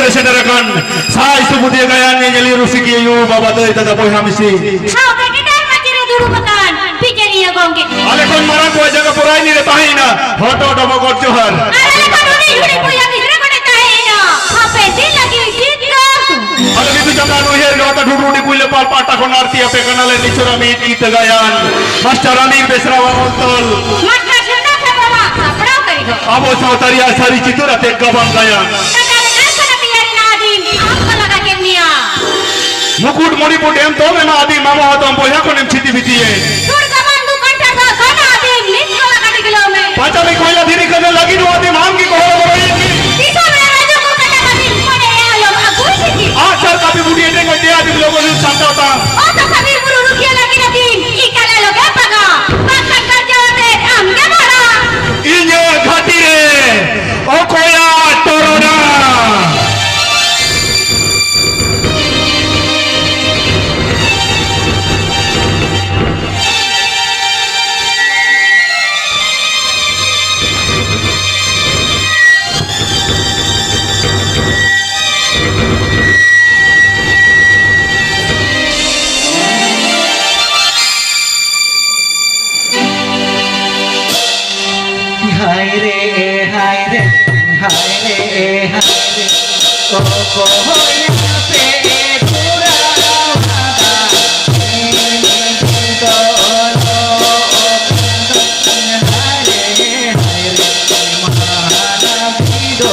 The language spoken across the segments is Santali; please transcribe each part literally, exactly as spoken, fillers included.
ᱨᱮ ᱥᱮᱴᱮᱨ ᱟᱠᱟᱱ ᱥᱟᱭ ᱥᱩᱵᱩᱫᱤᱭᱟᱹ ᱜᱟᱭᱟᱱ ᱧᱮᱧᱮᱞᱤᱭᱟᱹ ᱨᱩᱥᱤᱠᱤᱭᱟᱹ ᱭᱩ ᱵᱟᱵᱟ ᱫᱟᱹᱭ ᱫᱟᱫᱟ ᱵᱚᱭᱦᱟ ᱢᱤᱥᱤ᱾ ᱥᱟᱶᱛᱮ ᱴᱮᱴᱟᱨ ᱢᱟᱹᱪᱤ ᱨᱮ ᱫᱩᱲᱩᱵ ᱟᱠᱟᱱ ᱵᱤᱪᱟᱹᱨᱤᱭᱟᱹ ᱜᱚᱢᱠᱮ᱾ ᱟᱞᱮ ᱠᱷᱚᱱ ᱢᱟᱨᱟᱝ ᱠᱚᱣᱟᱜ ᱡᱟᱭᱜᱟ ᱯᱚᱨᱟᱭ ᱱᱤᱨᱮ ᱛᱟᱦᱮᱸᱭᱮᱱᱟ᱾ ᱦᱚᱴᱚ ᱰᱚᱵᱚᱜᱚᱲ ᱡᱚᱦᱟᱨ᱾ ᱟᱨ ᱟᱞᱮ ᱠᱷᱚᱱ ᱩᱱᱤ ᱡᱩᱲᱤ ᱵᱚᱭᱦᱟ ᱜᱤᱫᱽᱨᱟᱹ ᱠᱚ ᱛᱟᱦᱮᱸᱭᱮᱱᱟ᱾ ᱦᱟᱯᱮ ᱫᱤᱱ ᱞᱟᱹᱜᱤᱫ ᱡᱤᱛᱠᱟᱹᱨ᱾ ᱟᱫᱚ ᱵᱤᱫᱩ ᱪᱟᱸᱫᱟᱱ ᱩᱭᱦᱟᱹᱨ ᱜᱟᱶᱛᱟ ᱰᱷᱩᱰᱨᱩᱰᱤ ᱠᱩᱭᱞᱟᱹᱯᱟᱞ ᱯᱟᱦᱴᱟ ᱠᱷᱚᱱ ᱟᱨᱛᱤ ᱟᱯᱮ ᱠᱟᱱᱟᱞᱮ ᱱᱤᱪᱷᱚᱨᱟ ᱢᱤᱫ ᱜᱤᱛᱟᱹ ᱜᱟᱭᱟᱱ᱾ ᱢᱟᱥᱴᱟᱨ ᱟᱢᱤᱨ ᱵᱮᱥᱨᱟᱣᱟᱜ ᱚᱞ ᱛᱚᱞ᱾ ᱢᱟᱥᱴᱟᱨ ᱥᱩᱱᱫᱚᱨ ᱦᱮᱢᱵᱨᱚᱢᱟᱜ ᱥᱟᱯᱲᱟᱣ ᱠᱟᱹᱨᱤᱜᱚᱞ᱾ ᱟᱵᱚ ᱥᱟᱶᱛᱟ ᱨᱮᱭᱟᱜ ᱥᱟᱹᱨᱤ ᱪᱤᱛᱟᱹᱨ ᱟᱛᱮ ᱜᱟᱵᱟᱱ ᱜᱟᱭᱟᱱ᱾ ᱴᱟᱴᱟ ᱨᱮ ᱠᱟᱨᱠᱷᱟᱱᱟ ᱛᱮᱭᱟᱨ ᱮᱱᱟ ᱟᱹᱫᱤᱢ, ᱟᱢ ᱠᱚ ᱞᱟᱜᱟ ᱠᱮᱫ ᱢᱮᱭᱟ᱾ ᱢᱩᱠᱩᱴ ᱢᱚᱬᱤᱯᱩᱨ ᱰᱮᱢ ᱛᱚᱞ ᱮᱱᱟ ᱟᱹᱫᱤᱢ, ᱢᱟᱢᱚ ᱦᱟᱛᱚᱢ ᱵᱚᱭᱦᱟ ᱠᱷᱚᱱᱮᱢ ᱪᱷᱤᱛᱤ ᱵᱤᱛᱤᱭᱮᱱ᱾ ᱥᱩᱨ ᱜᱟᱵᱟᱱ ᱫᱩ ᱠᱟᱱᱴᱷᱟᱲ ᱫᱚ ᱥᱟᱱᱟ ᱟᱹᱫᱤᱢ, ᱱᱤᱛ ᱠᱚ ᱞᱟᱜᱟ ᱰᱤᱜᱞᱟᱹᱣ ᱢᱮ᱾ ᱯᱟᱸᱪᱟᱞᱤ ᱠᱚᱭᱞᱟ ᱫᱷᱤᱨᱤ ᱠᱷᱟᱹᱫᱟᱹᱱ ᱞᱟᱹᱜᱤᱫ ᱱᱚᱣᱟ ᱫᱤᱱ ᱟᱢ ᱜᱮ ᱜᱚᱦᱚᱲ ᱵᱚᱨᱚᱭᱮᱱ ᱢᱮ᱾ ᱫᱤᱥᱚᱢ ᱨᱮ ᱨᱟᱡᱽ ᱠᱚ ᱠᱟᱴᱟ ᱠᱟᱹᱢᱤ, ᱢᱚᱱᱮ ᱮ ᱟᱞᱚᱢ ᱟᱹᱜᱩᱭ ᱥᱤᱫᱤ᱾ ᱟᱜ ᱥᱟᱨ ᱠᱟᱹᱯᱤ ᱵᱩᱰᱷᱤ ᱮᱴᱮᱫ ᱜᱚᱡ ᱛᱮ ᱟᱹᱫᱤᱢ ᱞᱚᱜᱚᱱ ᱞᱩᱴ ᱥᱟᱢᱴᱟᱣ ᱛᱟᱢ᱾ ᱚᱛ ᱦᱟᱥᱟ ᱵᱤᱨ ᱵᱩᱨᱩ ᱨᱩᱠᱷᱤᱭᱟᱹ ᱞᱟᱹᱜᱤᱫ ᱟᱹᱫᱤᱢ, ᱤᱠᱟᱞ ᱟᱞᱚ ᱜᱮ ᱯᱟᱜᱟ᱾ ᱵᱟᱝᱠᱷᱟᱱ ᱜᱟᱨᱡᱟᱣ ᱟᱛᱮᱫ ᱟᱢ ᱜᱮ ᱢᱟᱨᱟᱝ᱾ ᱤᱧᱟᱹᱜ ᱜᱷᱟᱹᱴᱤ ᱨᱮ ᱚᱠᱚᱭᱟᱜ ᱴᱚᱨᱚᱰᱟᱝ? ᱦᱟᱭ ᱨᱮ, ᱦᱟᱭ ᱨᱮ, ᱦᱟᱭ ᱨᱮ, ᱦᱟᱭ ᱨᱮ, ᱚᱠᱚᱭ ᱟᱯᱮ ᱠᱚᱲᱟ ᱦᱟᱫᱟ, ᱤᱧ ᱫᱚ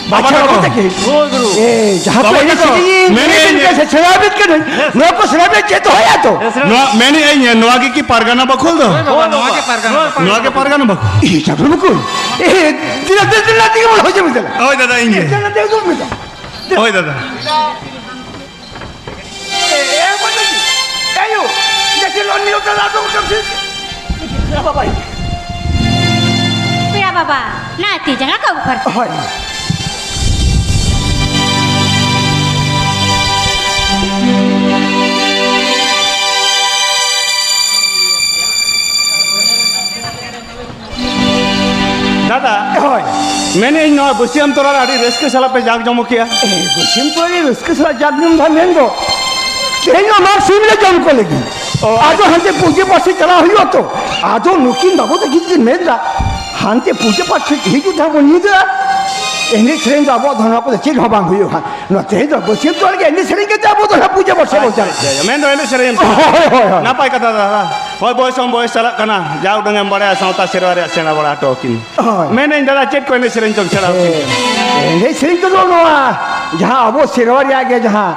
ᱵᱟᱵᱟ ᱟᱪᱪᱷᱟ, ᱛᱟᱠᱚ᱾ ᱵᱟᱵᱟ ᱛᱟᱠᱚ᱾ ᱦᱳᱭ, ᱜᱩᱨᱩ᱾ ᱮ, ᱡᱟᱦᱟᱸ ᱠᱚ ᱵᱟᱵᱟ ᱮᱱᱮᱡ ᱛᱟᱠᱚ᱾ ᱥᱮᱨᱮᱧ, ᱢᱮᱱᱮᱫ ᱮᱱᱮᱡ ᱟᱹᱧ᱾ ᱥᱮᱨᱮᱧ ᱟᱹᱵᱤᱱ ᱠᱟᱹᱱᱟᱹᱧ᱾ ᱱᱚᱣᱟ ᱠᱚ ᱥᱮᱬᱟ ᱵᱤᱱ ᱪᱮᱫ ᱫᱚᱦᱚᱭᱟ ᱛᱚ᱾ ᱱᱚᱣᱟ ᱢᱮᱱᱮᱫ ᱟᱹᱧ, ᱱᱚᱣᱟ ᱜᱮ ᱠᱤ ᱯᱟᱨᱜᱟᱱᱟ ᱵᱟᱠᱷᱳᱞ ᱫᱚ? ᱦᱳᱭ, ᱵᱟᱵᱟ, ᱱᱚᱣᱟ ᱜᱮ ᱯᱟᱨᱜᱟᱱᱟ ᱵᱟᱠᱷᱳᱞ᱾ ᱱᱚᱣᱟ ᱜᱮ ᱯᱟᱨᱜᱟᱱᱟ ᱵᱟᱠᱷᱳᱞ᱾ ᱮ, ᱪᱟᱸᱫᱳ ᱵᱟᱠᱷᱳᱞ᱾ ᱮ, ᱛᱤᱱᱟᱹᱜ ᱫᱤᱱ ᱨᱮᱱᱟᱜ ᱛᱮᱜᱮ ᱵᱚᱱ ᱦᱚᱡᱚᱢ ᱮᱫᱟ᱾ ᱦᱳᱭ, ᱫᱟᱫᱟ, ᱤᱧ ᱜᱮ᱾ ᱮ, ᱛᱤᱱᱟᱹᱜ ᱫᱤᱱ ᱨᱮᱱᱟᱜ ᱛᱮᱜᱮ ᱵᱚᱱ ᱦᱚᱡᱚᱢ ᱮᱫᱟ᱾ ᱦᱳᱭ, ᱫᱟᱫᱟ᱾ ᱮ, ᱮ, ᱵᱟᱹᱵᱩ, ᱮ, ᱭᱳ, ᱡᱟᱹᱥᱛᱤ ᱞᱚᱱ ᱢᱤᱞᱚ ᱛᱮ ᱞᱟᱰᱩ ᱠᱚ ᱥᱤ-, ᱥᱤ-, ᱥᱤ-, ᱵᱟᱵᱟ᱾ ᱯᱮᱲᱟ ᱵᱟᱵᱟ, ᱱᱟ ᱛᱤ ᱡᱟᱸᱜᱟ ᱠᱚ ᱟᱹᱨᱩᱵ ᱯᱷᱟᱨᱪᱟ᱾ ᱦᱳᱭ᱾ ᱫᱟᱫᱟ, ᱦᱳᱭ᱾ ᱢᱮᱱᱮᱫ ᱟᱹᱧ, ᱱᱚᱣᱟ ᱵᱟᱹᱥᱭᱟᱹᱢ ᱛᱚᱨᱟ ᱨᱮ ᱟᱹᱰᱤ ᱨᱟᱹᱥᱠᱟᱹ ᱥᱟᱞᱟᱜ ᱯᱮ ᱡᱟᱠ ᱡᱚᱢᱚᱠ ᱠᱮᱜᱼᱟ᱾ ᱮ, ᱵᱟᱹᱥᱭᱟᱹᱢ ᱛᱚᱨᱟ ᱨᱮ ᱨᱟᱹᱥᱠᱟᱹ ᱥᱟᱞᱟᱜ ᱡᱟᱠ ᱡᱚᱢᱚᱠ ᱫᱚ ᱢᱮᱱ ᱫᱚ, ᱛᱮᱦᱮᱧ ᱫᱚ ᱢᱟᱜᱽ ᱥᱤᱢ ᱞᱮ ᱡᱚᱢ ᱠᱚ ᱞᱟᱹᱜᱤᱫ᱾ ᱚ᱾ ᱟᱫᱚ ᱦᱟᱱᱛᱮ ᱯᱩᱡᱟᱹ ᱯᱟᱥᱮ ᱪᱟᱞᱟᱣ ᱦᱩᱭᱩᱜᱼᱟ ᱛᱚ᱾ ᱟᱫᱚ ᱱᱩᱠᱤᱱ ᱵᱟᱹᱵᱩ ᱛᱟᱹᱠᱤᱱ ᱠᱤᱱ ᱢᱮᱱ ᱮᱫᱟ, ᱦᱟᱱᱛᱮ ᱯᱩᱡᱟᱹ ᱯᱟᱥᱮ ᱦᱤᱡᱩᱜ ᱫᱷᱟᱣ ᱵᱚᱱ ᱧᱤᱫᱟᱹᱜᱼᱟ᱾ ᱮᱱᱮᱡ ᱥᱮᱨᱮᱧ ᱫᱚ ᱟᱵᱚᱣᱟᱜ ᱫᱚ ᱱᱚᱣᱟ ᱠᱚᱫᱚ ᱪᱮᱫ ᱦᱚᱸ ᱵᱟᱝ ᱦᱩᱭᱩᱜᱼᱟ᱾ ᱱᱚᱣᱟ ᱛᱮᱦᱮᱧ ᱫᱚ ᱵᱟᱹᱥᱭᱟᱹᱢ ᱛᱚᱨᱟ ᱜᱮ ᱮᱱᱮᱡ ᱥᱮᱨᱮᱧ ᱠᱟᱛᱮ ᱟᱵᱚ ᱫᱚ ᱱᱟᱦᱟᱜ ᱯᱩᱡᱟᱹ ᱯᱟᱥᱮ ᱵᱚᱱ ᱟᱪᱪᱷᱟ, ᱪᱟᱞᱟᱜᱼᱟ᱾ ᱟᱪᱪᱷᱟ, ᱟᱪᱪᱷᱟ᱾ ᱢᱮᱱ ᱫᱚ ᱮᱱᱮᱡ ᱥᱮᱨᱮᱧ ᱮᱢ ᱪᱟᱞᱟᱜᱼᱟ᱾ ᱦᱳᱭ, ᱦᱳᱭ, ᱦᱳᱭ᱾ ᱱᱟᱯᱟᱭ ᱠᱟᱛᱷᱟ ᱫᱟᱫᱟ᱾ ᱦᱳᱭ, ᱵᱚᱭᱮᱥ ᱦᱚᱸ ᱵᱚᱭᱮᱥ ᱪᱟᱞᱟᱜ ᱠᱟᱱᱟ, ᱡᱟ ᱩᱰᱟᱹᱝ ᱮᱢ ᱵᱟᱲᱟᱭᱟ ᱥᱟᱶᱛᱟ ᱥᱮᱨᱣᱟ ᱨᱮᱭᱟᱜ ᱥᱮᱬᱟ ᱵᱟᱲᱟ ᱦᱚᱴᱚ ᱟᱹᱠᱤᱱ᱾ ᱦᱳᱭ᱾ ᱢᱮᱱᱟᱹᱧ ᱫᱟᱫᱟ, ᱪᱮᱫ ᱠᱚ ᱮᱱᱮᱡ ᱥᱮᱨᱮᱧ ᱪᱚᱢ ᱥᱮᱬᱟ ᱟᱹᱠᱤᱱ? ᱦᱮᱸ, ᱮᱱᱮᱡ ᱥᱮᱨᱮᱧ ᱠᱚᱫᱚ ᱱᱚᱣᱟ ᱡᱟᱦᱟᱸ ᱟᱵᱚ ᱥᱮᱨᱣᱟ ᱨᱮᱭᱟᱜ ᱜᱮ, ᱡᱟᱦᱟᱸ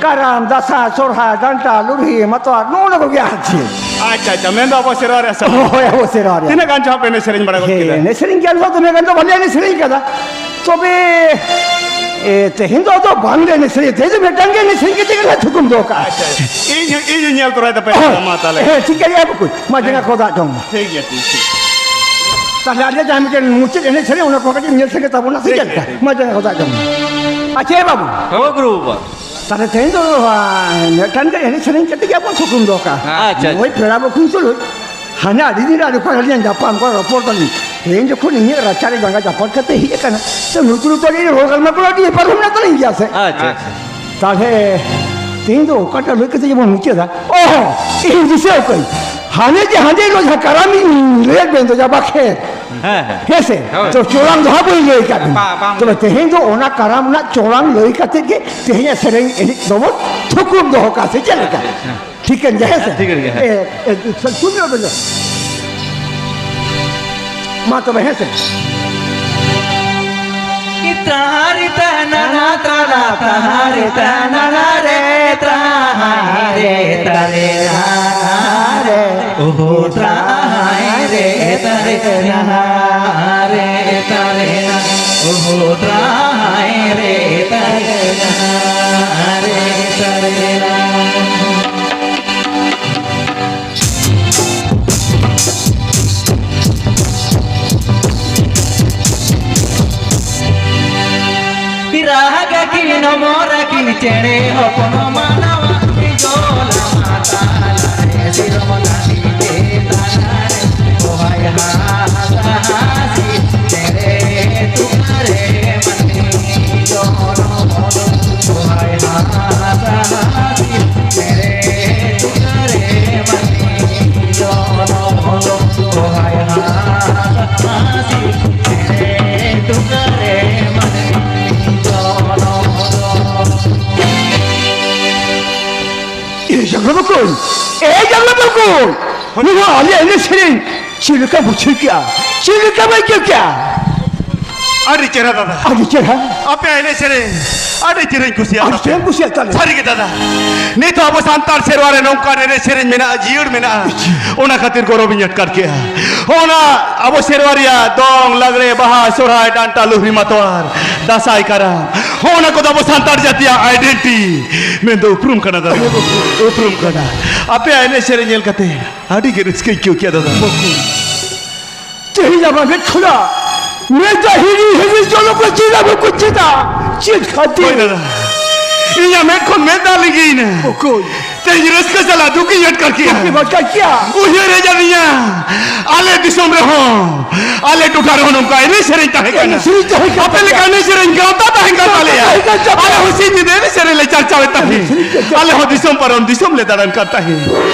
ᱠᱟᱨᱟᱢ, ᱫᱟᱸᱥᱟᱭ, ᱥᱚᱨᱦᱟᱭ, ᱰᱟᱱᱴᱟ, ᱞᱩᱨᱦᱤ, ᱢᱟᱛᱣᱟᱨ, ᱱᱚᱜᱼᱚ ᱱᱚᱣᱟ ᱠᱚᱜᱮ ᱟᱨ ᱪᱮᱫ᱾ ᱟᱪᱪᱷᱟ, ᱟᱪᱪᱷᱟ, ᱢᱮᱱᱫᱚ ᱟᱵᱚ ᱥᱮᱨᱣᱟ ᱨᱮᱭᱟᱜ ᱥᱮᱨᱮᱧ᱾ ᱦᱳᱭ, ᱟᱵᱚ ᱥᱮᱨᱣᱟ ᱨᱮᱭᱟᱜ᱾ ᱛᱤᱱᱟᱹᱜ ᱜᱟᱱ ᱪᱚ ᱦᱟᱸᱜ ᱯᱮ ᱮᱱᱮᱡ ᱥᱮᱨᱮᱧ ᱵᱟᱲᱟ ᱜᱚᱫ ᱦᱮᱸ, ᱠᱮᱫᱟ? ᱮᱱᱮᱡ ᱥᱮᱨᱮᱧ ᱜᱮ ᱟᱞᱮ ᱫᱚ ᱫᱚᱢᱮ ᱜᱟᱱ ᱫᱚ ᱵᱟᱞᱮ ᱮᱱᱮᱡ ᱥᱮᱨᱮᱧ ᱠᱟᱫᱟ᱾ ᱛᱚᱵᱮ, ᱮ, ᱛᱮᱦᱮᱧ ᱫᱚ ᱟᱫᱚ ᱵᱟᱝ ᱞᱮ ᱮᱱᱮᱡ ᱥᱮᱨᱮᱧ, ᱛᱮᱦᱮᱧ ᱫᱚ ᱢᱤᱫᱴᱟᱝ ᱜᱮ ᱮᱱᱮᱡ ᱥᱮᱨᱮᱧ ᱠᱟᱛᱮ ᱜᱮᱞᱮ ᱛᱷᱩᱠᱩᱢ ᱫᱚᱦᱚ ᱠᱟᱜᱼᱟ᱾ ᱟᱪᱪᱷᱟ, ᱟᱪᱪᱷᱟ᱾ ᱤᱧ ᱦᱚᱸ, ᱤᱧ ᱦᱚᱸ ᱧᱮᱞ ᱛᱚᱨᱟᱭ ᱛᱟᱯᱮ ᱦᱳᱭ᱾ ᱢᱟ ᱛᱟᱦᱞᱮ᱾ ᱦᱮᱸ, ᱴᱷᱤᱠ ᱜᱮᱭᱟ, ᱵᱟᱹᱠᱩ᱾ ᱢᱟ ᱡᱟᱸᱜᱟ ᱠᱚ ᱫᱟᱜ ᱡᱚᱝ ᱢᱟ᱾ ᱴᱷᱤᱠ ᱜᱮᱭᱟ, ᱴᱷᱤᱠ, ᱴᱷᱤᱠ᱾ ᱛᱟᱦᱞᱮ ᱟᱞᱮ ᱡᱟᱦᱟᱸ ᱢᱤᱫᱴᱮᱱ ᱢᱩᱪᱟᱹᱫ ᱮᱱᱮᱡ ᱥᱮᱨᱮᱧ, ᱚᱱᱟ ᱠᱚ ᱠᱟᱹᱴᱤᱡ ᱧᱮᱞ ᱥᱟᱸᱜᱮ ᱛᱟᱵᱚᱱᱟ, ᱥᱮ ᱴᱷᱤᱠ ᱪᱮᱫ ᱜᱮᱭᱟ, ᱞᱮᱠᱟ? ᱴᱷᱤᱠ᱾ ᱢᱟ ᱡᱟᱸᱜᱟ ᱠᱚ ᱫᱟᱜ ᱡᱚᱝ ᱢᱟ᱾ ᱟᱪᱪᱷᱟ, ᱮ ᱵᱟᱹᱵᱩ᱾ ᱦᱳᱭ, ᱜᱩᱨᱩ ᱵᱟᱵᱟ᱾ ᱛᱟᱦᱞᱮ ᱛᱮᱦᱮᱧ ᱫᱚ, ᱟ, ᱢᱤᱫᱴᱟᱝ ᱜᱮ ᱮᱱᱮᱡ ᱥᱮᱨᱮᱧ ᱠᱟᱛᱮ ᱜᱮ ᱟᱵᱚ ᱛᱷᱩᱠᱩᱢ ᱫᱚᱦᱚ ᱠᱟᱜᱼᱟ᱾ ᱟᱪᱪᱷᱟ, ᱟᱪᱪᱷᱟ᱾ ᱱᱩᱭ ᱯᱮᱲᱟ ᱵᱟᱹᱠᱩᱧ ᱛᱩᱞᱩᱡ ᱦᱟᱱᱮ ᱟᱹᱰᱤ ᱫᱤᱱ ᱨᱮ ᱟᱹᱰᱤ ᱠᱷᱚᱱ ᱟᱹᱞᱤᱧ ᱧᱟᱯᱟᱢ ᱠᱚ ᱨᱚᱯᱚᱲ ᱫᱟᱞᱤᱧ᱾ ᱛᱮᱦᱮᱧ ᱡᱚᱠᱷᱚᱱ ᱤᱧᱟᱹᱜ ᱨᱟᱪᱟ ᱨᱮ ᱡᱟᱸᱜᱟ ᱪᱟᱯᱟᱫ ᱠᱟᱛᱮ ᱦᱮᱡ ᱟᱠᱟᱱᱟ, ᱛᱚ ᱱᱩᱛᱩ ᱱᱩᱛᱩ ᱟᱹᱰᱤ ᱨᱚᱲ ᱜᱟᱞᱢᱟᱨᱟᱣ ᱠᱚ ᱟᱹᱰᱤ ᱵᱮᱯᱟᱨ ᱦᱚᱸ ᱢᱮᱱᱟᱜ ᱛᱟᱹᱞᱤᱧ ᱜᱮᱭᱟ ᱥᱮ᱾ ᱟᱪᱪᱷᱟ, ᱟᱪᱪᱷᱟ᱾ ᱛᱟᱦᱞᱮ ᱛᱮᱦᱮᱧ ᱫᱚ ᱚᱠᱟᱴᱟᱜ ᱞᱟᱹᱭ ᱠᱟᱛᱮ ᱡᱮᱵᱚᱱ ᱢᱩᱪᱟᱹᱫᱟ? ᱚ, ᱤᱧ ᱫᱤᱥᱟᱹ ᱟᱠᱟᱫᱟᱹᱧ᱾ ᱦᱟᱱᱮ ᱡᱮ ᱦᱟᱸᱰᱮ ᱦᱤᱞᱳᱜ ᱡᱟᱦᱟᱸ ᱠᱟᱨᱟᱢ ᱤᱧ ᱞᱟᱹᱭᱟᱫ ᱵᱮᱱ ᱫᱚ, ᱡᱟ ᱵᱟᱠᱷᱮᱲ᱾ ᱦᱮᱸ, ᱦᱮᱸ᱾ ᱦᱮᱸ ᱥᱮ? ᱦᱳᱭ᱾ ᱛᱚ ᱪᱚᱲᱟᱝ ᱫᱚ ᱦᱟᱸᱜ ᱵᱟᱹᱧ ᱞᱟᱹᱭ ᱟᱠᱟᱫ ᱵᱮᱱᱟ᱾ ᱵᱟ-, ᱵᱟᱝ᱾ ᱛᱚᱵᱮ ᱛᱮᱦᱮᱧ ᱫᱚ ᱚᱱᱟ ᱠᱟᱨᱟᱢ ᱨᱮᱱᱟᱜ ᱪᱚᱲᱟᱝ ᱞᱟᱹᱭ ᱠᱟᱛᱮ ᱜᱮ ᱛᱮᱦᱮᱧᱟᱜ ᱥᱮᱨᱮᱧ ᱮᱱᱮᱡ ᱫᱚᱵᱚᱱ ᱛᱷᱩᱠᱩᱢ ᱫᱚᱦᱚ ᱠᱟᱜᱼᱟ, ᱥᱮ ᱪᱮᱫ ᱞᱮᱠᱟ? ᱟᱪᱪᱷᱟ, ᱟᱪᱪᱷᱟ᱾ ᱴᱷᱤᱠᱟᱹᱱ ᱜᱮᱭᱟ, ᱦᱮᱸ ᱥᱮ? ᱴᱷᱤᱠᱟᱹᱱ ᱜᱮᱭᱟ, ᱦᱮᱸ᱾ ᱮ, ᱮ, ᱥᱩᱱ ᱧᱚᱜ ᱵᱮᱱ᱾ ᱢᱟ ᱛᱚᱵᱮ, ᱦᱮᱸ ᱥᱮ? ᱛᱟᱦᱟᱨᱮ ᱛᱟᱱᱟᱱᱟ ᱛᱟᱱᱟ ᱛᱟᱦᱟᱨᱮ ᱛᱟᱱᱟᱱᱟ ᱨᱮ ᱛᱟᱦᱟᱨᱮ ᱛᱟᱨᱮ ᱱᱟᱱᱟ ᱨᱮ ᱳᱦᱳ ᱛᱟᱦᱟᱨᱮ ᱛᱟᱨᱮ ᱱᱟᱱᱟ ᱨᱮ ᱛᱟᱨᱮ ᱱᱟ ᱳᱦᱳ ᱛᱟᱦᱟᱨᱮ ᱛᱟᱨᱮ ᱱᱟᱱᱟ ᱨᱮ ᱛᱟᱨᱮ ᱱᱟ᱾ ᱨᱟᱦᱟ ᱜᱟᱹᱠᱤᱱ ᱢᱚᱨᱟ ᱠᱤᱱ ᱪᱮᱬᱮ ᱦᱚᱯᱚᱱ ᱢᱟᱱᱟᱣᱟ ᱠᱤᱱ ᱡᱚᱞᱟ ᱢᱟᱛᱟᱞᱟ ᱨᱮ ᱥᱤᱨᱚᱢ ᱜᱟᱹᱰᱤ ᱛᱮ ᱛᱟᱞᱟ ᱨᱮ ᱵᱚᱦᱟᱭ ᱦᱟᱥᱟ ᱦᱟᱥᱤ ᱪᱮᱬᱮ ᱛᱩᱠᱟᱹ ᱨᱮ ᱢᱟᱹᱱᱢᱤ ᱡᱚᱱᱚᱢ ᱫᱚ ᱵᱚᱦᱟᱭ ᱦᱟᱥᱟ ᱦᱟᱥᱤ ᱪᱮᱬᱮ ᱛᱩᱠᱟᱹ ᱨᱮ ᱢᱟᱹᱱᱢᱤ ᱡᱚᱱᱚᱢ ᱫᱚ ᱵᱚᱦᱟᱭ ᱦᱟᱥᱟ ᱦᱟᱥᱤ ᱪᱮᱬᱮ ᱛᱩᱠᱟᱹ ᱨᱮ ᱢᱟᱹᱱᱢᱤ ᱡᱚᱱᱚᱢ ᱫᱚ᱾ ᱮ ᱡᱟᱸᱜᱟ ᱵᱟᱠᱚ, ᱮ ᱡᱟᱸᱜᱟ ᱵᱟᱠᱚ, ᱱᱚᱣᱟ ᱟᱞᱮ ᱮᱱᱮᱡ ᱥᱮᱨᱮᱧ ᱪᱮᱫ ᱞᱮᱠᱟ ᱵᱩᱡᱷᱟᱹᱣ ᱠᱮᱜᱼᱟ? ᱪᱮᱫ ᱞᱮᱠᱟ ᱵᱩᱡᱷᱟᱹᱣ ᱠᱮᱜᱼᱟ? ᱟᱹᱰᱤ ᱪᱮᱦᱨᱟ ᱫᱟᱫᱟ᱾ ᱟᱹᱰᱤ ᱪᱮᱦᱨᱟ᱾ ᱟᱯᱮᱭᱟᱜ ᱮᱱᱮᱡ ᱥᱮᱨᱮᱧ ᱟᱹᱰᱤ ᱪᱮᱦᱨᱟᱧ ᱠᱩᱥᱤᱭᱟᱜ ᱟᱹᱰᱤ ᱛᱟᱯᱮᱭᱟ᱾ ᱪᱮᱦᱨᱟᱧ ᱠᱩᱥᱤᱭᱟᱜ ᱛᱟᱞᱮ᱾ ᱥᱟᱹᱨᱤ ᱜᱮ ᱫᱟᱫᱟ, ᱱᱤᱛ ᱦᱚᱸ ᱟᱵᱚ ᱥᱟᱱᱛᱟᱲ ᱥᱮᱨᱣᱟ ᱨᱮ ᱱᱚᱝᱠᱟᱱ ᱮᱱᱮᱡ ᱥᱮᱨᱮᱧ ᱢᱮᱱᱟᱜᱼᱟ, ᱡᱤᱭᱟᱹᱲ ᱢᱮᱱᱟᱜᱼᱟ᱾ ᱚᱱᱟ ᱠᱷᱟᱹᱛᱤᱨ ᱜᱚᱨᱚᱵᱤᱧ ᱟᱴᱠᱟᱨ ᱠᱮᱜᱼᱟ᱾ ᱚᱱᱟ ᱟᱵᱚ ᱥᱮᱨᱣᱟ ᱨᱮᱭᱟᱜ ᱫᱚᱝ, ᱞᱟᱜᱽᱲᱮ, ᱵᱟᱦᱟ, ᱥᱚᱨᱦᱟᱭ, ᱰᱟᱱᱴᱟ, ᱞᱩᱦᱨᱤ, ᱢᱟᱛᱣᱟᱨ, ᱫᱟᱸᱥᱟᱭ, ᱠᱟᱨᱟᱢ, ᱦᱚᱸ ᱚᱱᱟ ᱠᱚᱫᱚ ᱟᱵᱚ ᱥᱟᱱᱛᱟᱲ ᱡᱟᱹᱛᱤᱭᱟᱜ identity ᱢᱮᱱᱫᱚ ᱩᱯᱨᱩᱢ ᱠᱟᱱᱟ ᱫᱟᱫᱟ᱾ ᱩᱯᱨᱩᱢ ᱠᱟᱱᱟ᱾ ᱟᱯᱮᱭᱟᱜ ᱮᱱᱮᱡ ᱥᱮᱨᱮᱧ ᱧᱮᱞ ᱠᱟᱛᱮ ᱟᱹᱰᱤ ᱜᱮ ᱨᱟᱹᱥᱠᱟᱹᱧ ᱟᱹᱭᱠᱟᱹᱣ ᱠᱮᱜᱼᱟ ᱫᱟᱫᱟ᱾ ᱛᱮᱦᱮᱧ ᱟᱢᱟᱜ ᱢᱮᱫ ᱠᱷᱚᱱᱟᱜ ᱢᱮᱫ ᱫᱟᱜ ᱦᱤᱨᱤ ᱦᱤᱨᱤ ᱡᱚᱨᱚᱜ ᱠᱟᱱᱟ᱾ ᱪᱮᱫᱟᱜ ᱵᱟᱠᱚ ᱪᱮᱫᱟ? ᱪᱮᱫ ᱠᱷᱟᱹᱛᱤᱨ? ᱦᱳᱭ ᱫᱟᱫᱟ, ᱤᱧᱟᱜ ᱢᱮᱫ ᱠᱷᱚᱱ ᱢᱮᱫ ᱫᱟᱜ ᱞᱤᱸᱜᱤᱭᱮᱱᱟ᱾ ᱚᱠᱚᱭ? ᱛᱮᱦᱮᱧ ᱨᱟᱹᱥᱠᱟᱹ ᱥᱟᱞᱟᱜ ᱫᱩᱠᱤᱧ ᱟᱴᱠᱟᱨ ᱠᱮᱜᱼᱟ᱾ ᱫᱩᱠᱮᱢ ᱟᱴᱠᱟᱨ ᱠᱮᱜᱼᱟ? ᱩᱭᱦᱟᱹᱨ ᱦᱮᱡ ᱟᱹᱫᱤᱧᱟ, ᱟᱞᱮ ᱫᱤᱥᱚᱢ ᱨᱮᱦᱚᱸ, ᱟᱞᱮ ᱴᱚᱴᱷᱟ ᱨᱮᱦᱚᱸ ᱱᱚᱝᱠᱟ ᱮᱱᱮᱡ ᱥᱮᱨᱮᱧ ᱛᱟᱦᱮᱸ ᱠᱟᱱᱟ᱾ ᱮᱱᱮᱡ ᱥᱮᱨᱮᱧ ᱛᱟᱦᱮᱸ ᱠᱟᱱᱟ᱾ ᱟᱯᱮ ᱞᱮᱠᱟ ᱮᱱᱮᱡ ᱥᱮᱨᱮᱧ ᱜᱟᱶᱛᱟ ᱛᱟᱦᱮᱸ ᱠᱟᱱ ᱛᱟᱞᱮᱭᱟ᱾ ᱜᱟᱶᱛᱟ ᱛᱟᱦᱮᱸ ᱠᱟᱱ ᱛᱟᱞᱮᱭᱟ᱾ ᱟᱞᱮ ᱦᱚᱸ ᱥᱤᱧ ᱧᱤᱫᱟᱹ ᱮᱱᱮᱡ ᱥᱮᱨᱮᱧ ᱞᱮ ᱪᱟᱨᱪᱟᱣᱮᱫ ᱛᱟᱦᱮᱸ᱾ ᱮᱱᱮᱡ ᱥᱮᱨᱮᱧ ᱪᱟᱨᱪᱟᱣ᱾ ᱟᱞᱮ ᱦᱚᱸ ᱫᱤᱥᱚᱢ ᱯᱟᱨᱚᱢ ᱫᱤᱥᱚᱢ ᱞᱮ ᱫᱟᱬᱟᱱ ᱠᱟᱱ ᱛᱟᱦᱮᱸ᱾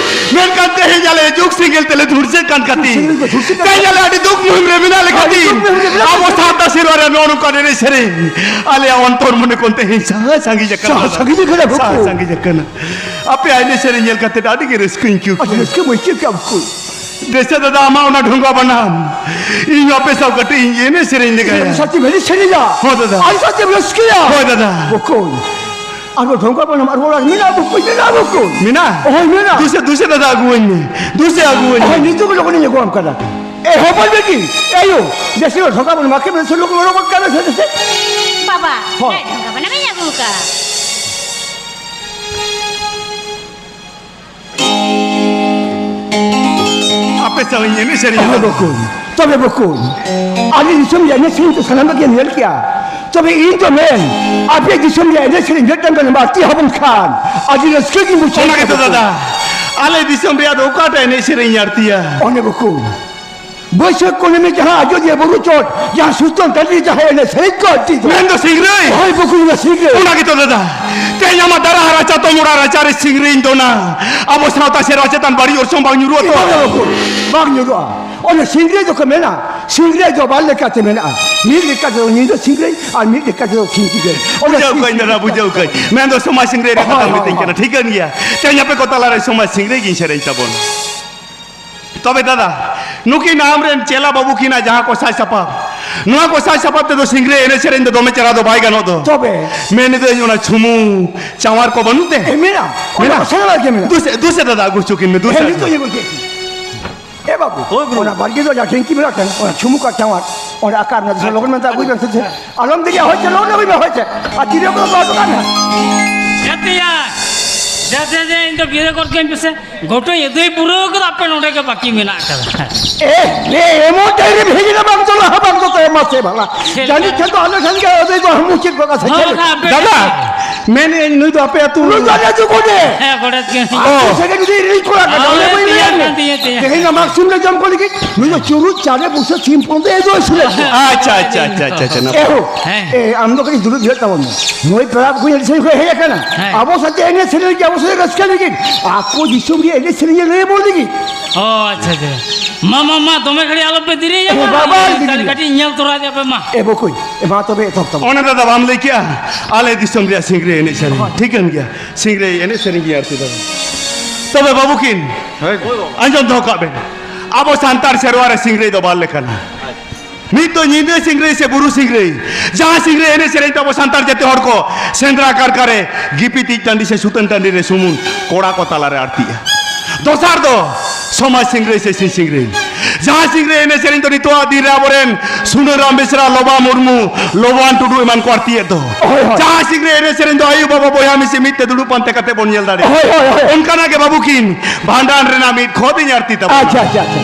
ᱢᱮᱱᱠᱷᱟᱱ ᱛᱮᱦᱮᱧ ᱟᱞᱮ ᱡᱩᱜᱽ ᱥᱮᱸᱜᱮᱞ ᱛᱮᱞᱮ ᱫᱷᱩᱨᱡᱟᱹᱜ ᱠᱟᱱ ᱠᱷᱟᱹᱛᱤᱨ, ᱫᱷᱩᱨᱡᱟᱹᱜ ᱠᱟᱱ ᱛᱮᱦᱮᱧ ᱟᱞᱮ ᱟᱹᱰᱤ ᱫᱩᱠ ᱢᱩᱦᱤᱢ ᱨᱮ ᱢᱮᱱᱟᱜ ᱞᱮ ᱟᱹᱰᱤ ᱠᱷᱟᱹᱛᱤᱨ, ᱫᱩᱠ ᱢᱩᱦᱤᱢ ᱨᱮ ᱢᱮᱱᱟᱜ ᱞᱮ ᱟᱵᱚ ᱠᱷᱟᱹᱛᱤᱨ᱾ ᱥᱟᱶᱛᱟ ᱥᱮᱨᱣᱟ ᱨᱮ ᱱᱚᱜᱼᱚ ᱱᱚᱝᱠᱟᱱ ᱮᱱᱮᱡ ᱥᱮᱨᱮᱧ ᱟᱞᱮᱭᱟᱜ ᱚᱱᱛᱚᱨ ᱢᱚᱱᱮ ᱠᱷᱚᱱ ᱛᱮᱦᱮᱧ ᱥᱟᱦᱟ ᱥᱟᱺᱜᱤᱧ ᱟᱠᱟᱱᱟ᱾ ᱥᱟᱦᱟ ᱥᱟᱺᱜᱤᱧ ᱟᱠᱟᱱᱟ ᱥᱟᱦᱟ ᱵᱟᱹᱵᱩ᱾ ᱥᱟᱺᱜᱤᱧ ᱟᱠᱟᱱᱟ᱾ ᱟᱯᱮᱭᱟᱜ ᱮᱱᱮᱡ ᱥᱮᱨᱮᱧ ᱧᱮᱞ ᱠᱟᱛᱮ ᱟᱹᱰᱤ ᱜᱮ ᱨᱟᱹᱥᱠᱟᱹᱧ ᱟᱹᱭᱠᱟᱹᱣ ᱟᱹᱰᱤ ᱠᱮᱫᱟ᱾ ᱨᱟᱹᱥᱠᱟᱹᱢ ᱟᱹᱭᱠᱟᱹᱣ ᱠᱮᱫᱟ ᱵᱟᱹᱵᱩ᱾ ᱫᱮᱥᱮ ᱫᱟᱫᱟ, ᱟᱢᱟᱜ ᱚᱱᱟ ᱰᱷᱚᱸᱜᱟ ᱵᱟᱱᱟᱢ ᱤᱧ ᱟᱯᱮ ᱥᱟᱶ ᱠᱟᱹᱴᱤᱡ ᱤᱧ ᱮᱱᱮᱡ ᱥᱮᱨᱮᱧ ᱞᱮᱜᱟᱭᱟ᱾ ᱟᱹᱰᱤ ᱥᱟᱹᱛᱤ ᱵᱷᱟᱹᱜᱤ ᱥᱮᱨᱮᱧᱟ᱾ ᱦᱳᱭ ᱫᱟᱫᱟ᱾ ᱟᱹᱰᱤ ᱥᱟᱹᱛᱤ ᱨᱟᱹᱥᱠᱟᱹᱭᱟ᱾ ᱦᱳᱭ ᱫᱟᱫᱟ᱾ ᱵᱚᱠᱚᱧ, ᱟᱨ ᱰᱷᱚᱸᱜᱟ ᱵᱟᱱᱟᱢ ᱟᱨ ᱨᱚᱲ ᱢᱮᱱᱟᱜᱼᱟ ᱵᱚᱠᱚᱧ, ᱢᱮᱱᱟᱜᱼᱟ ᱵᱚᱠᱚᱧ᱾ ᱢᱮᱱᱟᱜᱼᱟ? ᱦᱳᱭ, ᱢᱮᱱᱟᱜᱼᱟ᱾ ᱫᱩᱥᱮ, ᱫᱩᱥᱮ ᱫᱟᱫᱟ ᱟᱹᱜᱩᱣᱟᱹᱧ ᱢᱮ, ᱫᱩᱥᱮ ᱟᱹᱜᱩᱣᱟᱹᱧ ᱢᱮ᱾ ᱦᱳᱭ, ᱱᱤᱛᱚᱜ ᱜᱮ ᱞᱚᱜᱚᱱᱤᱧ ᱟᱹᱜᱩᱣᱟᱢ ᱠᱟᱱᱟ᱾ ᱮ ᱦᱚᱯᱚᱱ ᱵᱤᱴᱤ, ᱮ ᱭᱳ, ᱫᱮᱥᱮ ᱰᱷᱚᱸᱜᱟ ᱵᱟᱱᱟᱢ ᱢᱟᱠᱮ ᱢᱮ, ᱥᱮ ᱞᱚᱜᱚᱱ ᱞᱚᱜᱚᱱ ᱠᱟᱱᱟ ᱥᱮ ᱫᱮᱥᱮ᱾ ᱵᱟᱵᱟ, ᱦᱳᱭ᱾ ᱦᱮᱸ, ᱰᱷᱚᱸᱜᱟ ᱵᱟᱱᱟᱢᱤᱧ ᱟᱹᱜᱩ ᱠᱟᱜᱼᱟ᱾ ᱟᱯᱮ ᱥᱟᱶ ᱤᱧ ᱮᱱᱮᱡ ᱥᱮᱨᱮᱧ᱾ ᱦᱳᱭ ᱵᱚᱠᱚᱧ, ᱛᱚᱵᱮ ᱵᱚᱠᱚᱧ, ᱟᱞᱮ ᱫᱤᱥᱚᱢ ᱨᱮᱭᱟᱜ ᱮᱱᱮᱡ ᱥᱮᱨᱮᱧ ᱫᱚ ᱥᱟᱱᱟᱢᱟᱜ ᱜᱮᱢ ᱧᱮᱞ ᱠᱮᱜᱼᱟ᱾ ᱛᱚᱵᱮ ᱤᱧ ᱫᱚ ᱢᱮᱱ, ᱟᱯᱮ ᱫᱤᱥᱚᱢ ᱨᱮᱭᱟᱜ ᱮᱱᱮᱡ ᱥᱮᱨᱮᱧ ᱢᱤᱫᱴᱟᱝ ᱜᱟᱱ ᱵᱟᱹᱲᱛᱤ ᱦᱚᱵᱚᱱ ᱠᱷᱟᱱ ᱟᱹᱰᱤ ᱨᱟᱹᱥᱠᱟᱹ ᱜᱤᱧ ᱵᱩᱡᱷᱟᱹᱣ ᱚᱱᱟ ᱠᱮᱭᱟ ᱜᱮᱛᱚ ᱵᱚᱠᱚᱧ᱾ ᱫᱟᱫᱟ, ᱟᱞᱮ ᱫᱤᱥᱚᱢ ᱨᱮᱭᱟᱜ ᱫᱚ ᱚᱠᱟᱴᱟᱜ ᱮᱱᱮᱡ ᱥᱮᱨᱮᱧ ᱟᱹᱲᱛᱤᱭᱟ? ᱚᱱᱮ ᱵᱚᱠᱚᱧ, ᱵᱟᱹᱭᱥᱟᱹᱠᱷ ᱠᱩᱱᱟᱹᱢᱤ ᱡᱟᱦᱟᱸ ᱟᱡᱚᱫᱤᱭᱟᱹ ᱵᱩᱨᱩ ᱪᱚᱴ, ᱡᱟᱦᱟᱸ ᱥᱩᱛᱟᱹᱱ ᱴᱟᱺᱰᱤ ᱨᱮ ᱡᱟᱦᱟᱸ ᱮᱱᱮᱡ ᱥᱮᱨᱮᱧ ᱠᱚ ᱟᱹᱲᱛᱤ ᱫᱚ᱾ ᱢᱮᱱᱫᱚ ᱥᱤᱝᱨᱟᱹᱭ᱾ ᱦᱳᱭ ᱵᱚᱠᱚᱧ, ᱚᱱᱟ ᱥᱤᱝᱨᱟᱹᱭ᱾ ᱚᱱᱟ ᱜᱮᱛᱚ ᱫᱟᱫᱟ, ᱛᱮᱦᱮᱧ ᱟᱢᱟᱜ ᱫᱟᱨᱟ ᱦᱟᱨᱟ ᱪᱟᱛᱚᱢ ᱚᱲᱟᱜ ᱨᱟᱪᱟᱨᱮ ᱥᱤᱝᱨᱟᱹᱭᱤᱧ ᱫᱚᱱᱟ, ᱟᱵᱚ ᱥᱟᱶᱛᱟ ᱥᱮᱨᱣᱟ ᱪᱮᱛᱟᱱ ᱵᱟᱹᱲᱤᱡ ᱚᱨᱥᱚᱝ ᱵᱟᱝ ᱧᱩᱨᱩᱜᱼᱟ ᱛᱚ? ᱵᱟᱝᱟ ᱵᱚᱠᱚᱧ, ᱵᱟᱝ ᱧᱩᱨᱩᱜᱼᱟ᱾ ᱚᱱᱮ ᱥᱤᱝᱨᱟᱹᱭ ᱫᱚᱠᱚ ᱢᱮᱱᱟ, ᱥᱤᱝᱨᱟᱹᱭ ᱫᱚ ᱵᱟᱨ ᱞᱮᱠᱟᱛᱮ ᱢᱮᱱᱟᱜᱼᱟ᱾ ᱢᱤᱫ ᱞᱮᱠᱟ ᱛᱮᱫᱚ ᱧᱤᱫᱟᱹ ᱥᱤᱝᱨᱟᱹᱭ ᱟᱨ ᱢᱤᱫ ᱞᱮᱠᱟ ᱛᱮᱫᱚ ᱥᱤᱧ ᱥᱤᱝᱨᱟᱹᱭ᱾ ᱚᱱᱟ ᱵᱩᱡᱷᱟᱹᱣ ᱥᱤᱧ ᱠᱟᱹᱧ ᱥᱤᱝᱨᱟᱹᱭ ᱫᱟᱫᱟ, ᱵᱩᱡᱷᱟᱹᱣ ᱠᱟᱹᱧ᱾ ᱢᱮᱱᱫᱚ ᱥᱚᱢᱟᱡᱽ ᱥᱤᱝᱨᱟᱹᱭ ᱨᱮ ᱦᱳᱭ, ᱠᱟᱛᱷᱟ ᱦᱳᱭ, ᱢᱤᱛᱟᱹᱧ ᱠᱟᱱᱟ, ᱦᱳᱭ᱾ ᱴᱷᱤᱠᱟᱹᱱ ᱜᱮᱭᱟ᱾ ᱛᱮᱦᱮᱧ ᱟᱯᱮ ᱠᱚ ᱛᱟᱞᱟᱨᱮ ᱥᱚᱢᱟᱡᱽ ᱥᱤᱝᱨᱟᱹᱭ ᱜᱤᱧ ᱥᱮᱨᱮᱧ ᱛᱟᱵᱚᱱ᱾ ᱛᱚᱵᱮ ᱫᱟᱫᱟ, ᱱᱩᱠᱤᱱ ᱟᱢᱨᱮᱱ ᱪᱮᱞᱟ ᱵᱟᱹᱵᱩ ᱠᱤᱱᱟᱜ ᱡᱟᱦᱟᱸ ᱠᱚ ᱥᱟᱡᱽ ᱥᱟᱯᱟᱵ, ᱱᱚᱣᱟ ᱠᱚ ᱥᱟᱡᱽ ᱥᱟᱯᱟᱵ ᱛᱮᱫᱚ ᱥᱤᱝᱨᱟᱹᱭ ᱮᱱᱮᱡ ᱥᱮᱨᱮᱧ ᱫᱚ ᱫᱚᱢᱮ ᱪᱮᱦᱨᱟ ᱫᱚ ᱵᱟᱭ ᱜᱟᱱᱚᱜ ᱫᱚ᱾ ᱛᱚᱵᱮ? ᱢᱮᱱᱮᱫᱟᱹᱧ ᱚᱱᱟ ᱪᱷᱩᱢᱩ ᱪᱟᱣᱟᱨ ᱠᱚ ᱵᱟᱹᱱᱩᱜ ᱛᱮ? ᱮ, ᱢᱮᱱᱟᱜᱼᱟ᱾ ᱚᱱᱟ ᱢᱮᱱᱟᱜᱼᱟ? ᱠᱚ ᱥᱟᱱᱟᱢᱟᱜ ᱜᱮ ᱢᱮᱱᱟᱜᱼᱟ᱾ ᱫᱩᱥᱮ, ᱫᱩᱥᱮ ᱫᱟᱫᱟ, ᱟᱹᱜᱩ ᱦᱚᱪᱚ ᱠᱤᱱ ᱢᱮ, ᱫᱩᱥᱮ ᱦᱮᱸ, ᱟᱹᱜᱩ᱾ ᱱᱤᱛᱚᱜ ᱤᱧ ᱟᱹᱜᱩ ᱠᱮᱫ ᱠᱤᱱ᱾ ᱮ ᱵᱟᱹᱵᱩ, ᱦᱳᱭ, ᱜᱩᱨᱩ᱾ ᱚᱱᱟ ᱵᱟᱲᱜᱮ ᱫᱚ ᱡᱟᱦᱟᱸ ᱰᱷᱤᱝᱠᱤ ᱢᱮᱱᱟᱜ ᱠᱟᱱ, ᱚᱱᱟ ᱪᱷᱩᱢᱩ ᱠᱟᱨ ᱪᱟᱣᱟᱨ, ᱚᱸᱰᱮ ᱟᱠᱟ ᱢᱮᱱᱟᱜ, ᱫᱩᱥᱮ ᱞᱚᱜᱚᱱ ᱢᱮᱱᱛᱮ ᱟᱹᱜᱩᱭ ᱢᱮ, ᱥᱮ ᱪᱮᱫ? ᱟᱞᱚᱢ ᱫᱮᱨᱤᱭᱟ, ᱦᱳᱭ ᱪᱮ, ᱞᱚᱜᱚᱱ ᱟᱹᱜᱩᱭ ᱢᱮ, ᱦᱳᱭ ᱪᱮ᱾ ᱟᱨ ᱛᱤᱨᱭᱳ ᱠᱚᱫᱚ ᱫᱚᱦᱚ ᱦᱚᱴᱚ ᱠᱟᱜ ᱢᱮ᱾ ᱦᱮᱸ ᱛᱮᱭᱟ᱾ ᱫᱮ, ᱫᱮ, ᱫᱮ, ᱤᱧ ᱫᱚ ᱵᱤᱨᱟᱹ ᱜᱚᱫ ᱠᱟᱹᱧ ᱯᱮᱥᱮ᱾ ᱜᱚᱴᱟᱧ ᱟᱹᱫᱟᱹᱭ ᱯᱩᱨᱟᱹᱣ ᱠᱟᱫᱟ, ᱟᱯᱮ ᱱᱚᱰᱮ ᱜᱮ ᱵᱟᱹᱠᱤ ᱢᱮᱱᱟᱜ ᱠᱟᱫᱟ᱾ ᱮ, ᱮ, ᱮᱢᱚᱱ ᱴᱟᱭᱤᱢ ᱨᱮᱢ ᱦᱮᱡ ᱮᱱᱟ, ᱵᱟᱝ ᱫᱚ ᱞᱟᱦᱟ, ᱵᱟᱝ ᱫᱚ ᱛᱟᱭᱚᱢ, ᱢᱟᱥᱮ ᱵᱷᱟᱞᱟ᱾ ᱪᱮᱫ ᱡᱟᱹᱱᱤᱡ ᱞᱮᱠᱟ? ᱠᱷᱟᱱ ᱫᱚ ᱟᱞᱮ ᱴᱷᱮᱱ ᱜᱮ ᱟᱹᱫᱟᱹᱭ ᱫᱚ ᱢᱩᱪᱟᱹᱫ ᱜᱚᱫ ᱟᱥᱮ ᱦᱳᱭ, ᱪᱮᱫ? ᱵᱟᱠᱷᱟᱱ ᱟᱯᱮ ᱫᱟᱫᱟ, ᱢᱮᱱᱮᱫ ᱟᱹᱧ ᱱᱩᱭ ᱫᱚ ᱟᱯᱮ ᱟᱹᱛᱩ ᱱᱩᱭ ᱫᱚ ᱟᱞᱮ ᱟᱹᱛᱩ ᱠᱚ ᱜᱮ᱾ ᱦᱮᱸ, ᱜᱚᱰᱮᱛ ᱜᱮ᱾ ᱟᱹᱛᱩ ᱚ᱾ ᱥᱮ ᱜᱮ ᱡᱩᱫᱤ ᱤᱧ ᱠᱚᱲᱟ ᱠᱟᱱᱟ, ᱦᱳᱭ, ᱚᱸᱰᱮ ᱵᱟᱹᱧ ᱞᱟᱹᱭᱟ᱾ ᱛᱤᱭᱟᱹ ᱠᱟᱱ ᱛᱤᱧᱟᱹ, ᱛᱤᱭᱟᱹ᱾ ᱛᱮᱦᱮᱧ ᱫᱚ ᱢᱟᱜᱽ ᱥᱤᱢ ᱞᱮ ᱡᱚᱢ ᱠᱚ ᱞᱟᱹᱜᱤᱫ, ᱱᱩᱭ ᱫᱚ ᱪᱩᱨᱩᱡ ᱪᱟᱣᱞᱮ ᱵᱩᱥᱟᱹᱜ ᱥᱤᱢ ᱯᱚᱱ ᱫᱚ ᱮᱫᱚ ᱤᱥᱩᱞᱮᱫ ᱠᱚᱣᱟ᱾ ᱟᱪᱪᱷᱟ, ᱟᱪᱪᱷᱟ, ᱟᱪᱪᱷᱟ, ᱟᱪᱪᱷᱟ, ᱟᱪᱪᱷᱟ, ᱱᱟᱯᱟᱭ᱾ ᱮ ᱦᱳ, ᱦᱮᱸ᱾ ᱮ, ᱟᱢ ᱫᱚ ᱠᱟᱹᱴᱤᱡ ᱫᱩᱲᱩᱵ ᱡᱤᱨᱟᱹᱜ ᱛᱟᱵᱚᱱ ᱢᱮ᱾ ᱱᱩᱭ ᱯᱮᱲᱟ ᱠᱚ ᱦᱮᱡ ᱟᱠᱟᱱᱟ᱾ ᱦᱮᱸ᱾ ᱟᱵᱚ ᱥᱟᱛᱮ ᱮᱱᱮᱡ ᱥᱮᱨᱮᱧ ᱞᱟᱹᱜᱤᱫ, ᱟᱵᱚ ᱥᱟᱛᱮ ᱨᱟᱹᱥᱠᱟᱹ ᱞᱟᱹᱜᱤᱫ, ᱟᱠᱚ ᱫᱤᱥᱚᱢ ᱨᱮ ᱮᱱᱮᱡ ᱥᱮᱨᱮᱧ ᱮ ᱞᱟᱹᱭ ᱟᱵᱚᱱ ᱞᱟᱹᱜᱤᱫ᱾ ᱚ, ᱟᱪᱪᱷᱟ, ᱟᱪᱪᱷᱟ᱾ ᱢᱟ, ᱢᱟ, ᱢᱟ, ᱫᱚᱢᱮ ᱜᱷᱟᱹᱲᱤᱡ ᱟᱞᱚᱯᱮ ᱫᱮᱨᱤᱭᱟ, ᱮ, ᱢᱟ, ᱵᱟᱵᱟ, ᱛᱟᱦᱞᱮ ᱫᱮᱨᱤ᱾ ᱠᱟᱹᱴᱤᱡ ᱧᱮᱞ ᱛᱚᱨᱟ ᱟᱯᱮ, ᱢᱟ᱾ ᱮ, ᱵᱚᱠᱚᱧ, ᱮ, ᱢᱟ ᱛᱚᱵᱮ ᱮᱛᱚᱦᱚᱵ ᱛᱟᱵᱚᱱ᱾ ᱚᱱᱮ ᱫᱟᱫᱟ ᱵᱟᱢ ᱞᱟᱹᱭ ᱠᱮᱜᱼᱟ, ᱟᱞᱮ ᱫᱤᱥᱚᱢ ᱨᱮᱭᱟᱜ ᱥᱤᱝᱨᱟᱹᱭ ᱮᱱᱮᱡ ᱥᱮᱨᱮᱧ᱾ ᱦᱳᱭ᱾ ᱴᱷᱤᱠᱟᱹᱱ ᱜᱮᱭᱟ, ᱥᱤᱝᱨᱟᱹᱭ ᱮᱱᱮᱡ ᱥᱮᱨᱮᱧ ᱜᱮ ᱟᱨᱠᱤ ᱫᱟᱫᱟ᱾ ᱛᱚᱵᱮ ᱵᱟᱹᱵᱩ ᱠᱤᱱ, ᱦᱳᱭ᱾ ᱟᱸᱡᱚᱢ ᱫᱚᱦᱚ ᱠᱟᱜ ᱵᱮᱱ᱾ ᱟᱵᱚ ᱥᱟᱱᱛᱟᱲ ᱥᱮᱨᱣᱟ ᱨᱮ ᱥᱤᱝᱨᱟᱹᱭ ᱫᱚ ᱵᱟᱨ ᱞᱮᱠᱟᱱᱟ᱾ ᱢᱤᱫ ᱫᱚ ᱧᱤᱫᱟᱹ ᱥᱤᱝᱨᱟᱹᱭ ᱥᱮ ᱵᱩᱨᱩ ᱥᱤᱝᱨᱟᱹᱭ, ᱡᱟᱦᱟᱸ ᱥᱤᱝᱨᱟᱹᱭ ᱮᱱᱮᱡ ᱥᱮᱨᱮᱧ ᱛᱟᱵᱚ ᱥᱟᱱᱛᱟᱲ ᱡᱟᱹᱛᱤ ᱦᱚᱲ ᱠᱚ ᱥᱮᱸᱫᱽᱨᱟ ᱠᱟᱨᱠᱟ ᱨᱮ, ᱜᱤᱯᱤ ᱛᱤᱡ ᱴᱟᱺᱰᱤ ᱥᱮ ᱥᱩᱛᱟᱹᱱ ᱴᱟᱺᱰᱤ ᱨᱮ ᱥᱩᱢᱩᱝ ᱠᱚᱲᱟ ᱠᱚ ᱛᱟᱞᱟᱨᱮ ᱟᱹᱲᱛᱤᱜᱼᱟ᱾ ᱫᱚᱥᱟᱨ ᱫᱚ ᱥᱚᱢᱟᱡᱽ ᱥᱤᱝᱨᱟᱹᱭ ᱥᱮ ᱥᱤᱧ ᱥᱤᱝᱨᱟᱹᱭ, ᱡᱟᱦᱟᱸ ᱥᱤᱝᱨᱟᱹᱭ ᱮᱱᱮᱡ ᱥᱮᱨᱮᱧ ᱫᱚ ᱱᱤᱛᱚᱜᱟᱜ ᱫᱤᱱ ᱨᱮ ᱟᱵᱚᱨᱮᱱ ᱥᱩᱱᱟᱹᱨᱟᱢ ᱵᱮᱥᱨᱟ, ᱞᱚᱵᱟ ᱢᱩᱨᱢᱩ, ᱞᱚᱵᱟᱱ ᱴᱩᱰᱩ ᱮᱢᱟᱱ ᱠᱚ ᱟᱹᱲᱛᱤᱭᱮᱫ ᱫᱚ᱾ ᱦᱳᱭ, ᱦᱳᱭ᱾ ᱡᱟᱦᱟᱸ ᱥᱤᱝᱨᱟᱹᱭ ᱮᱱᱮᱡ ᱥᱮᱨᱮᱧ ᱫᱚ ᱟᱭᱳ ᱵᱟᱵᱟ ᱵᱚᱭᱦᱟ ᱢᱤᱥᱤ ᱢᱤᱫ ᱛᱮ ᱫᱩᱲᱩᱵ ᱯᱟᱱᱛᱮ ᱠᱟᱛᱮ ᱵᱚᱱ ᱧᱮᱞ ᱫᱟᱲᱮᱭᱟᱜᱼᱟ᱾ ᱦᱳᱭ, ᱦᱳᱭ, ᱦᱳᱭ᱾ ᱚᱱᱠᱟᱱᱟᱜ ᱜᱮ ᱵᱟᱹᱵᱩ ᱠᱤᱱ ᱵᱷᱟᱸᱰᱟᱱ ᱨᱮᱱᱟᱜ ᱢᱤᱫ ᱠᱷᱚᱫᱤᱧ ᱟᱹᱲᱛᱤ ᱛᱟᱵᱚᱱᱟ᱾ ᱟᱪᱪᱷᱟ, ᱟᱪᱪᱷᱟ, ᱟᱪᱪᱷᱟ᱾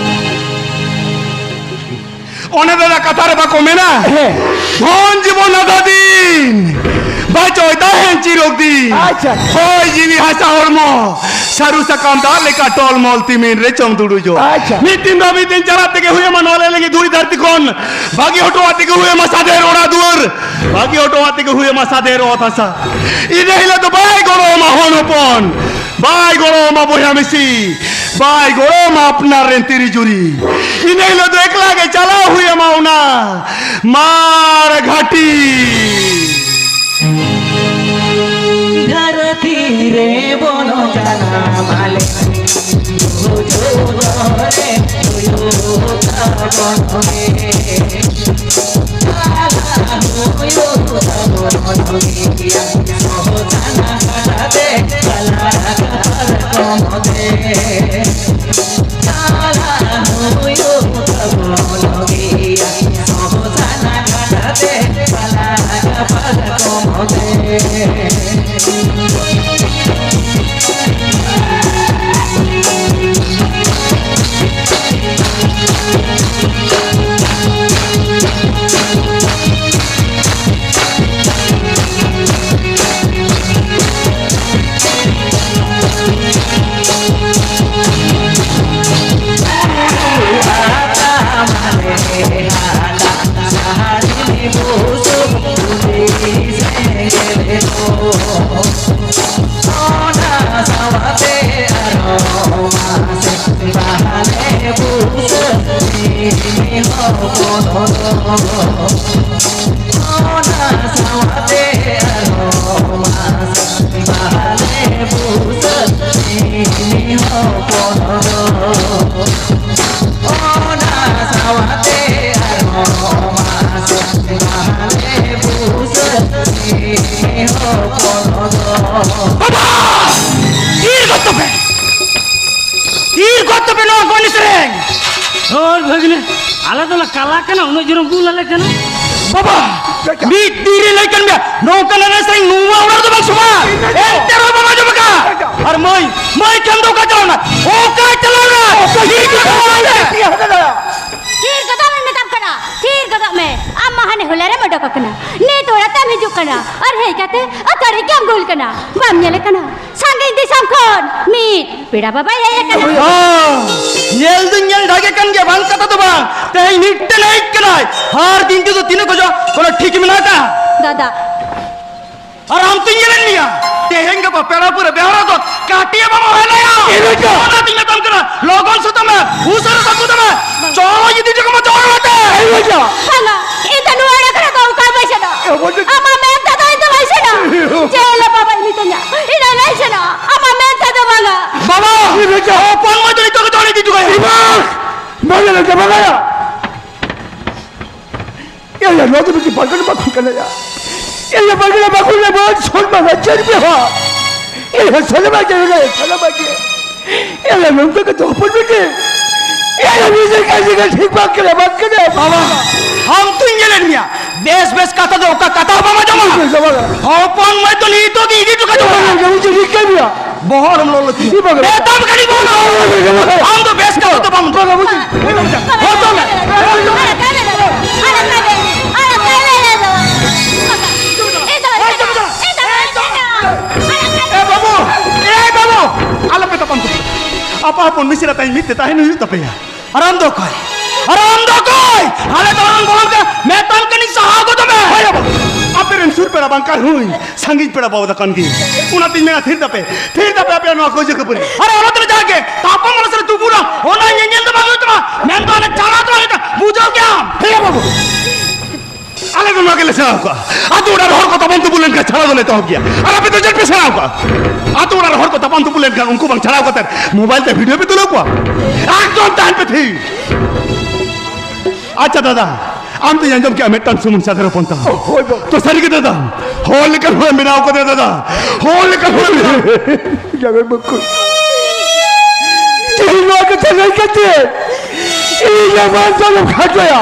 ᱚᱱᱮ ᱫᱟᱫᱟ ᱠᱟᱛᱷᱟ ᱨᱮ ᱵᱟᱠᱚ ᱢᱮᱱᱟ, ᱦᱮᱸ᱾ ᱫᱷᱚᱱ ᱡᱤᱵᱚᱱ ᱟᱫᱷᱟ ᱫᱤᱱ, ᱵᱟᱪᱚᱭ ᱛᱟᱦᱮᱱ ᱪᱤᱨᱚᱠ ᱫᱤᱱ᱾ ᱟᱪᱪᱷᱟ, ᱟᱪᱪᱷᱟ᱾ ᱦᱚᱭ ᱡᱤᱣᱤ ᱦᱟᱥᱟ ᱦᱚᱲᱢᱚ, ᱥᱟᱹᱨᱩ ᱥᱟᱠᱟᱢ ᱫᱟᱜ ᱞᱮᱠᱟ ᱴᱚᱞᱢᱚᱞ ᱛᱤᱢᱤᱱ ᱨᱮ ᱪᱚᱝ ᱫᱩᱲᱩᱡᱚᱜ᱾ ᱟᱪᱪᱷᱟ᱾ ᱢᱤᱫ ᱫᱤᱱ ᱫᱚ ᱢᱤᱫ ᱫᱤᱱ ᱪᱟᱞᱟᱜ ᱛᱮᱜᱮ ᱦᱩᱭ ᱟᱢᱟ ᱱᱚᱣᱟ ᱞᱮ ᱞᱟᱹᱜᱤᱫ ᱫᱷᱩᱲᱤ ᱫᱷᱟᱹᱨᱛᱤ ᱠᱷᱚᱱ᱾ ᱵᱟᱹᱜᱤ ᱦᱚᱴᱚᱣᱟᱜ ᱛᱮᱜᱮ ᱦᱩᱭ ᱟᱢᱟ ᱥᱟᱫᱷᱮᱨ ᱚᱲᱟᱜ ᱫᱩᱣᱟᱹᱨ, ᱵᱟᱹᱜᱤ ᱦᱚᱴᱚᱣᱟᱜ ᱛᱮᱜᱮ ᱦᱩᱭ ᱟᱢᱟ ᱥᱟᱫᱷᱮᱨ ᱚᱛ ᱦᱟᱥᱟ᱾ ᱤᱱᱟᱹ ᱦᱤᱞᱳᱜ ᱫᱚ ᱵᱟᱭ ᱜᱚᱲᱚ ᱟᱢᱟ ᱦᱚᱱ ᱦᱚᱯᱚᱱ, ᱵᱟᱭ ᱜᱚᱲᱚ ᱟᱢᱟ ᱵᱚᱭᱦᱟ ᱢᱤᱥᱤ, ᱵᱟᱭ ᱜᱚᱲᱚ ᱟᱢᱟ ᱟᱯᱱᱟᱨ ᱨᱮᱱ ᱛᱤᱨᱤ ᱡᱩᱨᱤ᱾ ᱤᱱᱟᱹ ᱦᱤᱞᱳᱜ ᱫᱚ ᱮᱠᱞᱟ ᱜᱮ ᱪᱟᱞᱟᱣ ᱦᱩᱭ ᱟᱢᱟ ᱚᱱᱟ ᱢᱟᱲ ᱜᱷᱟᱴᱤ᱾ ᱫᱷᱟᱹᱨᱛᱤ ᱨᱮ ᱵᱚᱱ ᱡᱟᱱᱟᱢ ᱟᱞᱮ, ᱵᱩᱡᱷᱟᱹᱣ ᱫᱚᱨᱮ ᱦᱩᱭᱩᱜ ᱛᱟᱵᱚᱱ ᱜᱮ᱾ ᱪᱟᱞᱟᱜ ᱦᱩᱭᱩᱜ ᱛᱟᱵᱚᱱ ᱜᱮᱭᱟ, ᱥᱚᱦᱚ ᱥᱟᱱᱟ ᱠᱟᱴᱟ ᱛᱮ, ᱪᱟᱞᱟᱜ ᱯᱟᱨᱠᱚᱢ ᱛᱮ᱾ ᱪᱟᱞᱟᱜ ᱦᱩᱭᱩᱜ ᱛᱟᱵᱚᱱ ᱜᱮᱭᱟ, ᱥᱚᱦᱚ ᱥᱟᱱᱟ ᱠᱟᱴᱟ ᱛᱮ, ᱪᱟᱞᱟᱜ ᱯᱟᱨᱠᱚᱢ ᱛᱮ᱾ ᱚᱱᱟ ᱥᱟᱶᱛᱮ ᱟᱨᱦᱚᱸ ᱢᱟᱥᱮ ᱵᱟᱦᱟᱞᱮ ᱵᱩᱥᱟᱹᱜ ᱢᱤᱢᱤ ᱦᱚᱯᱚᱱ ᱫᱚ᱾ ᱚᱱᱟ ᱥᱟᱶᱛᱮ ᱟᱨᱦᱚᱸ ᱢᱟᱥᱮ ᱵᱟᱦᱟᱞᱮ ᱵᱩᱥᱟᱹᱜ ᱢᱤᱢᱤ ᱦᱚᱯᱚᱱ ᱫᱚ᱾ ᱵᱟᱵᱟ! ᱛᱷᱤᱨ ᱜᱚᱫ ᱛᱟᱯᱮ! ᱛᱷᱤᱨ ᱜᱚᱫ ᱛᱟᱯᱮ ᱱᱚᱣᱟ ᱠᱚ ᱮᱱᱮᱡ ᱥᱮᱨᱮᱧ! ᱦᱳᱭ ᱵᱷᱟᱹᱜᱽᱱᱟᱹ, ᱟᱞᱮ ᱫᱚᱞᱮ ᱠᱟᱞᱟ ᱠᱟᱱᱟ, ᱩᱱᱟᱹᱜ ᱡᱳᱨᱮᱢ ᱜᱩᱞ ᱟᱞᱮ ᱠᱟᱱᱟ᱾ ᱵᱟᱵᱟ! ᱢᱤᱫ ᱫᱤᱱ ᱨᱮ ᱞᱟᱹᱭ ᱠᱟᱱ ᱜᱮᱭᱟ, ᱱᱚᱝᱠᱟᱱ ᱮᱱᱮᱡ ᱥᱮᱨᱮᱧ ᱱᱚᱣᱟ ᱚᱲᱟᱜ ᱨᱮᱫᱚ ᱵᱟᱝ ᱥᱚᱵᱷᱟ! ᱮᱱᱛᱮ ᱨᱮᱦᱚᱸ ᱵᱟᱵᱟ ᱟᱸᱡᱚᱢ ᱟᱠᱟᱫ! ᱟᱨ ᱢᱟᱹᱭ, ᱢᱟᱹᱭ ᱠᱷᱟᱱ ᱫᱚ ᱚᱠᱟ ᱪᱟᱞᱟᱣ ᱮᱱᱟ? ᱚᱠᱟ ᱪᱟᱞᱟᱣ ᱮᱱᱟ? ᱛᱷᱤᱨ ᱜᱚᱫᱚᱜ ᱢᱮ! ᱛᱷᱤᱨ ᱜᱚᱫᱚᱜ ᱢᱮ ᱢᱮᱛᱟᱢ ᱠᱟᱱᱟ, ᱛᱷᱤᱨ ᱜᱚᱫᱚᱜ ᱢᱮ᱾ ᱟᱢ ᱢᱟ ᱦᱟᱱᱮ ᱦᱚᱞᱟ ᱨᱮᱢ ᱚᱰᱚᱠ ᱟᱠᱟᱱᱟ, ᱱᱤᱛ ᱚᱲᱟᱜ ᱛᱮᱢ ᱦᱤᱡᱩᱜ ᱠᱟᱱᱟ, ᱟᱨ ᱦᱮᱡ ᱠᱟᱛᱮ ᱟᱠᱟᱲᱤ ᱜᱮᱢ ᱜᱳᱞ ᱠᱟᱱᱟ᱾ ᱵᱟᱢ ᱧᱮᱞᱮ ᱠᱟᱱᱟ, ᱥᱟᱺᱜᱤᱧ ᱫᱤᱥᱚᱢ ᱠᱷᱚᱱ ᱢᱤᱫ ᱯᱮᱲᱟ ᱵᱟᱵᱟᱭ ᱦᱮᱡ ᱟᱠᱟᱱᱟ᱾ ᱦᱚᱸ, ᱧᱮᱞ ᱫᱩᱧ ᱧᱮᱞ ᱴᱷᱟᱠᱮ ᱠᱟᱱ ᱜᱮᱭᱟ, ᱵᱟᱝ ᱠᱟᱛᱷᱟ ᱫᱚ ᱵᱟᱝ᱾ ᱛᱮᱦᱮᱧ ᱢᱤᱫᱴᱮᱱ ᱦᱮᱡ ᱠᱟᱱᱟᱭ, ᱟᱨ ᱫᱤᱱ ᱛᱮᱫᱚ ᱛᱤᱱᱟᱹᱜ ᱠᱷᱚᱡᱚᱜ ᱠᱳᱱᱳ ᱴᱷᱤᱠ ᱢᱮᱱᱟᱜ ᱟᱠᱟᱫ? ᱫᱟᱫᱟ, ᱟᱨ ᱟᱢ ᱛᱚᱧ ᱧᱮᱞᱮᱫ ᱢᱮᱭᱟ, ᱛᱮᱦᱮᱧ ᱜᱟᱯᱟ ᱯᱮᱲᱟ ᱯᱩᱨᱟᱹ ᱵᱮᱣᱨᱟ ᱫᱚ ᱠᱟᱹᱴᱤᱡ ᱮ ᱵᱟᱢ ᱦᱚᱦᱚᱭ ᱞᱟᱭᱟ᱾ ᱤᱱᱟᱹ ᱜᱮ᱾ ᱚᱱᱟᱛᱤᱧ ᱢᱮᱛᱟᱢ ᱠᱟᱱᱟ, ᱞᱚᱜᱚᱱ ᱥᱩᱛᱟᱹᱢ ᱢᱮ, ᱩᱥᱟᱹᱨᱟ ᱥᱟᱹᱜᱩᱱ ᱢᱮ᱾ ᱪᱚᱞᱚ ᱤᱫᱤ ᱦᱚᱴᱚ ᱠᱟᱢᱟ ᱪᱚᱞᱚ ᱚᱲᱟᱜ ᱛᱮ᱾ ᱤᱱᱟᱹ ᱜᱮ᱾ ᱵᱟᱝᱟ, ᱤᱧ ᱫᱚ ᱱᱚᱣᱟ ᱚᱲᱟᱜ ᱠᱚᱨᱮ ᱫᱚ ᱚᱠᱟ ᱵᱟᱹᱧ ᱥᱮᱱᱚᱜ᱾ ᱮ, ᱵᱟᱹᱵᱩ᱾ ᱟᱢᱟᱜ ᱢᱮᱱ ᱛᱮᱫᱚ ᱤᱧ ᱫᱚ ᱵᱟᱹᱧ ᱥᱮᱱᱚᱜ᱾ ᱪᱮᱫ ᱞᱮ ᱵᱟᱵᱟᱭ ᱢᱤᱛᱟᱹᱧᱟ, ᱤᱧ ᱫᱚ ᱵᱟᱹᱧ ᱥᱮᱱᱚᱜ᱾ ᱟᱢᱟᱜ ᱢᱮᱱ ᱛᱮᱫᱚ ᱵᱟᱝᱟ᱾ ᱵᱟᱵᱟ, ᱤᱱᱟᱹ ᱜᱮ᱾ ᱦᱚᱯᱚᱱ ᱢᱟᱹᱭ ᱫᱚ ᱱᱤᱛᱚᱜ ᱜᱮ ᱪᱚᱞᱚ ᱤᱫᱤ ᱦᱚᱴᱚ ᱠᱟᱭᱟ᱾ ᱤᱢᱟ, ᱵᱟᱝᱟ, ᱵᱟᱝᱟ᱾ ᱮᱭᱟ, ᱱᱚᱣᱟ ᱫᱚ ᱢᱤᱫᱴᱤᱡ ᱵᱟᱜᱟᱱ ᱵᱟᱠᱷᱳᱞ ᱠᱟᱱᱟ ᱭᱟ᱾ ᱮᱭᱟ, ᱵᱟᱜᱟᱱ ᱵᱟᱠᱷᱳᱞ ᱨᱮ ᱵᱚᱱ ᱥᱚᱱᱢᱟᱱ ᱟᱨ ᱪᱮᱫ ᱵᱮᱣᱦᱟᱨ? ᱮᱭᱟ, ᱥᱟᱱᱟᱢᱟᱜ ᱜᱮ ᱢᱮᱱᱟᱭᱟ, ᱥᱟᱱᱟᱢᱟᱜ ᱜᱮ᱾ ᱮᱭᱟ, ᱱᱚᱝᱠᱟ ᱠᱟᱛᱮ ᱦᱚᱯᱚᱱ ᱵᱤᱴᱤ᱾ ᱮᱭᱟ, ᱱᱤᱡᱮ ᱠᱟᱡᱮ ᱜᱮ ᱴᱷᱤᱠ ᱵᱟᱝ ᱠᱟᱱᱟ, ᱵᱟᱝ ᱠᱟᱱᱟ᱾ ᱵᱟᱵᱟ, ᱟᱢ ᱛᱚᱧ ᱧᱮᱞᱮᱫ ᱢᱮᱭᱟ, ᱵᱮᱥ ᱵᱮᱥ ᱠᱟᱛᱷᱟ ᱫᱚ ᱚᱠᱟ ᱠᱟᱛᱷᱟ ᱦᱚᱸ ᱵᱟᱢ ᱟᱸᱡᱚᱢᱟ᱾ ᱵᱟᱝ ᱟᱸᱡᱚᱢᱟ᱾ ᱦᱚᱯᱚᱱ ᱢᱟᱹᱭ ᱫᱚ ᱱᱤᱛᱚᱜ ᱜᱮ ᱤᱫᱤ ᱦᱚᱴᱚ ᱠᱟᱜ ᱢᱮ᱾ ᱵᱟᱝ ᱟᱸᱡᱚᱢᱟ, ᱩᱱᱤ ᱴᱷᱤᱠ ᱠᱟᱱ ᱜᱮᱭᱟ᱾ ᱵᱚᱦᱚᱜ ᱨᱮᱢ ᱞᱚᱞᱚ ᱛᱤᱧᱟ᱾ ᱪᱮᱫ ᱵᱟᱝ? ᱢᱮᱛᱟᱢ ᱠᱟᱹᱱᱟᱹᱧ ᱵᱚᱦᱚᱜ ᱨᱮ᱾ ᱟᱢ ᱫᱚ ᱵᱮᱥ ᱠᱟᱛᱷᱟ ᱫᱚ ᱵᱟᱢ ᱵᱟᱝ, ᱵᱟᱝ, ᱵᱟᱝ᱾ ᱦᱚᱲ ᱫᱚ ᱢᱮ᱾ ᱮ ᱵᱟᱹᱵᱩ, ᱮ ᱵᱟᱹᱵᱩ, ᱟᱞᱚᱯᱮ ᱛᱟᱯᱟᱢ ᱛᱟᱹᱯᱩᱜᱼᱟ᱾ ᱟᱯᱟ ᱦᱚᱯᱚᱱ ᱢᱤᱥᱨᱟ ᱛᱟᱭ ᱢᱤᱫ ᱛᱮ ᱛᱟᱦᱮᱱ ᱦᱩᱭᱩᱜ ᱛᱟᱯᱮᱭᱟ᱾ ᱟᱨ ᱟᱢ ᱫᱚ ᱚᱠᱚᱭ? ᱟᱨ ᱟᱢ ᱫᱚ ᱚᱠᱚᱭ? ᱟᱞᱮ ᱫᱚ ᱵᱟᱝ ᱵᱚᱞᱚᱱ ᱠᱟᱱᱟ, ᱢᱮᱛᱟᱢ ᱠᱟᱹᱱᱟᱹᱧ ᱥᱟᱦᱟ ᱜᱚᱫᱚᱜ ᱢᱮ᱾ ᱦᱳᱭ ᱵᱟᱵᱟ, ᱟᱯᱮ ᱨᱮᱱ ᱥᱩᱨ ᱯᱮᱲᱟ ᱵᱟᱝ ᱠᱟᱱ ᱦᱩᱭ᱾ ᱥᱟᱺᱜᱤᱧ ᱯᱮᱲᱟ ᱵᱟᱵᱟ ᱫᱚ ᱠᱟᱱ ᱜᱮ᱾ ᱚᱱᱟᱛᱤᱧ ᱢᱮᱱᱟ, ᱛᱷᱤᱨ ᱛᱟᱯᱮ, ᱛᱷᱤᱨ ᱛᱟᱯᱮ ᱟᱯᱮᱭᱟᱜ ᱱᱚᱣᱟ ᱠᱟᱹᱭᱡᱟᱹ ᱠᱷᱟᱹᱯᱟᱹᱨᱤ᱾ ᱟᱨ ᱟᱞᱚ ᱛᱮ ᱡᱟᱦᱟᱸ ᱜᱮ ᱛᱟᱯᱟᱢ ᱟᱞᱚ ᱥᱮ ᱛᱩᱯᱩᱱᱟ, ᱚᱱᱟ ᱧᱮᱧᱮᱞ ᱫᱚ ᱵᱟᱝ ᱦᱩᱭᱩᱜ ᱛᱟᱢᱟ᱾ ᱢᱮᱱᱫᱚ ᱟᱞᱮ ᱪᱟᱞᱟᱣ ᱫᱚ ᱦᱩᱭᱩᱜ ᱛᱟᱢᱟ, ᱵᱩᱡᱷᱟᱹᱣ ᱠᱮᱜᱼᱟᱢ? ᱦᱮᱸ ᱵᱟᱹᱵᱩ, ᱟᱞᱮ ᱫᱚ ᱱᱚᱣᱟ ᱜᱮᱞᱮ ᱥᱮᱬᱟ ᱠᱚᱣᱟ᱾ ᱟᱛᱳ ᱚᱲᱟᱜ ᱨᱮ ᱦᱚᱲ ᱠᱚ ᱛᱟᱯᱟᱢ ᱛᱩᱯᱩ ᱞᱮᱱᱠᱷᱟᱱ ᱪᱷᱟᱲᱟᱣ ᱫᱚᱞᱮ ᱮᱛᱚᱦᱚᱵ ᱜᱮᱭᱟ᱾ ᱟᱨ ᱟᱯᱮ ᱫᱚ ᱪᱮᱫ ᱯᱮ ᱥᱮᱬᱟ ᱠᱚᱣᱟ? ᱟᱛᱳ ᱚᱲᱟᱜ ᱨᱮ ᱦᱚᱲ ᱠᱚ ᱛᱟᱯᱟᱢ ᱛᱩᱯᱩ ᱞᱮᱱᱠᱷᱟᱱ ᱩᱱᱠᱩ ᱵᱟᱝ ᱪᱷᱟᱲᱟᱣ ᱠᱟᱛᱮ ᱢᱳᱵᱟᱭᱤᱞ ᱛᱮ ᱵᱷᱤᱰᱤᱭᱳ ᱯᱮ ᱛᱩᱞᱟᱹᱣ ᱠᱚᱣᱟ? ᱮᱠᱫᱚᱢ ᱛᱟᱦᱮᱱ ᱯᱮ ᱛᱷᱤᱨ᱾ ᱟᱪᱪᱷᱟ ᱫᱟᱫᱟ, ᱟᱢ ᱫᱚᱧ ᱟᱸᱡᱚᱢ ᱠᱮᱜᱼᱟ ᱢᱤᱫᱴᱟᱝ ᱥᱩᱢᱩᱝ ᱥᱟᱜᱟᱨ ᱦᱚᱯᱚᱱ ᱛᱟᱢ᱾ ᱦᱳᱭ ᱵᱟᱵᱟ᱾ ᱛᱚ ᱥᱟᱹᱨᱤ ᱜᱮ ᱫᱟᱫᱟ, ᱦᱚᱲ ᱞᱮᱠᱟᱱ ᱦᱚᱲᱮᱢ ᱵᱮᱱᱟᱣ ᱠᱟᱫᱮᱭᱟ ᱫᱟᱫᱟ, ᱦᱚᱲ ᱞᱮᱠᱟᱱ ᱦᱚᱲᱮᱢ ᱵᱮᱱᱟᱣ᱾ ᱡᱟᱜᱟᱲ ᱵᱟᱹᱠᱩ᱾ ᱛᱮᱦᱮᱧ ᱱᱚᱣᱟ ᱠᱟᱛᱷᱟ ᱞᱟᱹᱭ ᱠᱟᱛᱮ ᱤᱧ ᱟᱢᱟᱜ ᱡᱟᱱᱟᱢ ᱠᱷᱟᱴᱚᱭᱟ᱾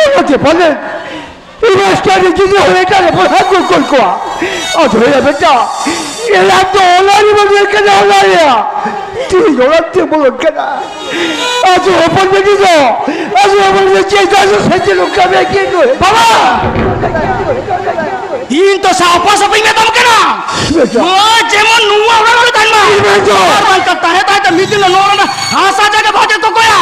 ᱚᱱᱟᱛᱮ ᱯᱟᱞᱮ ᱤᱧ ᱢᱟᱥᱴᱟᱨ ᱨᱮ ᱜᱤᱫᱽᱨᱟᱹ ᱦᱚᱸ ᱮᱴᱟᱜ ᱨᱮ ᱯᱟᱲᱦᱟᱣ ᱠᱚ ᱠᱩᱞ ᱠᱚᱣᱟ᱾ ᱟᱫᱚ ᱦᱮᱸ ᱵᱮᱴᱟ, ᱮᱨᱟ ᱫᱚ ᱚᱱᱟ ᱨᱮ ᱵᱚᱞᱚᱱ ᱠᱟᱱᱟ, ᱚᱱᱟ ᱨᱮᱭᱟᱜ ᱛᱤᱦᱤᱧ ᱚᱲᱟᱜ ᱛᱮ ᱵᱚᱞᱚᱱ ᱠᱟᱱᱟ᱾ ᱟᱫᱚ ᱦᱚᱯᱚᱱ ᱵᱤᱴᱤ ᱫᱚ, ᱟᱫᱚ ᱦᱚᱯᱚᱱ ᱵᱤᱴᱤ ᱪᱮᱫ ᱟᱫᱚ ᱥᱮ ᱪᱮᱫ ᱞᱮᱠᱟ ᱵᱮ ᱠᱤ ᱱᱩᱭ? ᱵᱟᱵᱟ! ᱤᱧ ᱛᱚ ᱥᱟᱯᱷᱟ ᱥᱟᱹᱯᱷᱤᱧ ᱢᱮᱛᱟᱢ ᱠᱟᱱᱟ᱾ ᱵᱮᱴᱟ᱾ ᱱᱚᱣᱟ ᱡᱮᱢᱚᱱ ᱱᱚᱣᱟ ᱚᱲᱟᱜ ᱨᱮ ᱛᱟᱦᱮᱱ ᱢᱟ᱾ ᱤᱧ ᱢᱮᱱ ᱫᱚ᱾ ᱟᱨ ᱵᱟᱝᱠᱷᱟᱱ ᱛᱟᱦᱮᱸ ᱛᱟᱦᱮᱸ ᱛᱮ ᱢᱤᱫ ᱫᱤᱱ ᱱᱚᱣᱟ ᱚᱲᱟᱜ ᱨᱮᱱᱟᱜ ᱦᱟᱥᱟ ᱡᱟᱭᱜᱟ ᱵᱷᱟᱜᱽ ᱠᱚ ᱠᱚᱭᱟ᱾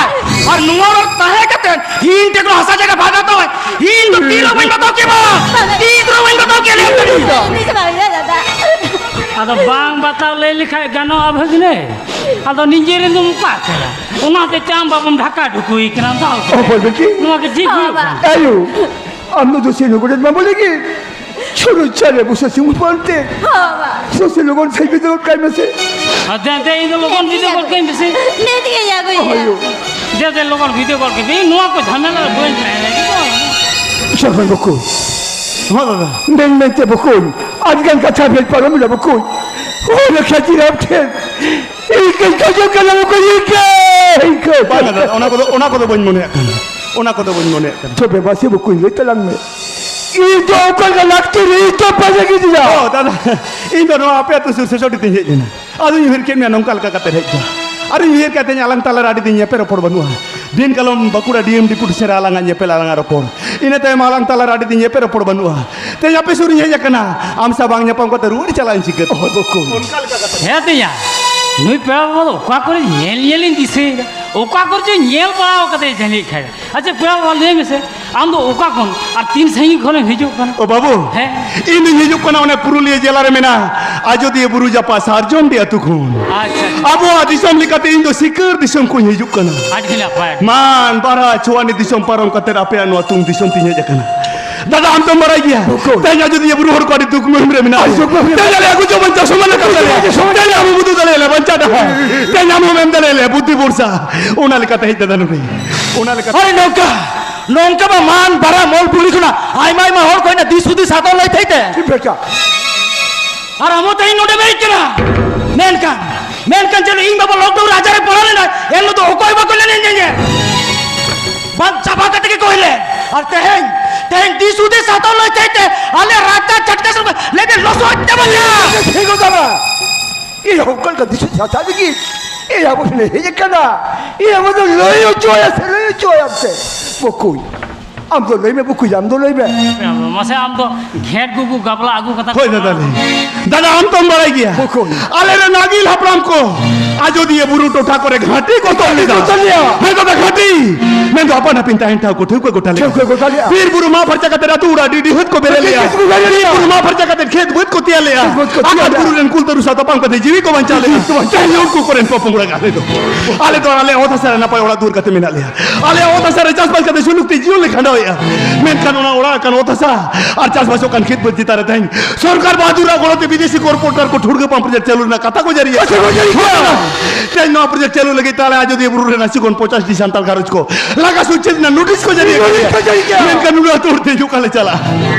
ᱟᱨ ᱱᱚᱣᱟ ᱚᱲᱟᱜ ᱛᱟᱦᱮᱸ ᱠᱟᱛᱮ ᱤᱧ ᱴᱷᱮᱱ ᱠᱷᱚᱱ ᱦᱟᱥᱟ ᱡᱟᱭᱜᱟ ᱵᱷᱟᱜᱽ ᱦᱟᱛᱟᱣ ᱢᱮ᱾ ᱤᱧ ᱫᱚ ᱛᱤ ᱨᱮᱦᱚᱸ ᱵᱟᱹᱧ ᱵᱟᱛᱟᱣ ᱠᱮᱭᱟ ᱵᱟᱵᱟ᱾ ᱛᱤ ᱨᱮᱦᱚᱸ ᱵᱟᱹᱧ ᱵᱟᱛᱟᱣ ᱠᱮᱭᱟ, ᱞᱟᱹᱭ ᱠᱟᱹᱫᱟᱹᱧ᱾ ᱟᱫᱚ ᱵᱟᱝ ᱵᱟᱛᱟᱣ ᱞᱟᱹᱭ ᱞᱮᱠᱷᱟᱡ ᱜᱟᱱᱚᱜᱼᱟ ᱵᱷᱟᱹᱜᱽᱱᱟᱹ? ᱟᱫᱚ ᱱᱤᱡᱮ ᱨᱮᱱ ᱫᱚᱢ ᱚᱠᱟ ᱠᱟᱱᱟ? ᱚᱱᱟᱛᱮ ᱪᱟᱢ ᱵᱟᱵᱚᱱ ᱰᱷᱟᱠᱟ ᱰᱷᱩᱠᱩᱭ ᱠᱟᱱᱟ ᱫᱟᱞ ᱠᱚ᱾ ᱚ, ᱵᱟᱹᱵᱩ ᱡᱤ᱾ ᱱᱚᱣᱟ ᱜᱮ ᱴᱷᱤᱠ ᱦᱩᱭᱩᱜ ᱠᱟᱱᱟ᱾ ᱟᱭᱳ, ᱟᱢ ᱫᱚ ᱫᱳᱥᱮ ᱱᱩᱠᱩ ᱨᱮᱱ ᱵᱟᱵᱚ ᱞᱟᱹᱜᱤᱫ᱾ ᱪᱷᱩᱨᱩ ᱪᱷᱟᱨᱮ ᱵᱩᱥᱟᱹ ᱥᱤᱢᱩ ᱯᱟᱱᱛᱮ᱾ ᱦᱚᱸ, ᱵᱟ᱾ ᱥᱚᱥᱮ ᱞᱚᱜᱚᱱ ᱥᱟᱹᱭ ᱵᱤᱫᱟᱹ ᱜᱚᱫ ᱠᱟᱭ ᱢᱮᱥᱮ᱾ ᱟᱫᱮ, ᱟᱫᱮ, ᱤᱧ ᱫᱚ ᱞᱚᱜᱚᱱ ᱵᱤᱫᱟᱹ ᱜᱚᱫ ᱠᱟᱹᱧ ᱢᱮᱥᱮ᱾ ᱱᱤᱛ ᱜᱮ ᱟᱹᱜᱩᱭᱮᱭᱟ᱾ ᱟᱭᱳ᱾ ᱫᱮ, ᱫᱮ, ᱞᱚᱜᱚᱱ ᱵᱤᱫᱟᱹ ᱜᱚᱫ ᱠᱟᱹᱧ ᱢᱮ᱾ ᱤᱧ ᱱᱚᱣᱟ ᱠᱚ ᱡᱷᱟᱢᱮᱞᱟ ᱨᱮ ᱵᱟᱹᱧ ᱛᱟᱦᱮᱱᱟ, ᱴᱷᱤᱠ ᱜᱮᱭᱟ? ᱥᱚᱨᱯᱚᱧᱪ ᱵᱟᱹᱠᱩ᱾ ᱦᱚᱸ, ᱫᱟᱫᱟ᱾ ᱢᱮᱱ ᱢᱮᱱᱛᱮ ᱵᱟᱹᱠᱩᱧ, ᱟᱹᱰᱤᱜᱟᱱ ᱠᱟᱛᱷᱟ ᱵᱮᱱ ᱯᱟᱨᱚᱢ ᱮᱫᱟ ᱵᱟᱹᱠᱩᱧ᱾ ᱦᱳᱭ, ᱨᱟᱠᱷᱟ ᱡᱤ ᱟᱢ ᱴᱷᱮᱱ ᱤᱧ ᱠᱟᱹᱧ ᱠᱷᱚᱡᱚᱜ ᱠᱟᱱᱟ ᱵᱟᱹᱠᱩᱧ, ᱤᱧ ᱠᱟᱹᱧ, ᱤᱧ ᱠᱟᱹᱧ᱾ ᱵᱟᱝ, ᱫᱟᱫᱟ, ᱚᱱᱟ ᱠᱚᱫᱚ, ᱚᱱᱟ ᱠᱚᱫᱚ ᱵᱟᱹᱧ ᱢᱚᱱᱮᱭᱟᱜ ᱠᱟᱱᱟ᱾ ᱚᱱᱟ ᱠᱚᱫᱚ ᱵᱟᱹᱧ ᱢᱚᱱᱮᱭᱟᱜ ᱠᱟᱱᱟ᱾ ᱛᱚᱵᱮ ᱢᱟᱥᱮ ᱵᱟᱹᱠᱩᱧ ᱞᱟᱹᱭ ᱛᱟᱞᱟᱝ ᱢᱮ᱾ ᱤᱧ ᱫᱚ ᱚᱠᱟ ᱞᱮᱠᱟ ᱞᱟᱹᱠᱛᱤ ᱨᱮ ᱤᱧ ᱫᱚ ᱯᱟᱸᱡᱟ ᱠᱤᱫᱤᱧᱟ᱾ ᱚ, ᱫᱟᱫᱟ, ᱤᱧ ᱫᱚ ᱱᱚᱣᱟ ᱟᱯᱮ ᱟᱹᱛᱩ ᱥᱩᱨ ᱥᱮᱥᱚᱰᱤ ᱛᱤᱧ ᱦᱮᱡ ᱞᱮᱱᱟ᱾ ᱟᱫᱚᱧ ᱩᱭᱦᱟᱹᱨ ᱠᱮᱫ ᱢᱮᱭᱟ ᱱᱚᱝᱠᱟ ᱞᱮᱠᱟ ᱠᱟᱛᱮ ᱦᱮᱡ ᱫᱚ᱾ ᱟᱨᱤᱧ ᱩᱭᱦᱟᱹᱨ ᱠᱮᱫ ᱛᱮᱧ ᱟᱞᱟᱝ ᱛᱟᱞᱟ ᱨᱮ ᱟᱹᱰᱤ ᱫᱤᱱ ᱧᱮᱯᱮᱞ ᱨᱚᱯᱚᱲ ᱵᱟᱹᱱᱩᱜᱼᱟ᱾ ᱫᱤᱱ ᱠᱟᱞᱚᱢ ᱵᱟᱸᱠᱩᱲᱟ ᱰᱤ ᱮᱢ ᱰᱤᱯᱩᱴᱤ ᱥᱮᱱ ᱨᱮ ᱟᱞᱟᱝᱟᱜ ᱧᱮᱯᱮᱞ, ᱟᱞᱟᱝᱟᱜ ᱨᱚᱯᱚᱲ᱾ ᱤᱱᱟᱹ ᱛᱟᱭᱚᱢ ᱟᱞᱟᱝ ᱛᱟᱞᱟ ᱨᱮ ᱟᱹᱰᱤ ᱫᱤᱱ ᱧᱮᱯᱮᱞ ᱨᱚᱯᱚᱲ ᱵᱟᱹᱱᱩᱜᱼᱟ᱾ ᱛᱮᱦᱮᱧ ᱟᱯᱮ ᱥᱩᱨ ᱤᱧ ᱦᱮᱡ ᱟᱠᱟᱱᱟ, ᱟᱢ ᱥᱟᱶ ᱵᱟᱝ ᱧᱟᱯᱟᱢ ᱠᱟᱛᱮ ᱨᱩᱣᱟᱹᱲ ᱪᱟᱞᱟᱜ ᱤᱧ ᱪᱤᱠᱟᱹᱛᱮ? ᱚᱦᱚ, ᱵᱟᱠᱚ᱾ ᱚᱱᱠᱟ ᱞᱮᱠᱟ ᱠᱟᱛᱷᱟ᱾ ᱦᱮᱸ ᱛᱮᱭᱟ, ᱱᱩᱭ ᱯᱮᱲᱟ ᱵᱟᱵᱟ ᱫᱚ ᱚᱠᱟ ᱠᱚᱨᱮ ᱧᱮᱞ ᱧᱮᱞᱤᱧ ᱫᱤᱥᱟᱹᱭᱮᱫᱟ, ᱚᱠᱟ ᱠᱚᱨᱮ ᱪᱚᱧ ᱧᱮᱞ ᱵᱟᱲᱟ ᱟᱠᱟᱫᱮᱭᱟ ᱡᱟᱹᱱᱤᱡ ᱠᱷᱟᱱ᱾ ᱟᱪᱪᱷᱟ ᱯᱮᱲᱟ ᱵᱟᱵᱟ, ᱞᱟᱹᱭ ᱢᱮᱥᱮ, ᱟᱢ ᱫᱚ ᱚᱠᱟ ᱠᱷᱚᱱ ᱟᱨ ᱛᱤᱱ ᱥᱟᱺᱜᱤᱧ ᱠᱷᱚᱱᱮᱢ ᱦᱤᱡᱩᱜ ᱠᱟᱱᱟ? ᱚ ᱵᱟᱹᱵᱩ, ᱦᱮᱸ᱾ ᱤᱧ ᱫᱩᱧ ᱦᱤᱡᱩᱜ ᱠᱟᱱᱟ ᱚᱱᱮ ᱯᱩᱨᱩᱞᱤᱭᱟᱹ ᱡᱮᱞᱟ ᱨᱮ ᱢᱮᱱᱟᱜ ᱟᱡᱚᱫᱤᱭᱟᱹ ᱵᱩᱨᱩ ᱡᱟᱯᱟᱜ ᱥᱟᱨᱡᱚᱢᱰᱤ ᱟᱹᱛᱩ ᱠᱷᱚᱱ᱾ ᱟᱪᱪᱷᱟ, ᱟᱪᱪᱷᱟ᱾ ᱟᱵᱚᱣᱟᱜ ᱫᱤᱥᱚᱢ ᱞᱮᱠᱟᱛᱮ ᱤᱧ ᱫᱚ ᱥᱤᱠᱟᱹᱨ ᱫᱤᱥᱚᱢ ᱠᱷᱚᱱ ᱤᱧ ᱦᱤᱡᱩᱜ ᱠᱟᱱᱟ᱾ ᱟᱹᱰᱤ ᱱᱟᱯᱟᱭ᱾ ᱢᱟᱱ ᱵᱟᱨᱦᱟ ᱪᱷᱳᱣᱟᱱᱤ ᱫᱤᱥᱚᱢ ᱯᱟᱨᱚᱢ ᱠᱟᱛᱮ ᱟᱯᱮᱭᱟᱜ ᱱᱚᱣᱟ ᱛᱩᱝ ᱫᱤᱥᱚᱢ ᱛᱤᱧ ᱦᱮᱡ ᱟᱠᱟᱱᱟ᱾ ᱫᱟᱫᱟ, ᱟᱢ ᱫᱚᱢ ᱵᱟᱲᱟᱭ ᱜᱮᱭᱟ, ᱚᱠᱚᱭ? ᱛᱮᱦᱮᱧ ᱟᱡᱚᱫᱤᱭᱟᱹ ᱵᱩᱨᱩ ᱦᱚᱲ ᱠᱚ ᱟᱹᱰᱤ ᱫᱩᱠ ᱢᱩᱦᱤᱢ ᱨᱮ ᱢᱮᱱᱟᱜ ᱟᱹᱰᱤ ᱫᱩᱠ ᱢᱩᱦᱤᱢ ᱨᱮ ᱛᱮᱦᱮᱧ ᱟᱞᱮ ᱟᱹᱜᱩ ᱪᱚ ᱵᱟᱧᱪᱟᱣ ᱥᱚᱢᱟᱱ ᱟᱠᱟᱫ ᱞᱮᱭᱟ᱾ ᱛᱮᱦᱮᱧ ᱟᱢ ᱟᱹᱜᱩ ᱫᱟᱲᱮᱭᱟᱞᱮ ᱵᱟᱧᱪᱟᱣ ᱰᱟᱦᱟᱨ᱾ ᱛᱮᱦᱮᱧ ᱟᱢ ᱦᱚᱸᱢ ᱮᱢ ᱫᱟᱲᱮᱭᱟᱞᱮᱭᱟ ᱵᱩᱫᱽᱫᱷᱤ ᱵᱷᱚᱨᱥᱟ᱾ ᱚᱱᱟ ᱞᱮᱠᱟᱛᱮ ᱦᱮᱡ ᱫᱟᱫᱟ ᱱᱚᱰᱮ᱾ ᱚᱱᱟ ᱞᱮᱠᱟᱛᱮ ᱦᱳᱭ, ᱱᱚᱝᱠᱟ᱾ ᱱᱚᱝᱠᱟ ᱢᱟ ᱢᱟᱱ ᱵᱟᱨᱟ ᱢᱚᱞ ᱯᱩᱞᱤ ᱠᱷᱚᱱᱟᱜ ᱟᱭᱢᱟ ᱟᱭᱢᱟ ᱦᱚᱲ ᱠᱚ ᱦᱮᱡ ᱮᱱᱟ, ᱫᱤᱥ ᱦᱩᱫᱤᱥ ᱦᱟᱛᱟᱣ ᱞᱟᱹᱭ ᱛᱟᱦᱮᱸ ᱛᱮ᱾ ᱴᱷᱤᱠ ᱵᱮᱴᱟ᱾ ᱟᱨ ᱟᱢ ᱦᱚᱸ ᱛᱮᱦᱮᱧ ᱱᱚᱰᱮᱢ ᱦᱮᱡ ᱠᱟᱱᱟ᱾ ᱢᱮᱱᱠᱷᱟᱱ, ᱢᱮᱱᱠᱷᱟᱱ ᱡᱮ ᱤᱧ ᱵᱟᱵᱟ ᱞᱚᱠᱰᱟᱣᱩᱱ ᱨᱮ ᱟᱡᱟᱨ ᱨᱮ ᱯᱟᱲᱟᱣ ᱞᱮᱱᱟᱭ, ᱮᱱ ᱦᱤᱞᱳᱜ ᱫᱚ ᱚᱠᱚᱭ ᱵᱟᱠᱚ ᱞᱟᱹᱭ ᱧᱮᱧᱮᱞ᱾ ᱵᱟᱝ ᱪᱟᱵᱟ ᱠᱟᱛᱮ ᱜᱮᱠᱚ ᱦᱮᱡ ᱞᱮᱱ᱾ ᱟᱨ ᱛᱮᱦᱮᱧ, ᱛᱮᱦᱮᱧ ᱫᱤᱥ ᱦᱩᱫᱤᱥ ᱦᱟᱛᱟᱣ ᱞᱟᱹᱭ ᱛᱟᱦᱮᱸ ᱛᱮ ᱟᱞᱮ ᱨᱟᱡᱟ ᱪᱷᱟᱴᱠᱟ ᱥᱮᱫ ᱞᱮ ᱞᱚᱥᱚᱫ ᱪᱟᱵᱟᱭᱟ᱾ ᱴᱷᱤᱠ ᱠᱟᱛᱷᱟ᱾ ᱤᱧ ᱦᱚᱸ ᱚᱠᱟ ᱞᱮᱠᱟ ᱫᱤᱥ ᱦᱩᱫᱤᱥ ᱦᱟᱛᱟᱣ ᱞᱟᱹᱜᱤᱫ ᱤᱧ ᱟᱵᱚ ᱴᱷᱮᱱ ᱦᱮᱡ ᱟᱠᱟᱱᱟ᱾ ᱤᱧ ᱟᱵᱚ ᱫᱚ ᱞᱟᱹᱭ ᱦᱚᱪᱚᱭᱟ ᱥᱮ ᱞᱟᱹᱭ ᱦᱚᱪᱚᱭᱟᱢ ᱥᱮ? ᱵᱚᱠᱚᱧ, ᱟᱢ ᱫᱚ ᱞᱟᱹᱭ ᱢᱮ ᱵᱚᱠᱚᱧ, ᱟᱢ ᱫᱚ ᱞᱟᱹᱭ ᱢᱮ᱾ ᱢᱟᱥᱮ ᱟᱢ ᱫᱚ ᱜᱷᱮᱴ ᱜᱩᱜᱩ ᱜᱟᱵᱞᱟ ᱟᱹᱜᱩ ᱠᱟᱛᱮ ᱦᱳᱭ ᱫᱟᱫᱟ ᱞᱟᱹᱭ᱾ ᱫᱟᱫᱟ, ᱟᱢ ᱛᱚᱢ ᱵᱟᱲᱟᱭ ᱜᱮᱭᱟ᱾ ᱵᱚᱠᱚᱧ᱾ ᱟᱞᱮᱨᱮᱱ ᱟᱹᱜᱤᱞ ᱦᱟᱯᱲᱟᱢ ᱠᱚ ᱟᱡᱚᱫᱤᱭᱟᱹ ᱵᱩᱨᱩ ᱴᱚᱴᱷᱟ ᱠᱚᱨᱮ ᱜᱷᱟᱹᱴᱤ ᱠᱚ ᱛᱚᱞ ᱞᱮᱫᱟ᱾ ᱠᱚ ᱛᱚᱞ ᱞᱮᱫᱟ᱾ ᱦᱮᱸ ᱫᱟᱫᱟ, ᱜᱷᱟᱹᱴᱤ᱾ ᱢᱮᱱᱫᱚ ᱟᱯᱟᱱ ᱟᱹᱯᱤᱱ ᱛᱟᱦᱮᱱ ᱴᱷᱟᱶ ᱠᱚ ᱴᱷᱟᱹᱣᱠᱟᱹ ᱜᱚᱴᱟ ᱞᱮᱫᱟ᱾ ᱴᱷᱟᱹᱣᱠᱟᱹ ᱜᱚᱴᱟ ᱞᱮᱫᱟ᱾ ᱵᱤᱨ ᱵᱩᱨᱩ ᱢᱟᱜ ᱯᱷᱟᱨᱪᱟ ᱠᱟᱛᱮ ᱟᱹᱛᱩ ᱚᱲᱟᱜ ᱰᱤ ᱰᱤᱦᱟᱹᱛ ᱠᱚ ᱵᱮᱨᱮᱫ ᱞᱮᱫᱟ᱾ ᱵᱤᱨ ᱵᱩᱨᱩ ᱢᱟᱜ ᱯᱷᱟᱨᱪᱟ ᱠᱟᱛᱮ ᱠᱷᱮᱛ ᱵᱟᱹᱫᱽ ᱠᱚ ᱛᱮᱭᱟᱨ ᱞᱮᱫᱟ᱾ ᱠᱷᱮᱛ ᱵᱟᱹᱫᱽ ᱠᱚ ᱛᱮᱭᱟᱨ ᱟᱠᱟᱫ ᱞᱮᱫᱟ᱾ ᱵᱩᱨᱩ ᱨᱮᱱ ᱠᱩᱞ ᱛᱟᱹᱨᱩ ᱥᱟᱶ ᱛᱟᱯᱟᱢ ᱠᱟᱛᱮ ᱡᱤᱣᱤ ᱠᱚ ᱵᱟᱧᱪᱟᱣ ᱞᱮᱫᱟ᱾ ᱡᱤᱣᱤ ᱠᱚ ᱵᱟᱧᱪᱟᱣ ᱛᱮᱦᱮᱧ ᱩᱱᱠᱩ ᱠᱚᱨᱮᱱ ᱯᱚᱯᱚᱝᱲᱟ ᱠᱟᱱ ᱨᱮᱫᱚ ᱟᱞᱮ ᱫᱚ ᱟᱞᱮ ᱚᱛ ᱦᱟᱥᱟ ᱨᱮ ᱱᱟᱯᱟᱭ ᱚᱲᱟᱜ ᱫᱩᱣᱟᱹᱨ ᱠᱟᱛᱮ ᱢᱮᱱᱟᱜ ᱞᱮᱭᱟ᱾ ᱟᱞᱮᱭᱟᱜ ᱚᱛ ᱦᱟᱥᱟ ᱨᱮ ᱪᱟᱥᱵᱟᱥ ᱠᱟᱛᱮ ᱥᱩᱞᱩᱠ ᱛᱮ ᱡᱤᱭᱚᱱ ᱞᱮ ᱠᱷᱟᱸᱰᱟᱣᱮᱫᱼᱟ᱾ ᱢᱮᱱᱠᱷᱟᱱ ᱚᱱᱟ ᱚᱲᱟᱜ ᱟᱠᱟᱱ ᱚᱛ ᱦᱟᱥᱟ ᱟᱨ ᱪᱟᱥᱵᱟᱥᱚᱜ ᱠᱟᱱ ᱠᱷᱮᱛ ᱵᱟᱹᱫᱽ ᱪᱮᱛᱟᱱ ᱨᱮ ᱛᱮᱦᱮᱧ ᱥᱚᱨᱠᱟᱨ ᱵᱟᱦᱟᱫᱩᱨᱟᱜ ᱜᱚᱲᱚ ᱛᱮ ᱵᱤᱫᱮᱥᱤ ᱠᱚᱨᱯᱳᱨᱮᱴᱟᱨ ᱠᱚ ᱴᱷᱩᱲᱜᱟᱹ ᱯᱟᱢᱯ ᱯᱨᱚᱡᱮᱠᱴ ᱪᱟᱹᱞᱩ ᱨᱮᱱᱟᱜ ᱠᱟᱛᱷᱟ ᱠᱚ ᱡᱟᱹᱨᱤᱭᱟ᱾ ᱠᱟᱛᱷᱟ ᱠᱚ ᱡᱟᱹᱨᱤᱭᱟ᱾ ᱛᱮᱦᱮᱧ ᱱᱚᱣᱟ ᱯᱨᱚᱡᱮᱠᱴ ᱪᱟᱹᱞᱩ ᱞᱟᱹᱜᱤᱫ ᱛᱮ ᱟᱞᱮ ᱟᱡᱚᱫᱤᱭᱟᱹ ᱵᱩᱨᱩ ᱨᱮᱱᱟᱜ ᱪᱤᱠᱚᱱ ᱯᱚᱸᱪᱟᱥ ᱴᱤ ᱥᱟᱱᱛᱟᱲ ᱜᱷᱟᱨᱚᱸᱡᱽ ᱠᱚ ᱞᱟᱜᱟ ᱥᱩᱪᱮᱛ ᱨᱮᱱᱟᱜ ᱱᱳᱴᱤᱥ ᱠᱚ ᱡᱟᱹᱨᱤ ᱟᱠᱟᱫ ᱞᱮᱭᱟ᱾ ᱱᱳᱴᱤᱥ ᱠᱚ ᱡᱟᱹᱨᱤ ᱠᱮᱫᱟ᱾ ᱢᱮᱱᱠᱷᱟᱱ ᱱᱩᱱᱟᱹᱜ ᱟᱹᱛᱩ ᱦᱚᱲ ᱛᱮᱦᱮᱧ ᱚᱠᱟ ᱞᱮ ᱪᱟᱞᱟᱜᱼᱟ?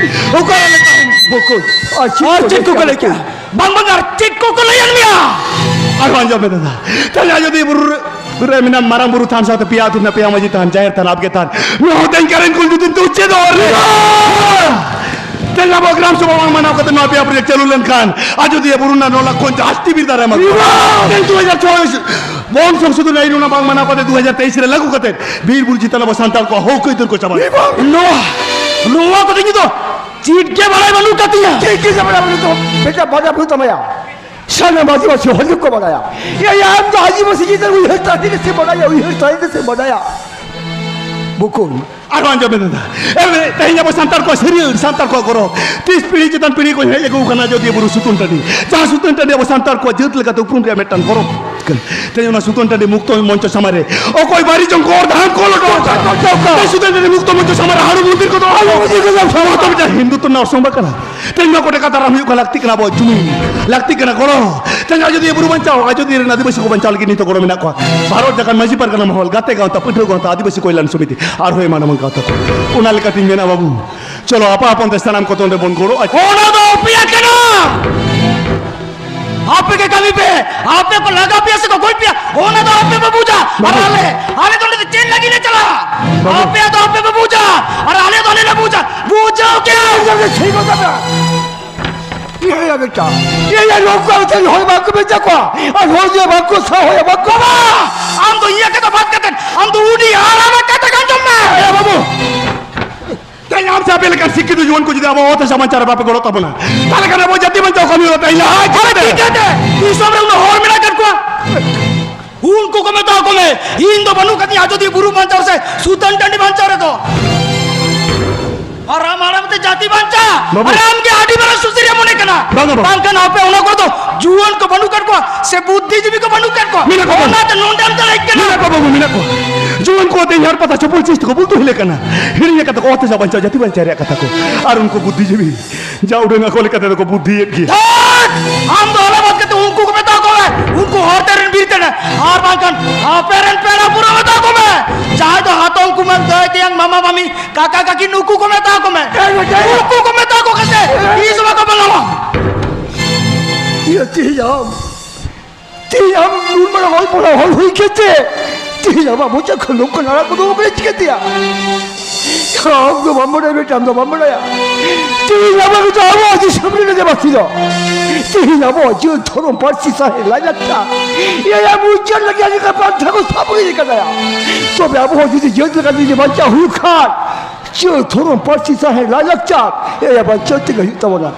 ᱚᱠᱟ ᱨᱮ ᱞᱮ ᱛᱟᱦᱮᱱᱟ? ᱵᱚᱠᱚᱧ, ᱟᱨ ᱪᱮᱫ ᱠᱚ ᱞᱟᱹᱭ ᱠᱮᱫᱟ? ᱵᱟᱝ, ᱵᱟᱝ, ᱟᱨ ᱪᱮᱫ ᱠᱚᱠᱚ ᱞᱟᱹᱭᱟᱫ ᱢᱮᱭᱟ? ᱟᱨᱦᱚᱸ ᱟᱸᱡᱚᱢ ᱢᱮ ᱫᱟᱫᱟ, ᱛᱟᱦᱞᱮ ᱟᱡᱚᱫᱤᱭᱟᱹ ᱵᱩᱨᱩ ᱨᱮ, ᱨᱮ ᱢᱮᱱᱟᱜ ᱢᱟᱨᱟᱝ ᱵᱩᱨᱩ ᱛᱷᱟᱱ ᱥᱟᱶᱛᱮ ᱯᱮᱭᱟ ᱟᱹᱛᱩ ᱨᱮᱱᱟᱜ ᱯᱮᱭᱟ ᱢᱟᱹᱡᱷᱤ ᱛᱷᱟᱱ, ᱡᱟᱦᱮᱨ ᱛᱷᱟᱱ, ᱟᱵᱜᱮ ᱛᱷᱟᱱ, ᱱᱚᱣᱟ ᱦᱚᱸ ᱛᱮᱧ ᱠᱟᱨᱮᱱ ᱠᱚ ᱧᱩᱛᱩᱢ ᱛᱮ ᱩᱪᱷᱟᱹᱱ ᱚᱨ ᱨᱮ᱾ ᱛᱮᱧ ᱟᱵᱚ ᱜᱨᱟᱢ ᱥᱚᱵᱷᱟ ᱵᱟᱝ ᱢᱟᱱᱟᱣ ᱠᱟᱛᱮ ᱱᱚᱣᱟ ᱯᱮᱭᱟ ᱯᱨᱚᱡᱮᱠᱴ ᱪᱟᱹᱞᱩ ᱞᱮᱱᱠᱷᱟᱱ ᱟᱡᱚᱫᱤᱭᱟᱹ ᱵᱩᱨᱩ ᱨᱮᱱᱟᱜ ᱱᱚ ᱞᱟᱠᱷ ᱠᱷᱚᱱ ᱡᱟᱹᱥᱛᱤ ᱵᱤᱨ ᱫᱟᱨᱮ ᱢᱟᱜ ᱛᱮᱧ ᱫᱩ ᱦᱟᱡᱟᱨ ᱪᱷᱚᱭ ᱵᱚᱱ ᱥᱚᱝᱥᱳᱫᱷᱚᱱ ᱟᱹᱭᱤᱱ ᱚᱱᱟ ᱵᱟᱝ ᱢᱟᱱᱟᱣ ᱠᱟᱛᱮ ᱫᱩ ᱦᱟᱡᱟᱨ ᱛᱮᱭᱤᱥ ᱨᱮ ᱞᱟᱹᱜᱩ ᱠᱟᱛᱮ ᱵᱤᱨ ᱵᱩᱨᱩ ᱪᱮᱛᱟᱱ ᱟᱵᱚ ᱥᱟᱱᱛᱟᱲ ᱠᱚᱣᱟᱜ ᱦᱚᱠ ᱟᱹᱭᱫᱟᱹᱨ ᱠᱚ ᱪᱟᱵᱟ᱾ ᱱᱚᱣᱟ, ᱱᱚᱣᱟ ᱠᱚᱫᱚ ᱤᱧ ᱫᱚ ᱪᱮᱫ ᱜᱮ ᱵᱟᱲᱟᱭ ᱵᱟᱹᱱᱩᱜ ᱟᱠᱟᱫ ᱛᱤᱧᱟ᱾ ᱪᱮᱫ ᱜᱮ ᱵᱟᱲᱟᱭ ᱵᱟᱹᱱᱩᱜ ᱛᱟᱢᱟ? ᱵᱮᱴᱟ, ᱵᱟᱲᱟᱭ ᱵᱟᱹᱱᱩᱜ ᱛᱟᱢᱟᱭᱟ᱾ ᱥᱟᱱᱟᱢ ᱟᱹᱫᱤᱵᱟᱹᱥᱤ ᱦᱚᱲ ᱜᱮᱠᱚ ᱵᱟᱲᱟᱭᱟ᱾ ᱮᱭᱟ, ᱟᱢ ᱫᱚ ᱟᱹᱫᱤᱵᱟᱹᱥᱤ ᱪᱮᱛᱟᱱ ᱩᱭᱦᱟᱹᱨ ᱛᱟᱦᱮᱸ ᱥᱮ ᱵᱟᱲᱟᱭᱟ, ᱩᱭᱦᱟᱹᱨ ᱛᱟᱦᱮᱸ ᱥᱮ ᱵᱟᱲᱟᱭᱟ᱾ ᱵᱚᱠᱚᱧ᱾ ᱟᱨᱦᱚᱸ ᱟᱸᱡᱚᱢ ᱢᱮ ᱫᱟᱫᱟ᱾ ᱮ, ᱛᱮᱦᱮᱧ ᱟᱵᱚ ᱥᱟᱱᱛᱟᱲ ᱠᱚᱣᱟᱜ ᱥᱟᱹᱨᱤᱭᱟᱹᱲ, ᱥᱟᱱᱛᱟᱲ ᱠᱚᱣᱟᱜ ᱜᱚᱨᱚᱵᱽ᱾ ᱛᱤᱥ ᱯᱤᱲᱦᱤ ᱪᱮᱛᱟᱱ ᱯᱤᱲᱦᱤ ᱠᱚ ᱦᱮᱡ ᱟᱹᱜᱩ ᱟᱠᱟᱱᱟ ᱟᱡᱚᱫᱤᱭᱟᱹ ᱵᱩᱨᱩ ᱥᱩᱛᱟᱹᱱ ᱴᱟᱺᱰᱤ᱾ ᱡᱟᱦᱟᱸ ᱥᱩᱛᱟᱹᱱ ᱴᱟᱺᱰᱤ ᱟᱵᱚ ᱥᱟᱱᱛᱟᱲ ᱠᱚᱣᱟᱜ ᱡᱟᱹᱛ ᱞᱮᱠᱟᱛᱮ ᱩᱯᱨᱩᱢ ᱨᱮᱭᱟᱜ ᱢᱤᱫᱴᱟᱝ ᱜᱚᱨᱚᱵᱽ᱾ ᱛᱮᱦᱮᱧ ᱚᱱᱟ ᱥᱩᱛᱟᱹᱱ ᱴᱟᱺᱰᱤ ᱢᱩᱠᱛᱚ ᱢᱚᱧᱪᱚ ᱥᱟᱢᱟᱝ ᱨᱮ ᱚᱠᱚᱭ ᱵᱟᱹᱲᱤᱡ ᱡᱚᱝ ᱠᱚ ᱦᱚᱲ ᱫᱷᱟᱢ ᱠᱚ ᱞᱚᱴᱚᱢ ᱠᱟᱱᱟ᱾ ᱛᱮᱦᱮᱧ ᱥᱩᱛᱟᱹᱱ ᱴᱟᱺᱰᱤ ᱢᱩᱠᱛᱚ ᱢᱚᱧᱪᱚ ᱥᱟᱢᱟᱝ ᱨᱮ ᱦᱟᱲᱩ ᱢᱚᱱᱫᱤᱨ ᱠᱚᱫᱚ ᱚᱞ ᱢᱚᱱᱫᱤᱨ ᱠᱚᱫᱚ ᱚᱞ ᱢᱚᱱᱫᱤᱨ ᱠᱚᱫᱚ ᱦᱤᱱᱫᱩᱛᱛᱚ ᱨᱮᱱᱟᱜ ᱚᱨᱥᱚᱝ ᱵᱟᱝ ᱠᱟᱱᱟ᱾ ᱛᱮᱦᱮᱧ ᱱᱚᱣᱟ ᱠᱚᱴᱮ ᱠᱟᱛᱷᱟ ᱨᱟᱢ ᱦᱩᱭᱩᱜ ᱠᱟᱱᱟ, ᱞᱟᱹᱠᱛᱤᱜ ᱠᱟᱱᱟ ᱟᱵᱚᱣᱟᱜ ᱡᱩᱢᱤ, ᱞᱟᱹᱠᱛᱤᱜ ᱠᱟᱱᱟ ᱜᱚᱲᱚ, ᱢᱤᱫᱴᱟᱝ ᱟᱡᱚᱫᱤᱭᱟᱹ ᱵᱩᱨᱩ ᱵᱟᱧᱪᱟᱣ, ᱟᱡᱚᱫᱤᱭᱟᱹ ᱨᱮᱱ ᱟᱹᱫᱤᱵᱟᱹᱥᱤ ᱠᱚ ᱵᱟᱧᱪᱟᱣ ᱞᱟᱹᱜᱤᱫ ᱱᱤᱛᱚᱜ ᱜᱚᱲᱚ ᱢᱮᱱᱟᱜ ᱠᱚᱣᱟ᱾ ᱵᱷᱟᱨᱚᱛ ᱡᱟᱠᱟᱛ ᱢᱟᱹᱡᱷᱤ ᱯᱟᱨᱜᱟᱱᱟ ᱢᱚᱦᱚᱞ, ᱜᱟᱛᱮ ᱜᱟᱶᱛᱟ, ᱯᱟᱹᱴᱷᱩᱣᱟᱹ ᱜᱟᱶᱛᱟ, ᱟᱹᱫᱤᱵᱟᱹᱥᱤ ᱠᱚᱞᱭᱟᱱ ᱥᱚᱢᱤᱛᱤ, ᱟᱨᱦᱚᱸ ᱮᱢᱟᱱ ᱮᱢᱟᱱ ᱜᱟᱶᱛᱟ ᱠᱚ᱾ ᱚᱱᱟ ᱞᱮᱠᱟᱛᱤᱧ ᱢᱮᱱᱟ ᱵᱟᱹᱵᱩ, ᱪᱚᱞᱚ ᱟᱯᱟ ᱟᱯᱚᱱ ᱛᱮ ᱥᱟᱱᱟᱢ ᱠᱚ ᱛᱚᱸᱰᱮ ᱵᱚᱱ ᱜᱚᱲᱚᱜᱼᱟ᱾ ᱚᱱᱟ ᱫᱚ ᱟᱯᱮᱭᱟᱜ ᱠᱟᱱᱟ᱾ ᱟᱯᱮ ᱜᱮ ᱠᱟᱹᱢᱤ ᱯᱮ᱾ ᱟᱯᱮ ᱠᱚ ᱞᱟᱜᱟ ᱯᱮᱭᱟ ᱥᱮ ᱠᱚ ᱜᱚᱡ ᱯᱮᱭᱟ, ᱚᱱᱟ ᱫᱚ ᱟᱯᱮ ᱯᱮ ᱵᱩᱡᱟ᱾ ᱟᱨ ᱵᱟᱹᱵᱩ᱾ ᱟᱞᱮ, ᱟᱞᱮ ᱫᱚ ᱱᱚᱰᱮ ᱫᱚ ᱪᱮᱫ ᱞᱟᱹᱜᱤᱫ ᱞᱮ ᱪᱟᱞᱟᱜᱼᱟ? ᱵᱟᱹᱵᱩ᱾ ᱟᱯᱮᱭᱟᱜ ᱫᱚ ᱟᱯᱮ ᱯᱮ ᱵᱩᱡᱟ, ᱟᱨ ᱟᱞᱮ ᱫᱚ ᱟᱞᱮ ᱞᱮ ᱵᱩᱡᱟ᱾ ᱵᱩᱡᱷᱟᱹᱣ ᱠᱮᱜᱼᱟ? ᱤᱭᱟᱹ ᱵᱮᱴᱟ, ᱤᱭᱟᱹ ᱱᱚᱝᱠᱟ ᱠᱟᱛᱮ ᱦᱚᱲ ᱵᱟᱠᱚ ᱢᱮᱛᱟ ᱠᱚᱣᱟ, ᱟᱨ ᱦᱚᱲ ᱡᱮ ᱵᱟᱠᱚ ᱥᱟᱦᱟᱣᱟ, ᱵᱟᱠᱚ ᱵᱟᱵᱟ, ᱟᱢ ᱫᱚ ᱤᱧᱟᱹᱜ ᱠᱟᱛᱷᱟ ᱵᱟᱫ ᱠᱟᱛᱮ, ᱟᱢ ᱫᱚ ᱩᱱᱤ ᱦᱟᱲᱟᱢᱟᱜ ᱠᱟᱛᱷᱟ ᱜᱮ ᱟᱸᱡᱚᱢ ᱢᱮ᱾ ᱮ ᱵᱟᱹᱵᱩ, ᱛᱮᱦᱮᱧ ᱟᱢ ᱥᱮ ᱟᱯᱮ ᱞᱮᱠᱟᱱ ᱥᱤᱠᱠᱷᱤᱛ ᱡᱩᱣᱟᱹᱱ ᱠᱚ ᱡᱩᱫᱤ ᱟᱵᱚ ᱚᱛ ᱦᱟᱥᱟ ᱵᱟᱧᱪᱟᱣ ᱨᱮ ᱵᱟᱯᱮ ᱜᱚᱲᱚ ᱛᱟᱵᱚᱱᱟ, ᱛᱟᱦᱞᱮ ᱠᱷᱟᱱ ᱟᱵᱚ ᱡᱟᱹᱛᱤ ᱵᱟᱧᱪᱟᱣ ᱠᱟᱹᱢᱤ ᱦᱚᱨᱟ ᱛᱮᱦᱮᱧ ᱞᱟᱦᱟ ᱟᱨ ᱪᱤᱠᱟᱹᱛᱮ? ᱪᱤᱠᱟᱹᱛᱮ? ᱫᱤᱥᱚᱢ ᱨᱮ ᱩᱱᱟᱹᱜ ᱦᱚᱲ ᱢᱮᱱᱟᱜ ᱟᱠᱟᱫ ᱠᱚᱣᱟ, ᱩᱱᱠᱩ ᱠᱚ ᱢᱮᱛᱟ ᱠᱚ ᱢᱮ, ᱤᱧ ᱫᱚ ᱵᱟᱹᱱᱩᱜ ᱠᱟᱫᱤᱧᱟ ᱟᱡᱚᱫᱤᱭᱟᱹ ᱵᱩᱨᱩ ᱵᱟᱧᱪᱟᱣ ᱥᱮ ᱥᱩᱛᱟᱱ ᱴᱟᱺᱰᱤ ᱵᱟᱧᱪᱟᱣ ᱨᱮᱫᱚ᱾ ᱟᱨ ᱟᱢ ᱦᱟᱲᱟᱢ ᱛᱮ ᱡᱟᱹᱛᱤ ᱵᱟᱧᱪᱟᱣ? ᱵᱟᱹᱵᱩ᱾ ᱟᱨ ᱟᱢ ᱜᱮ ᱟᱹᱰᱤ ᱢᱟᱨᱟᱝ ᱥᱩᱥᱟᱹᱨᱤᱭᱟᱹ ᱢᱚᱱᱮ ᱠᱟᱱᱟ᱾ ᱵᱟᱝᱟ, ᱵᱟᱹᱵᱩ᱾ ᱵᱟᱝᱠᱷᱟᱱ ᱟᱯᱮ ᱚᱱᱟ ᱠᱚᱨᱮ ᱫᱚ ᱡᱩᱣᱟᱹᱱ ᱠᱚ ᱵᱟᱹᱱᱩᱜ ᱠᱟᱫ ᱠᱚᱣᱟ ᱥᱮ ᱵᱩᱫᱽᱫᱷᱤᱡᱤᱵᱤ ᱠᱚ ᱵᱟᱹᱱᱩᱜ ᱠᱟᱫ ᱠᱚᱣᱟ? ᱢᱮᱱᱟᱜ ᱠᱚᱣᱟ, ᱵᱟᱹᱵᱩ᱾ ᱚᱱᱟᱛᱮ ᱱᱚᱰᱮᱢ ᱫᱟᱲᱮᱭᱟᱜ ᱠᱟᱱᱟ᱾ ᱢᱮᱱᱟᱜ ᱠᱚᱣᱟ, ᱵᱟᱹᱵᱩ, ᱢᱮᱱᱟᱜ ᱠᱚᱣᱟ᱾ ᱡᱩᱣᱟᱹᱱ ᱠᱚ ᱛᱮᱦᱮᱧ ᱦᱟᱴ ᱯᱟᱛᱟ ᱪᱷᱚᱯᱚᱞ ᱪᱤᱥ ᱛᱮᱠᱚ ᱵᱩᱞᱛᱩ ᱦᱤᱞᱟᱹᱜ ᱠᱟᱱᱟ᱾ ᱦᱤᱲᱤᱧ ᱟᱠᱟᱫ ᱛᱟᱠᱚ ᱚᱛ ᱦᱟᱥᱟ ᱵᱟᱧᱪᱟᱣ, ᱡᱟᱹᱛᱤ ᱵᱟᱧᱪᱟᱣ ᱨᱮᱭᱟᱜ ᱠᱟᱛᱷᱟ ᱠᱚ᱾ ᱟᱨ ᱩᱱᱠᱩ ᱵᱩᱫᱽᱫᱷᱤᱡᱤᱵᱤ ᱡᱟ ᱩᱰᱟᱹᱝ ᱟᱠᱚ ᱞᱮᱠᱟ ᱛᱮᱫᱚ ᱠᱚ ᱵᱩᱫᱽᱫᱷᱤᱭᱮᱫ ᱜᱮᱭᱟ᱾ ᱫᱷᱟᱹᱴ! ᱟᱢ ᱫᱚ ᱟᱞᱮ ᱵᱟᱫ ᱠᱟᱛᱮ ᱩᱱᱠᱩ ᱠᱚ ᱢᱮᱛᱟ ᱠᱚ ᱢᱮ, ᱩᱱᱠᱩ ᱦᱚᱲ ᱛᱮ ᱨᱮᱱ ᱵᱤᱨ ᱛᱮ ᱱᱮ, ᱟᱨ ᱵᱟᱝᱠᱷᱟᱱ ᱟᱯᱮ ᱨᱮᱱ ᱯᱮᱲᱟ ᱯᱩᱨᱟᱹ ᱢᱮᱛᱟ ᱠᱚ ᱢᱮ, ᱡᱟᱦᱟᱸᱭ ᱫᱚ ᱦᱟᱛᱚᱢ ᱠᱩᱢᱟᱹᱝ ᱫᱟᱹᱭ ᱛᱮᱭᱟᱝ ᱢᱟᱢᱟ ᱢᱟᱢᱤ ᱠᱟᱠᱟ ᱠᱟᱠᱤ ᱱᱩᱠᱩ ᱠᱚ ᱢᱮᱛᱟ ᱠᱚ ᱢᱮ, ᱮᱭ ᱵᱮᱴᱟ! ᱩᱱᱠᱩ ᱠᱚ ᱢᱮᱛᱟ ᱠᱚ ᱠᱟᱛᱮ ᱛᱤᱥ ᱦᱚᱸ ᱵᱟᱠᱚ ᱵᱚᱞᱚᱣᱟ᱾ ᱤᱭᱟᱹ ᱛᱤᱦᱤᱧ ᱟᱢ ᱛᱮᱦᱮᱧ ᱟᱢ ᱱᱩᱱ ᱢᱟᱨᱟᱝ ᱚᱞ ᱯᱟᱲᱦᱟᱣ ᱦᱚᱲ ᱦᱩᱭ ᱠᱟᱛᱮ, ᱛᱮᱦᱮᱧ ᱟᱢᱟᱜ ᱢᱚᱪᱟ ᱠᱷᱚᱱ ᱱᱚᱝᱠᱟᱱ ᱟᱲᱟᱜ ᱠᱚᱫᱚ ᱵᱟᱢ ᱵᱟᱲᱟᱭ ᱪᱤᱠᱟᱹᱛᱮᱭᱟ? ᱟᱢ ᱫᱚ ᱵᱟᱢ ᱵᱟᱲᱟᱭᱟ ᱵᱮᱴᱟ, ᱟᱢ ᱫᱚ ᱵᱟᱢ ᱵᱟᱲᱟᱭᱟ᱾ ᱛᱮᱦᱮᱧ ᱟᱵᱚ ᱫᱚ ᱟᱵᱚᱣᱟᱜ ᱫᱤᱥᱚᱢ ᱨᱮ ᱞᱟᱹᱜᱤᱫ ᱵᱟᱹᱲᱛᱤ ᱫᱚ, ᱛᱮᱦᱮᱧ ᱟᱵᱚᱣᱟᱜ ᱡᱟᱹᱛ ᱫᱷᱚᱨᱚᱢ ᱯᱟᱹᱨᱥᱤ ᱥᱟᱶᱦᱮᱫ ᱞᱟᱭᱞᱟᱠᱪᱟᱨ, ᱮᱭᱟᱭ ᱢᱩᱪᱟᱹᱫ ᱞᱟᱹᱜᱤᱫ ᱟᱹᱰᱤ ᱞᱮᱠᱟᱱ ᱯᱟᱱᱛᱷᱟ ᱠᱚ ᱥᱟᱵ ᱤᱫᱤ ᱠᱟᱫᱟᱭᱟ᱾ ᱛᱚᱵᱮ ᱟᱵᱚ ᱦᱚᱸ ᱡᱩᱫᱤ ᱡᱟᱹᱛ ᱞᱮᱠᱟ ᱡᱩᱫᱤ ᱵᱟᱧᱪᱟᱣ ᱦᱩᱭᱩᱜ ᱠᱷᱟᱱ, ᱡᱟᱹᱛ ᱫᱷᱚᱨᱚᱢ ᱯᱟᱹᱨᱥᱤ ᱥᱟᱶᱦᱮᱫ ᱞᱟᱭᱞᱟᱠᱪᱟᱨ, ᱮᱭᱟᱭ ᱵᱟᱧᱪᱟᱣ ᱛᱮᱜᱮ ᱦᱩᱭᱩᱜ ᱛᱟᱵᱚᱱᱟ᱾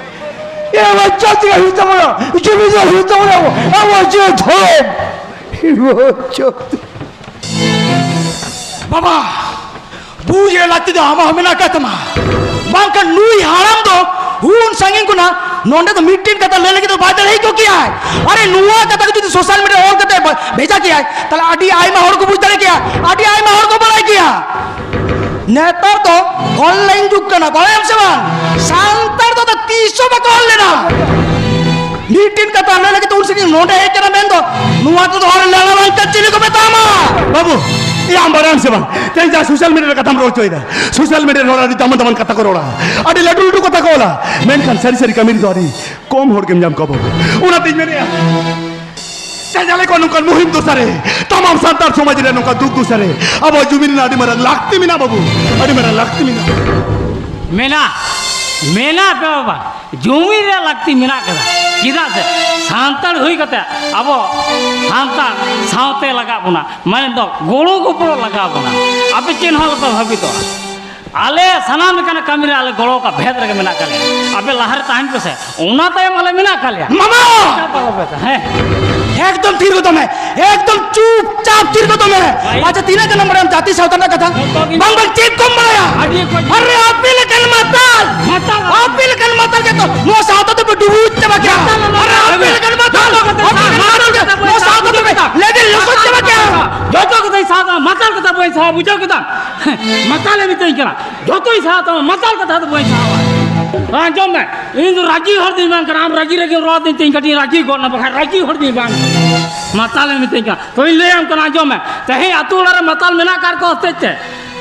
ᱮ ᱵᱟᱧᱪᱟᱣ ᱛᱮᱜᱮ ᱦᱩᱭᱩᱜ ᱛᱟᱵᱚᱱᱟ, ᱡᱩᱢᱤᱫ ᱫᱚ ᱦᱩᱭᱩᱜ ᱛᱟᱵᱚᱱᱟ, ᱟᱵᱚ ᱡᱮ ᱫᱷᱚᱨᱚᱢ᱾ ᱵᱟᱵᱟ, ᱵᱩᱡᱽ ᱨᱮ ᱞᱟᱹᱠᱛᱤ ᱫᱚ ᱟᱢᱟᱜ ᱦᱚᱸ ᱢᱮᱱᱟᱜ ᱟᱠᱟᱫ ᱛᱟᱢᱟ, ᱵᱟᱝᱠᱷᱟᱱ ᱱᱩᱭ ᱦᱟᱲᱟᱢ ᱫᱚ ᱩᱱ ᱥᱟᱺᱜᱤᱧ ᱠᱷᱚᱱᱟᱜ ᱱᱚᱸᱰᱮ ᱫᱚ ᱢᱤᱫᱴᱮᱱ ᱠᱟᱛᱷᱟ ᱞᱟᱹᱭ ᱞᱟᱹᱜᱤᱫ ᱫᱚ ᱵᱟᱭ ᱫᱟᱲᱮ ᱦᱚᱪᱚ ᱠᱮᱭᱟᱭ᱾ ᱟᱨᱮ, ᱱᱚᱣᱟ ᱠᱟᱛᱷᱟ ᱠᱚ ᱡᱩᱫᱤ ᱥᱳᱥᱟᱞ ᱢᱤᱰᱤᱭᱟ ᱨᱮ ᱚᱞ ᱠᱟᱛᱮ ᱵᱷᱮᱡᱟ ᱠᱮᱭᱟᱭ, ᱛᱟᱦᱞᱮ ᱟᱹᱰᱤ ᱟᱭᱢᱟ ᱦᱚᱲ ᱠᱚ ᱵᱩᱡᱽ ᱫᱟᱲᱮ ᱠᱮᱭᱟ, ᱟᱹᱰᱤ ᱟᱭᱢᱟ ᱦᱚᱲ ᱠᱚ ᱵᱟᱲᱟᱭ ᱠᱮᱭᱟ᱾ ᱱᱮᱛᱟᱨ ᱫᱚ ᱚᱱᱞᱟᱭᱤᱱ ᱡᱩᱜᱽ ᱠᱟᱱᱟ, ᱵᱟᱲᱟᱭᱟᱢ ᱥᱮ ᱵᱟᱝ? ᱥᱟᱱᱛᱟᱲ ᱫᱚ ᱛᱤᱥ ᱦᱚᱸ ᱵᱟᱠᱚ ᱚᱞ ᱞᱮᱫᱟ᱾ ᱢᱤᱫᱴᱮᱱ ᱠᱟᱛᱷᱟ ᱞᱟᱹᱭ ᱞᱟᱹᱜᱤᱫ ᱛᱮ ᱩᱱ ᱥᱟᱺᱜᱤᱧ ᱱᱚᱰᱮ ᱦᱮᱡ ᱠᱟᱱᱟ ᱢᱮᱱᱫᱚ, ᱱᱚᱣᱟ ᱛᱮᱫᱚ ᱦᱚᱲ ᱞᱟᱲᱟ ᱵᱟᱝ ᱪᱮᱫ ᱪᱤᱞᱤ ᱠᱚ ᱢᱮᱛᱟᱢᱟ? ᱵᱟᱹᱵᱩ, ᱮ, ᱟᱢ ᱵᱟᱲᱟᱭᱟᱢ ᱥᱮ ᱵᱟᱝ, ᱛᱮᱦᱮᱧ ᱡᱟᱦᱟᱸ ᱥᱳᱥᱟᱞ ᱢᱤᱰᱤᱭᱟ ᱨᱮ ᱠᱟᱛᱷᱟᱢ ᱨᱚᱲ ᱦᱚᱪᱚᱭᱮᱫᱟ, ᱥᱳᱥᱟᱞ ᱢᱤᱰᱤᱭᱟ ᱨᱮ ᱦᱚᱲ ᱟᱹᱰᱤ ᱫᱟᱢᱟᱱ ᱫᱟᱢᱟᱱ ᱠᱟᱛᱷᱟ ᱠᱚ ᱨᱚᱲᱟ, ᱟᱹᱰᱤ ᱞᱟᱹᱴᱩ ᱞᱟᱹᱴᱩ ᱠᱟᱛᱷᱟ ᱠᱚ ᱚᱞᱟ, ᱢᱮᱱᱠᱷᱟᱱ ᱥᱟᱹᱨᱤ ᱥᱟᱹᱨᱤ ᱠᱟᱹᱢᱤ ᱨᱮᱫᱚ ᱟᱹᱰᱤ ᱠᱚᱢ ᱦᱚᱲ ᱜᱮᱢ ᱧᱟᱢ ᱠᱚᱣᱟ ᱵᱟᱹᱵᱩ᱾ ᱚᱱᱟᱛᱤᱧ ᱢᱮᱱᱮᱫᱼᱟ, ᱡᱟᱡᱟᱞᱮ ᱠᱚ ᱱᱚᱝᱠᱟᱱ ᱢᱩᱦᱤᱢ ᱫᱚᱥᱟᱨᱮ, ᱛᱟᱢᱟᱢ ᱥᱟᱱᱛᱟᱲ ᱥᱚᱢᱟᱡᱽ ᱨᱮ ᱱᱚᱝᱠᱟ ᱫᱩᱠ ᱫᱚᱥᱟᱨᱮ, ᱟᱵᱚ ᱡᱩᱢᱤ ᱨᱮᱱᱟᱜ ᱟᱹᱰᱤ ᱢᱟᱨᱟᱝ ᱞᱟᱹᱠᱛᱤ ᱢᱮᱱᱟᱜᱼᱟ ᱵᱟᱹᱵᱩ, ᱟᱹᱰᱤ ᱢᱟᱨᱟᱝ ᱞᱟᱹᱠᱛᱤ ᱢᱮᱱᱟᱜᱼᱟ᱾ ᱢᱮᱱᱟᱜ, ᱢᱮᱱᱟᱜ ᱯᱮ ᱵᱟᱵᱟ, ᱡᱩᱢᱤ ᱨᱮ ᱞᱟᱹᱠᱛᱤ ᱢᱮᱱᱟᱜ ᱠᱟᱫᱟ᱾ ᱪᱮᱫᱟᱜ ᱥᱮ ᱥᱟᱱᱛᱟᱲ ᱦᱩᱭ ᱠᱟᱛᱮ ᱟᱵᱚ ᱥᱟᱱᱛᱟᱲ ᱥᱟᱶᱛᱮ ᱞᱟᱜᱟᱣ ᱵᱚᱱᱟ, ᱢᱟᱱᱮ ᱫᱚ ᱜᱚᱲᱚ ᱜᱚᱯᱚᱲᱚ ᱞᱟᱜᱟᱣ ᱵᱚᱱᱟ᱾ ᱟᱯᱮ ᱪᱮᱫ ᱦᱚᱸ ᱟᱞᱚᱯᱮ ᱵᱷᱟᱵᱤᱛᱚᱜᱼᱟ, ᱟᱞᱮ ᱥᱟᱱᱟᱢ ᱞᱮᱠᱟᱱᱟᱜ ᱠᱟᱹᱢᱤ ᱨᱮ ᱟᱞᱮ ᱜᱚᱲᱚ ᱠᱟᱜ ᱵᱷᱮᱫ ᱨᱮᱜᱮ ᱢᱮᱱᱟᱜ ᱠᱟᱜ ᱞᱮᱭᱟ᱾ ᱟᱯᱮ ᱞᱟᱦᱟ ᱨᱮ ᱛᱟᱦᱮᱱ ᱯᱮ ᱥᱮ, ᱚᱱᱟ ᱛᱟᱭᱚᱢ ᱟᱞᱮ ᱢᱮᱱᱟᱜ ᱠᱟᱜ ᱞᱮᱭᱟ᱾ ᱢᱟᱢᱟ! ᱦᱮᱸ᱾ ᱮᱠᱫᱚᱢ ᱛᱷᱤᱨ ᱜᱚᱫᱚᱜ ᱢᱮ, ᱮᱠᱫᱚᱢ ᱪᱩᱯᱪᱟᱯ ᱛᱷᱤᱨ ᱜᱚᱫᱚᱜ ᱢᱮ᱾ ᱵᱷᱟᱭ᱾ ᱟᱪᱪᱷᱟ, ᱛᱤᱱᱟᱹᱜ ᱜᱟᱱ ᱵᱟᱲᱟᱭᱟᱢ ᱡᱟᱹᱛᱤ ᱥᱟᱶᱛᱟ ᱨᱮᱱᱟᱜ ᱠᱟᱛᱷᱟ? ᱡᱚᱛᱚ ᱜᱮ᱾ ᱵᱟᱝ, ᱵᱟᱝ, ᱪᱮᱫ ᱠᱚᱢ ᱵᱟᱲᱟᱭᱟ? ᱟᱹᱰᱤ ᱠᱚ ᱟᱨᱮ, ᱟᱯᱮ ᱞᱮᱠᱟᱱ ᱢᱟᱛᱟᱞ, ᱢᱟᱛᱟᱞ᱾ ᱟᱯᱮ ᱞᱮᱠᱟᱱ ᱢᱟᱛᱟᱞ ᱜᱮᱛᱚ ᱱᱚᱣᱟ ᱥᱟᱶᱛᱟ ᱫᱚᱯᱮ ᱰᱩᱵᱩᱡ ᱪᱟᱵᱟ ᱠᱮᱭᱟ᱾ ᱢᱟᱛᱟᱞ᱾ ᱟᱨᱮ, ᱟᱯᱮ ᱞᱮᱠᱟᱱ ᱢᱟᱛᱟᱞ, ᱡᱚᱛᱚ ᱠᱟᱛᱷᱟ ᱟᱯᱮ ᱞᱮᱠᱟᱱ ᱢᱟᱛᱟᱞ ᱜᱮᱛᱚ ᱱᱚᱣᱟ ᱥᱟᱶᱛᱟ ᱫᱚᱯᱮ ᱞᱮᱵᱮᱞ ᱞᱚᱥᱚᱫ ᱪᱟᱵᱟ ᱠᱮᱭᱟ᱾ ᱡᱚᱛᱚ ᱠᱟᱛᱷᱟᱧ ᱥᱟᱶᱛᱟ ᱢᱟᱛᱟᱞ ᱠᱟᱛᱷᱟ ᱵᱟᱹᱧ ᱥᱟᱶᱟ, ᱵᱩᱡᱷᱟᱹᱣ ᱠᱮᱫᱟᱢ? ᱢᱟᱛᱟᱞᱮ ᱢᱤᱛᱟᱹᱧ ᱠᱟᱱᱟ, ᱡᱚᱛᱚᱧ ᱥᱟᱶᱛᱟ ᱢᱟᱛᱟᱞ ᱠᱟᱛᱷᱟ ᱫᱚ ᱵᱟᱹᱧ ᱥᱟᱶᱟ᱾ ᱟᱸᱡᱚᱢ ᱢᱮ, ᱤᱧ ᱫᱚ ᱨᱟᱹᱜᱤ ᱦᱚᱲ ᱫᱚᱧ ᱵᱟᱝ ᱠᱟᱱᱟ᱾ ᱟᱢ ᱨᱟᱹᱜᱤ ᱨᱟᱹᱜᱤᱢ ᱨᱚᱲ ᱫᱤᱧ ᱛᱮ ᱤᱧ ᱠᱟᱹᱴᱤᱡ ᱨᱟᱹᱜᱤ ᱜᱚᱫ ᱱᱟ, ᱵᱟᱠᱷᱟᱱ ᱨᱟᱹᱜᱤ ᱦᱚᱲ ᱫᱚᱧ ᱵᱟᱝ ᱠᱟᱱᱟ᱾ ᱢᱟᱛᱟᱞᱮ ᱢᱤᱛᱟᱹᱧ ᱠᱟᱱᱟ, ᱛᱚᱧ ᱞᱟᱹᱭᱟᱢ ᱠᱟᱱᱟ, ᱟᱸᱡᱚᱢ ᱢᱮ᱾ ᱛᱮᱦᱮᱧ ᱟᱹᱛᱩ ᱚᱲᱟᱜ ᱨᱮ ᱢᱟᱛᱟᱞ ᱢᱮᱱᱟᱜ ᱟᱠᱟᱫ ᱠᱚ ᱦᱚᱛᱮᱡ ᱛᱮ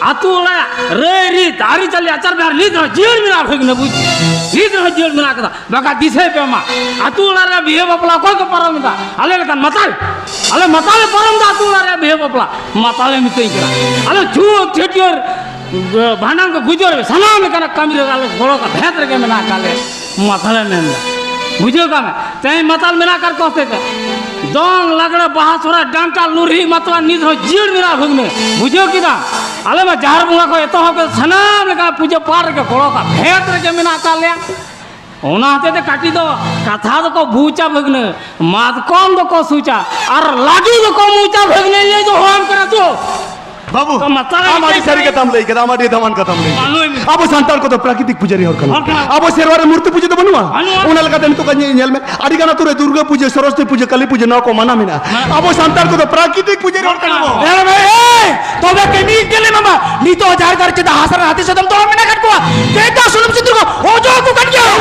ᱟᱹᱛᱩ ᱚᱲᱟᱜ ᱨᱟᱹᱭ ᱨᱤᱛ, ᱟᱹᱨᱤᱪᱟᱹᱞᱤ, ᱟᱪᱟᱨ ᱵᱮᱣᱦᱟᱨ ᱱᱤᱛ ᱨᱮᱦᱚᱸ ᱡᱤᱭᱟᱹᱲ ᱢᱮᱱᱟᱜᱼᱟ, ᱵᱷᱟᱹᱜᱤ ᱵᱩᱡᱽ, ᱱᱤᱛ ᱨᱮᱦᱚᱸ ᱡᱤᱭᱟᱹᱲ ᱢᱮᱱᱟᱜ ᱠᱟᱫᱟ᱾ ᱵᱟᱠᱷᱟᱱ ᱫᱤᱥᱟᱹᱭ ᱯᱮ ᱢᱟ, ᱟᱹᱛᱩ ᱚᱲᱟᱜ ᱨᱮ ᱵᱤᱦᱟᱹ ᱵᱟᱯᱞᱟ ᱚᱠᱚᱭ ᱠᱚ ᱯᱟᱨᱚᱢ ᱮᱫᱟ? ᱟᱞᱮ ᱞᱮᱠᱟᱱ ᱢᱟᱛᱟᱞ, ᱟᱞᱮ ᱢᱟᱛᱟᱞ ᱞᱮ ᱯᱟᱨᱚᱢ ᱮᱫᱟ ᱟᱹᱛᱩ ᱚᱲᱟᱜ ᱨᱮ ᱵᱤᱦᱟᱹ ᱵᱟᱯᱞᱟ᱾ ᱢᱟᱛᱟᱞᱮ ᱢᱤᱛᱟᱹᱧ ᱠᱟᱱᱟ, ᱟᱞᱮ ᱪᱷᱩᱛ ᱪᱷᱟᱹᱴᱭᱟᱹᱨ, ᱵᱷᱟᱸᱰᱟᱱ ᱠᱚ ᱜᱩᱡᱟᱹᱣ ᱨᱮ ᱥᱟᱱᱟᱢ ᱞᱮᱠᱟᱱᱟᱜ ᱠᱟᱹᱢᱤ ᱨᱮ ᱟᱞᱮ ᱜᱚᱲᱚ ᱠᱟᱜ ᱵᱷᱮᱫ ᱨᱮᱜᱮ ᱢᱮᱱᱟᱜ ᱟᱠᱟᱫ ᱞᱮᱭᱟ᱾ ᱢᱟᱛᱟᱞᱮ ᱢᱮᱱᱫᱟ, ᱵᱩᱡᱷᱟᱹᱣ ᱠᱟᱜ ᱢᱮ, ᱛᱮᱦᱮᱧ ᱢᱟᱛᱟᱞ ᱢᱮᱱᱟᱜ ᱟᱠᱟᱫ ᱠᱚ ᱦᱚᱛᱮᱡ ᱛᱮ ᱫᱚᱝ, ᱞᱟᱜᱽᱲᱮ, ᱵᱟᱦᱟ, ᱥᱚᱦᱨᱟᱭ, ᱰᱟᱱᱴᱟ, ᱞᱩᱨᱦᱤ, ᱢᱟᱛᱣᱟᱨ ᱱᱤᱛ ᱦᱚᱸ ᱡᱤᱭᱟᱹᱲ ᱢᱮᱱᱟᱜᱼᱟ ᱵᱷᱟᱹᱜᱽᱱᱟᱹ᱾ ᱵᱩᱡᱷᱟᱹᱣ ᱠᱮᱫᱟ? ᱟᱞᱮ ᱢᱟ ᱡᱟᱦᱮᱨ ᱵᱚᱸᱜᱟ ᱠᱷᱚᱱ ᱮᱛᱚᱦᱚᱵ ᱠᱟᱛᱮ ᱥᱟᱱᱟᱢ ᱞᱮᱠᱟᱱᱟᱜ ᱯᱩᱡᱟᱹ ᱯᱟᱴ ᱨᱮᱜᱮ ᱜᱚᱲᱚ ᱠᱟᱜ ᱵᱷᱮᱫ ᱨᱮᱜᱮ ᱢᱮᱱᱟᱜ ᱟᱠᱟᱫ ᱞᱮᱭᱟ᱾ ᱚᱱᱟ ᱦᱚᱛᱮᱡ ᱛᱮ ᱠᱟᱹᱴᱤᱡ ᱫᱚ ᱠᱟᱛᱷᱟ ᱫᱚᱠᱚ ᱵᱩᱡᱟ ᱵᱷᱟᱹᱜᱽᱱᱟᱹ, ᱢᱟᱛᱠᱚᱢ ᱫᱚᱠᱚ ᱥᱩᱪᱟ ᱟᱨ ᱞᱟᱹᱰᱩ ᱫᱚᱠᱚ ᱢᱩᱪᱟ ᱵᱷᱟᱹᱜᱽᱱᱟᱹ, ᱤᱧ ᱫᱚ ᱦᱚᱦᱚᱣᱟᱢ ᱠᱟᱱᱟ ᱛᱚ᱾ ᱵᱟᱹᱵᱩ, ᱛᱚ ᱢᱟᱛᱟᱞ ᱟᱢ ᱟᱹᱰᱤ ᱮᱱᱮᱡ ᱥᱟᱹᱨᱤ ᱠᱟᱛᱷᱟᱢ ᱞᱟᱹᱭ ᱠᱮᱫᱟ, ᱟᱢ ᱟᱹᱰᱤ ᱫᱟᱢᱟᱱ ᱠᱟᱛᱷᱟᱢ ᱞᱟᱹᱭ ᱠᱮᱫᱟ᱾ ᱢᱟᱱᱩᱭ ᱟᱵᱚ ᱥᱟᱱᱛᱟᱲ ᱠᱚᱫᱚ ᱯᱨᱟᱠᱨᱤᱛᱤᱠ ᱯᱩᱡᱟᱹᱨᱤ ᱦᱚᱲ ᱠᱟᱱᱟ᱾ ᱦᱚᱲ ᱠᱟᱱᱟ᱾ ᱟᱵᱚ ᱥᱮᱨᱣᱟ ᱨᱮ ᱢᱩᱨᱛᱤ ᱯᱩᱡᱟᱹ ᱫᱚ ᱵᱟᱹᱱᱩᱜᱼᱟ᱾ ᱵᱟᱹᱱᱩᱜᱼᱟ᱾ ᱚᱱᱟ ᱞᱮᱠᱟᱛᱮ ᱱᱤᱛᱚᱜ ᱧᱮ-, ᱧᱮᱞ ᱢᱮ, ᱟᱹᱰᱤ ᱜᱟᱱ ᱟᱹᱛᱩ ᱨᱮ ᱫᱩᱨᱜᱟᱹ ᱯᱩᱡᱟᱹ, ᱥᱚᱨᱚᱥᱚᱛᱤ ᱯᱩᱡᱟᱹ, ᱠᱟᱹᱞᱤ ᱯᱩᱡᱟᱹ, ᱱᱚᱣᱟ ᱠᱚ ᱢᱟᱱᱟ ᱢᱮᱱᱟᱜᱼᱟ᱾ ᱦᱮᱸ᱾ ᱟᱵᱚ ᱥᱟᱱᱛᱟᱲ ᱠᱚᱫᱚ ᱯᱨᱟᱠᱨᱤᱛᱤᱠ ᱯᱩᱡᱟᱹᱨᱤ ᱦᱚᱲ ᱠᱟᱱᱟ ᱵᱚ᱾ ᱮ ᱵᱷᱟᱭ, ᱮ, ᱛᱚᱵᱮ ᱠᱟᱹᱢᱤ ᱜᱮᱞᱮ ᱢᱟᱢᱟ, ᱱᱤᱛᱚᱜ ᱡᱟᱦᱮᱨ ᱜᱟᱲ ᱪᱮᱛᱟᱱ ᱦᱟᱥᱟ ᱨᱮ ᱦᱟᱹᱛᱤ ᱥᱟᱫᱚᱢ ᱫᱚᱦᱚ ᱢᱮᱱᱟᱜ ᱟᱠᱟᱫ ᱠᱚᱣᱟ᱾ ᱪᱮᱫᱟᱜ ᱥᱩᱱᱩᱢ ᱥᱤᱸᱫᱩᱨ ᱠᱚ ᱚᱡᱚᱜ ᱟᱠᱚ ᱠᱟᱱ ᱜᱮᱭᱟ?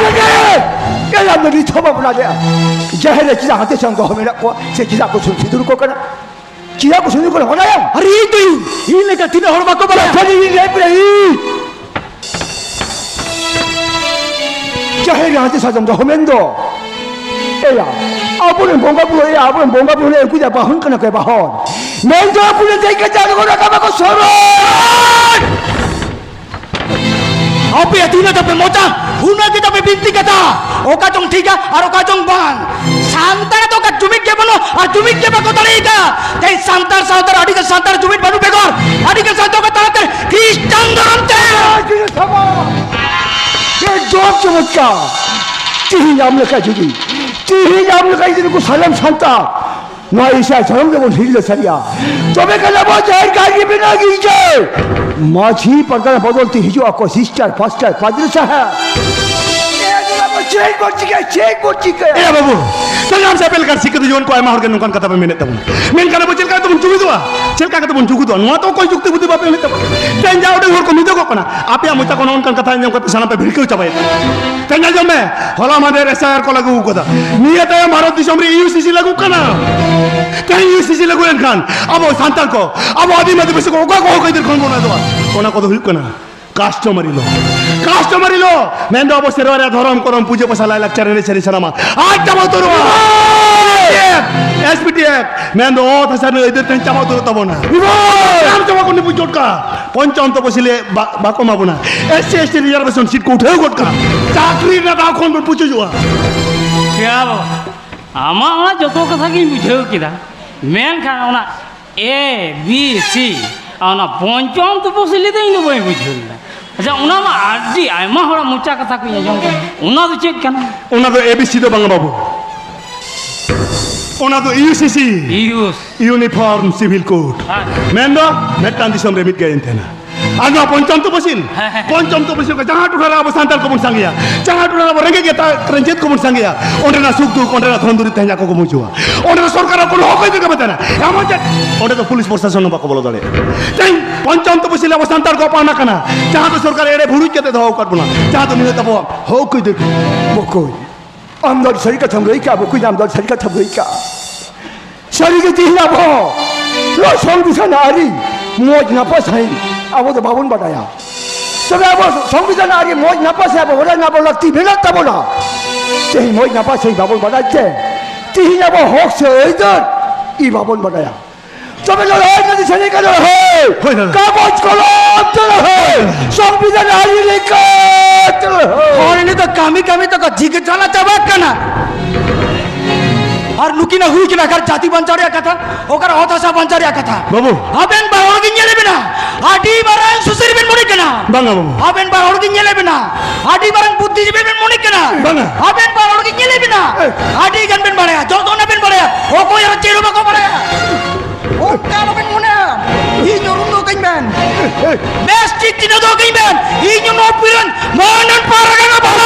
ᱮᱭᱟ ᱢᱟᱹᱱᱢᱤ ᱛᱷᱚ ᱵᱟᱵᱚᱱ ᱟᱞᱮᱭᱟ᱾ ᱡᱟᱦᱮᱨ ᱨᱮ ᱪᱮᱫᱟᱜ ᱦᱟᱛᱮ ᱥᱟᱝ ᱫᱚᱦᱚ ᱢᱮᱱᱟᱜ ᱠᱚᱣᱟ? ᱥᱮ ᱪᱮᱫᱟᱜ ᱠᱚ ᱥᱩᱨ ᱥᱤᱸᱫᱩᱨ ᱠᱚ ᱠᱟᱱᱟ? ᱪᱮᱫᱟᱜ ᱠᱚ ᱥᱩᱨ ᱠᱚ ᱵᱟᱲᱟᱭᱟ? ᱟᱨ ᱤᱧ ᱫᱚ ᱤᱧ, ᱤᱧ ᱞᱮᱠᱟ ᱛᱤᱱᱟᱹᱜ ᱦᱚᱲ ᱵᱟᱠᱚ ᱵᱟᱲᱟᱭᱟ? ᱠᱟᱛᱷᱟ ᱫᱚ ᱤᱧ ᱞᱟᱹᱭ ᱯᱮ, ᱤᱧ᱾ ᱡᱟᱦᱮᱨ ᱨᱮ ᱦᱟᱛᱮ ᱥᱟᱨᱡᱚᱢ ᱫᱚᱦᱚ ᱢᱮᱱ ᱫᱚ, ᱮᱭᱟ, ᱟᱵᱚᱨᱮᱱ ᱵᱚᱸᱜᱟ ᱵᱩᱨᱩ, ᱮᱭᱟ, ᱟᱵᱚᱨᱮᱱ ᱵᱚᱸᱜᱟ ᱵᱩᱨᱩ ᱨᱮ ᱩᱱᱠᱩ ᱫᱚ ᱵᱟᱦᱚᱱ ᱠᱟᱱᱟ ᱠᱚ, ᱵᱟᱦᱚᱱ᱾ ᱢᱮᱱ ᱫᱚ ᱩᱱᱠᱩ ᱫᱚ ᱫᱮᱡ ᱠᱟᱛᱮ ᱟᱬᱜᱚ ᱨᱟᱠᱟᱵ ᱟᱠᱚ ᱥᱚᱨᱚᱱ᱾ ᱟᱯᱮᱭᱟᱜ ᱛᱤᱱᱟᱹᱜ ᱛᱟᱯᱮ ᱢᱚᱪᱟ, ᱩᱱᱟᱹᱜ ᱜᱮ ᱛᱟᱯᱮ ᱵᱤᱱᱛᱤ ᱠᱟᱛᱷᱟ᱾ ᱚᱠᱟ ᱪᱚᱝ ᱴᱷᱤᱠᱟ ᱟᱨ ᱚᱠᱟ ᱪᱚᱝ ᱵᱟᱝ᱾ ᱥᱟᱱᱛᱟᱲ ᱫᱚ ᱚᱠᱟ ᱡᱩᱢᱤᱫ ᱜᱮ ᱵᱟᱹᱱᱩᱜ ᱟᱨ ᱡᱩᱢᱤᱫ ᱜᱮ ᱵᱟᱠᱚ ᱫᱟᱲᱮᱭᱟᱜᱼᱟ᱾ ᱛᱮᱦᱮᱧ ᱥᱟᱱᱛᱟᱲ ᱥᱟᱶᱛᱟ ᱨᱮ ᱟᱹᱰᱤ ᱜᱟᱱ ᱥᱟᱱᱛᱟᱲ ᱡᱩᱢᱤᱫ ᱵᱟᱹᱱᱩᱜ ᱵᱮᱜᱚᱨ ᱟᱹᱰᱤ ᱜᱟᱱ ᱥᱟᱱᱛᱟᱲ ᱠᱚ ᱛᱟᱞᱟᱛᱮ ᱠᱷᱨᱤᱥᱴᱟᱱ ᱫᱷᱚᱨᱚᱢ ᱛᱮ ᱮᱠᱫᱚᱢ ᱪᱚᱢᱚᱛᱠᱟᱨ᱾ ᱛᱤᱦᱤᱧ ᱟᱢ ᱞᱮᱠᱟ ᱡᱩᱫᱤ, ᱛᱤᱦᱤᱧ ᱟᱢ ᱞᱮᱠᱟ ᱡᱩᱫᱤ ᱱᱩᱠᱩ ᱥᱟᱱᱟᱢ ᱥᱟᱱᱛᱟᱲ ᱱᱚᱣᱟ ᱤᱥᱟᱹᱭ ᱫᱷᱚᱨᱚᱢ ᱜᱮᱵᱚᱱ ᱦᱤᱲᱤᱧ ᱥᱟᱹᱨᱤᱭᱟ, ᱛᱚᱵᱮ ᱠᱷᱟᱱ ᱟᱵᱚ ᱡᱟᱦᱮᱨ ᱜᱟᱲ ᱜᱮ ᱵᱮᱱᱟᱣ ᱜᱮ ᱪᱮ? ᱢᱟᱹᱡᱷᱤ ᱯᱟᱨᱜᱟᱱᱟ ᱵᱚᱫᱚᱞ ᱛᱮ ᱦᱤᱡᱩᱜ ᱟᱠᱚ ᱥᱤᱥᱴᱟᱨ ᱯᱟᱥᱴᱟᱨ ᱯᱟᱫᱽᱨᱤ ᱥᱟᱦᱮᱵᱽ᱾ ᱮ, ᱱᱚᱣᱟ ᱠᱚ ᱪᱮᱫ ᱵᱚᱱ ᱪᱤᱠᱟᱹᱭᱟ? ᱪᱮᱫ ᱵᱚᱱ ᱪᱤᱠᱟᱹᱭᱟ? ᱮ ᱵᱟᱹᱵᱩ, ᱛᱮᱦᱮᱧ ᱟᱢ ᱥᱟᱶ ᱟᱯᱮ ᱞᱮᱠᱟᱱ ᱥᱤᱠᱠᱷᱤᱛ ᱡᱩᱣᱟᱹᱱ ᱠᱚ ᱟᱭᱢᱟ ᱦᱚᱲ ᱜᱮ ᱱᱚᱝᱠᱟᱱ ᱠᱟᱛᱷᱟ ᱯᱮ ᱢᱮᱱᱮᱫ ᱛᱟᱵᱚᱱᱟ᱾ ᱢᱮᱱᱠᱷᱟᱱ ᱟᱵᱚ ᱪᱮᱫ ᱞᱮᱠᱟ ᱠᱟᱛᱮ ᱵᱚᱱ ᱡᱩᱢᱤᱫᱚᱜᱼᱟ? ᱪᱮᱫ ᱞᱮᱠᱟ ᱠᱟᱛᱮ ᱵᱚᱱ ᱡᱩᱜᱩᱫᱚᱜᱼᱟ? ᱱᱚᱣᱟ ᱛᱚ ᱚᱠᱚᱭ ᱡᱩᱠᱛᱤ ᱵᱩᱫᱷᱤ ᱵᱟᱯᱮ ᱮᱢᱮᱫ ᱛᱟᱵᱚᱱᱟ᱾ ᱛᱮᱦᱮᱧ ᱡᱟ ᱩᱰᱟᱹᱝ ᱦᱚᱲ ᱠᱚ ᱢᱤᱫᱚᱜᱚᱜ ᱠᱟᱱᱟ, ᱟᱯᱮᱭᱟᱜ ᱢᱚᱪᱟ ᱠᱷᱚᱱ ᱱᱚᱝᱠᱟᱱ ᱠᱟᱛᱷᱟ ᱟᱸᱡᱚᱢ ᱠᱟᱛᱮ ᱥᱟᱱᱟᱢ ᱯᱮ ᱵᱷᱤᱲᱠᱟᱹᱣ ᱪᱟᱵᱟᱭᱮᱫ ᱛᱟᱵᱚᱱᱟ᱾ ᱛᱮᱦᱮᱧ ᱟᱸᱡᱚᱢ ᱢᱮ, ᱦᱚᱞᱟ ᱢᱟᱦᱫᱮᱨ ᱮᱥ ᱟᱭ ᱟᱨ ᱠᱚ ᱞᱟᱹᱜᱩ ᱟᱠᱟᱫᱟ᱾ ᱱᱤᱭᱟᱹ ᱛᱟᱭᱚᱢ ᱵᱷᱟᱨᱚᱛ ᱫᱤᱥᱚᱢ ᱨᱮ ᱤᱭᱩ ᱥᱤ ᱥᱤ ᱞᱟᱹᱜᱩᱜ ᱠᱟᱱᱟ᱾ ᱛᱮᱦᱮᱧ ᱤᱭᱩ ᱥᱤ ᱥᱤ ᱞᱟᱹᱜᱩ ᱞᱮᱱᱠᱷᱟᱱ ᱟᱵᱚ ᱥᱟᱱᱛᱟᱲ ᱠᱚ, ᱟᱵᱚ ᱟᱹᱫᱤᱢ ᱟᱹᱫᱤᱵᱟᱹᱥᱤ ᱠᱚ ᱚᱠᱟ ᱠᱚ ᱦᱚᱸ ᱦᱚᱠ ᱟᱹᱭᱫᱟᱹᱨ ᱠᱷᱚᱱ ᱵᱚᱱ ᱟᱫᱚᱜᱼᱟ? ᱚᱱᱟ ᱠᱚᱫᱚ ᱦᱩᱭᱩᱜ ᱠᱟᱱᱟ customary law᱾ Customary law ᱢᱮᱱᱫᱚ ᱟᱵᱚ ᱥᱮᱨᱣᱟ ᱨᱮᱭᱟᱜ ᱫᱷᱚᱨᱚᱢ, ᱠᱚᱨᱚᱢ, ᱯᱩᱡᱟᱹ, ᱯᱟᱥᱟ, ᱞᱟᱭᱼᱞᱟᱠᱪᱟᱨ, ᱮᱱᱮᱡ, ᱥᱮᱨᱮᱧ ᱥᱟᱱᱟᱢᱟᱜ ᱟᱡ ᱪᱟᱵᱟ ᱩᱛᱟᱹᱨᱚᱜᱼᱟ᱾ ᱮᱥ ᱯᱤ ᱴᱤ ᱮᱠᱴ ᱢᱮᱱᱫᱚ ᱚᱛ ᱦᱟᱥᱟ ᱨᱮᱱᱟᱜ ᱟᱹᱭᱫᱟᱹᱨ ᱛᱮᱦᱮᱧ ᱪᱟᱵᱟ ᱩᱛᱟᱹᱨᱚᱜ ᱛᱟᱵᱚᱱᱟ᱾ ᱪᱟᱵᱟ ᱠᱚ ᱱᱤᱯᱩᱡ ᱜᱚᱴ ᱠᱟᱜᱼᱟ᱾ ᱯᱚᱧᱪᱚᱢ ᱛᱚᱯᱚᱥᱤᱞᱤ ᱵᱟ-, ᱵᱟᱠᱚ ᱮᱢᱟ ᱵᱚᱱᱟ᱾ S C, S T reservation seat ᱠᱚ ᱩᱴᱷᱟᱹᱣ ᱜᱚᱫ ᱠᱟᱜᱼᱟ᱾ ᱪᱟᱹᱠᱨᱤ ᱨᱮᱱᱟᱜ ᱫᱟᱣ ᱠᱷᱚᱱ ᱵᱚᱱ ᱯᱩᱪᱩᱡᱚᱜᱼᱟ᱾ ᱦᱮᱸ ᱵᱟᱵᱟ, ᱟᱢᱟᱜ ᱚᱱᱟ ᱡᱚᱛᱚ ᱠᱟᱛᱷᱟ ᱜᱤᱧ ᱵᱩᱡᱷᱟᱹᱣ ᱠᱮᱫᱟ, ᱢᱮᱱᱠᱷᱟᱱ ᱚᱱᱟ ᱮ ᱵᱤ ᱥᱤ ᱟᱨ ᱚᱱᱟ ᱯᱚᱧᱪᱚᱢ ᱛᱚᱯᱚᱥᱤᱞᱤ ᱫᱚ ᱤᱧ ᱫᱚ ᱵᱟᱹᱧ ᱵᱩᱡᱷᱟᱹᱣ ᱞᱮᱫᱟ᱾ ᱟᱪᱪᱷᱟ, ᱚᱱᱟ ᱢᱟ ᱟᱹᱰᱤ ᱟᱭᱢᱟ ᱦᱚᱲᱟᱜ ᱢᱚᱪᱟ ᱠᱟᱛᱷᱟ ᱠᱚᱧ ᱟᱸᱡᱚᱢ ᱠᱮᱫᱟ, ᱚᱱᱟ ᱫᱚ ᱪᱮᱫ ᱠᱟᱱᱟ? ᱚᱱᱟ ᱫᱚ ᱮ ᱵᱤ ᱥᱤ ᱫᱚ ᱵᱟᱝᱟ ᱵᱟᱹᱵᱩ, ᱚᱱᱟ ᱫᱚ ᱤᱭᱩ ᱥᱤ ᱥᱤ᱾ ᱤᱭᱩᱥ᱾ Uniform Civil Code᱾ ᱦᱮᱸ᱾ ᱢᱮᱱᱫᱚ ᱢᱤᱫᱴᱟᱝ ᱫᱤᱥᱚᱢ ᱨᱮ ᱢᱤᱫ ᱜᱮ ᱟᱹᱭᱤᱱ ᱛᱟᱦᱮᱱᱟ᱾ ᱟᱨ ᱱᱚᱣᱟ ᱯᱚᱧᱪᱚᱢ ᱛᱚᱯᱚᱥᱤᱞ, ᱦᱮᱸ, ᱦᱮᱸ᱾ ᱯᱚᱧᱪᱚᱢ ᱛᱚᱯᱚᱥᱤᱞ ᱠᱚ ᱡᱟᱦᱟᱸ ᱴᱚᱴᱷᱟ ᱨᱮ ᱟᱵᱚ ᱥᱟᱱᱛᱟᱲ ᱠᱚᱵᱚᱱ ᱥᱟᱸᱜᱮᱭᱟ, ᱡᱟᱦᱟᱸ ᱴᱚᱴᱷᱟ ᱨᱮ ᱟᱵᱚ ᱨᱮᱸᱜᱮᱡ ᱜᱮᱛᱟ ᱨᱮᱸᱡᱮᱫ ᱠᱚᱵᱚᱱ ᱥᱟᱸᱜᱮᱭᱟ, ᱚᱸᱰᱮᱱᱟᱜ ᱥᱩᱠ ᱫᱩᱠ, ᱚᱸᱰᱮᱱᱟᱜ ᱫᱷᱚᱱ ᱫᱩᱨᱤᱵᱽ ᱛᱮᱦᱮᱧ ᱟᱠᱚ ᱠᱚ ᱵᱩᱡᱷᱟᱹᱣᱟ᱾ ᱚᱸᱰᱮᱱᱟᱜ ᱥᱚᱨᱠᱟᱨ ᱠᱳᱱᱳ ᱦᱚᱠ ᱟᱹᱭᱫᱟᱹᱨ ᱜᱮ ᱵᱟᱝ ᱛᱟᱦᱮᱱᱟ᱾ ᱮᱢᱚᱱ ᱪᱮᱫ ᱚᱸᱰᱮ ᱫᱚ ᱯᱩᱞᱤᱥ ᱯᱨᱚᱥᱟᱥᱚᱱ ᱦᱚᱸ ᱵᱟᱠᱚ ᱵᱚᱞᱚ ᱫᱟᱲᱮᱭᱟᱜᱼᱟ᱾ ᱛᱮᱦᱮᱧ ᱯᱚᱧᱪᱚᱢ ᱛᱚᱯᱚᱥᱤᱞ ᱟᱵᱚ ᱥᱟᱱᱛᱟᱲ ᱠᱚᱣᱟᱜ ᱯᱟᱣᱱᱟ ᱠᱟᱱᱟ, ᱡᱟᱦᱟᱸ ᱫᱚ ᱥᱚᱨᱠᱟᱨ ᱮᱲᱮ ᱵᱷᱩᱲᱩᱡ ᱠᱟᱛᱮ ᱫᱚᱦᱚ ᱟᱠᱟᱫ ᱵᱚᱱᱟ, ᱡᱟᱦᱟᱸ ᱫᱚ ᱱᱤᱭᱟᱹ ᱛᱟᱵᱚ ᱦᱚᱠ ᱟᱹᱭᱫᱟᱹᱨ ᱵᱚᱠᱚᱭ᱾ ᱟᱢ ᱫᱚ ᱟᱹᱰᱤ ᱥᱟᱹᱨᱤ ᱠᱟᱛᱷᱟᱢ ᱞᱟᱹᱭ ᱠᱟᱜᱼᱟ ᱵᱚᱠᱚᱧ, ᱟᱢ ᱫᱚ ᱟᱹᱰᱤ ᱥᱟᱹᱨᱤ ᱠᱟᱛᱷᱟᱢ ᱞᱟᱹᱭ ᱠᱟᱜᱼᱟ᱾ ᱥᱟᱹᱨᱤ ᱜᱮ ᱛᱤᱦᱤᱧ ᱟᱵᱚ ᱱᱚᱣᱟ ᱥᱚᱝᱵᱤᱫᱷᱟᱱ ᱟᱹᱨᱤ ᱢᱚᱡᱽ ᱱᱟᱯᱟᱭ ᱥᱟᱺᱦᱤᱡ ᱟᱵᱚ ᱫᱚ ᱵᱟᱵᱚᱱ ᱵᱟᱰᱟᱭᱟ᱾ ᱛᱚᱵᱮ ᱟᱵᱚ ᱥᱚᱝᱵᱤᱫᱷᱟᱱ ᱟᱹᱨᱤ ᱢᱚᱡᱽ ᱱᱟᱯᱟᱭ ᱥᱟᱺᱦᱤᱡ ᱟᱵᱚ ᱵᱟᱰᱟᱭ ᱨᱮᱱᱟᱜ ᱟᱵᱚ ᱞᱟᱹᱠᱛᱤ ᱢᱮᱱᱟᱜ ᱛᱟᱵᱚᱱᱟ᱾ ᱛᱮᱦᱮᱧ ᱢᱚᱡᱽ ᱱᱟᱯᱟᱭ ᱥᱟᱺᱦᱤᱡ ᱵᱟᱵᱚᱱ ᱵᱟᱰᱟᱭ ᱛᱮ ᱛᱤᱦᱤᱧ ᱟᱵᱚ ᱦᱚᱠ ᱥᱮ ᱟᱹᱭᱫᱟᱹᱨ ᱤ ᱵᱟᱵᱚᱱ ᱵᱟᱰᱟᱭᱟ᱾ ᱛᱚᱵᱮ ᱞᱟᱹᱲᱦᱟᱹᱭ ᱠᱟᱛᱮ ᱥᱮᱨᱮᱧ ᱠᱟᱱᱟ ᱞᱟᱹᱲᱦᱟᱹᱭ᱾ ᱦᱳᱭ ᱫᱟᱫᱟ᱾ ᱠᱟᱜᱚᱡᱽ ᱠᱚᱞᱚᱢ ᱛᱮ ᱞᱟᱹᱲᱦᱟᱹᱭ᱾ ᱥᱚᱝᱵᱤᱫᱷᱟᱱ ᱟᱹᱨᱤ ᱞᱮᱠᱟ ᱛᱮ ᱞᱟᱹᱲᱦᱟᱹᱭ᱾ ᱦᱚᱲ ᱱᱤᱛᱚᱜ ᱠᱟᱹᱢᱤ ᱠᱟᱹᱢᱤ ᱛᱮᱠᱚ ᱡᱤᱜᱮ ᱪᱟᱞᱟ ᱪᱟᱵᱟᱜ ᱠᱟᱱᱟ᱾ ᱟᱨ ᱱᱩᱠᱤᱱᱟᱜ ᱦᱩᱭ ᱠᱟᱱᱟ ᱚᱠᱟᱨᱮ ᱡᱟᱹᱛᱤ ᱵᱟᱧᱪᱟᱣ ᱨᱮᱭᱟᱜ ᱠᱟᱛᱷᱟ, ᱚᱠᱟᱨᱮ ᱚᱛ ᱦᱟᱥᱟ ᱵᱟᱧᱪᱟᱣ ᱨᱮᱭᱟᱜ ᱠᱟᱛᱷᱟ᱾ ᱵᱟᱹᱵᱩ᱾ ᱟᱵᱮᱱ ᱵᱟᱨ ᱦᱚᱲ ᱜᱮ ᱧᱮᱞᱮ ᱵᱮᱱᱟ, ᱟᱹᱰᱤ ᱢᱟᱨᱟᱝ ᱥᱩᱥᱟᱹᱨᱤ ᱵᱮᱱ ᱢᱚᱱᱮ ᱠᱟᱱᱟ᱾ ᱵᱟᱝᱟ ᱵᱟᱹᱵᱩ᱾ ᱟᱵᱮᱱ ᱵᱟᱨ ᱦᱚᱲ ᱜᱮ ᱧᱮᱞᱮ ᱵᱮᱱᱟ, ᱟᱹᱰᱤ ᱢᱟᱨᱟᱝ ᱵᱩᱫᱽᱫᱷᱤᱡᱤᱵᱤ ᱵᱮᱱ ᱢᱚᱱᱮ ᱠᱟᱱᱟ᱾ ᱵᱟᱝᱟ᱾ ᱟᱵᱮᱱ ᱵᱟᱨ ᱦᱚᱲ ᱜᱮ ᱧᱮᱞᱮ ᱵᱮᱱᱟ, ᱮ᱾ ᱟᱹᱰᱤ ᱜᱟᱱ ᱵᱮᱱ ᱵᱟᱲᱟᱭᱟ, ᱡᱚᱛᱚᱱᱟᱜ ᱵᱮᱱ ᱵᱟᱲᱟᱭᱟ, ᱚᱠᱚᱭ ᱟᱨ ᱪᱮᱫ ᱦᱚᱸ ᱵᱟᱠᱚ ᱵᱟᱲᱟᱭᱟ᱾ ᱚᱱᱠᱟ ᱟᱞᱚᱵᱮᱱ ᱢᱚᱱᱮᱭᱟ᱾ ᱤᱧ ᱩᱨᱩᱢ ᱫᱚᱦᱚ ᱠᱟᱹᱧ ᱵᱮᱱ᱾ ᱵᱮᱥ ᱴᱷᱤᱠ ᱪᱤᱱᱦᱟᱹ ᱫᱚᱦᱚ ᱠᱟᱹᱧ ᱵᱮᱱ᱾ ᱤᱧ ᱱᱚᱣᱟ ᱯᱤᱨᱟᱱ ᱢᱟᱱᱟᱱ ᱯᱟᱨᱜᱟᱱᱟ ᱵᱟᱵᱟ᱾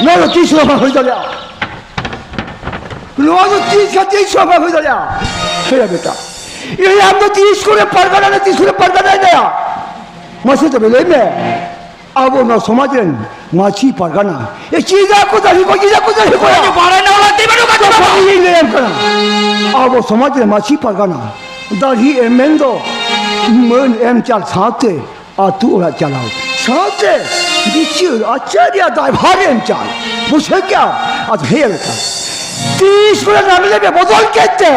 ᱱᱚᱣᱟ ᱫᱚ ᱛᱤᱥ ᱦᱚᱸ ᱵᱟᱝ ᱦᱩᱭ ᱫᱟᱲᱮᱭᱟᱜᱼᱟ᱾ ᱱᱚᱣᱟ ᱫᱚ ᱛᱤᱥ ᱦᱚᱸ, ᱛᱤᱥ ᱦᱚᱸ ᱵᱟᱝ ᱦᱩᱭ ᱫᱟᱲᱮᱭᱟᱜᱼᱟ᱾ ᱦᱮᱸ ᱵᱮᱴᱟ, ᱤᱧ ᱟᱢ ᱫᱚ ᱛᱤᱥ ᱠᱚᱨᱮ ᱯᱟᱨᱜᱟᱱᱟ ᱨᱮ, ᱛᱤᱥ ᱠᱚᱨᱮ ᱯᱟᱨᱜᱟᱱᱟᱭ ᱫᱟᱭᱟ? ᱢᱟᱥᱮ ᱛᱚᱵᱮ ᱞᱟᱹᱭ ᱢᱮ᱾ ᱟᱵᱚ ᱱᱚᱣᱟ ᱥᱚᱢᱟᱡᱽ ᱨᱮᱱ ᱢᱟᱹᱡᱷᱤ ᱯᱟᱨᱜᱟᱱᱟ, ᱮ, ᱪᱮᱫᱟᱜ ᱠᱚ ᱫᱟᱲᱦᱤ ᱠᱚ, ᱪᱮᱫᱟᱜ ᱠᱚ ᱫᱟᱲᱦᱤ ᱠᱚᱣᱟ? ᱚᱱᱟ ᱵᱟᱲᱟᱭ ᱨᱮᱱᱟᱜ ᱞᱟᱹᱠᱛᱤ ᱵᱟᱹᱱᱩᱜ ᱠᱟᱫ ᱛᱟᱵᱚᱱᱟ᱾ ᱛᱚᱠᱷᱚᱱ ᱤᱧ ᱞᱟᱹᱭᱟᱢ ᱠᱟᱱᱟ, ᱟᱵᱚ ᱥᱚᱢᱟᱡᱽ ᱨᱮ ᱢᱟᱹᱡᱷᱤ ᱯᱟᱨᱜᱟᱱᱟ ᱫᱟᱲᱦᱤ ᱮᱢ ᱢᱮᱱ ᱫᱚ ᱢᱟᱹᱱ ᱮᱢ ᱪᱟᱞ ᱥᱟᱶᱛᱮ ᱟᱹᱛᱩ ᱚᱲᱟᱜ ᱪᱟᱞᱟᱣ ᱥᱟᱶᱛᱮ ᱵᱤᱪᱟᱹᱨ ᱟᱪᱟᱨ ᱨᱮᱭᱟᱜ ᱫᱟᱭᱵᱷᱟᱨ ᱮᱢ ᱪᱟᱞ᱾ ᱵᱩᱡᱷᱟᱹᱣ ᱠᱮᱜᱼᱟᱢ? ᱟᱫᱚ ᱦᱮᱸ ᱞᱮᱠᱟ ᱛᱤᱥ ᱠᱚᱨᱮ ᱱᱟᱢᱮ ᱞᱮ ᱵᱚᱫᱚᱞ ᱠᱮᱫ ᱛᱮ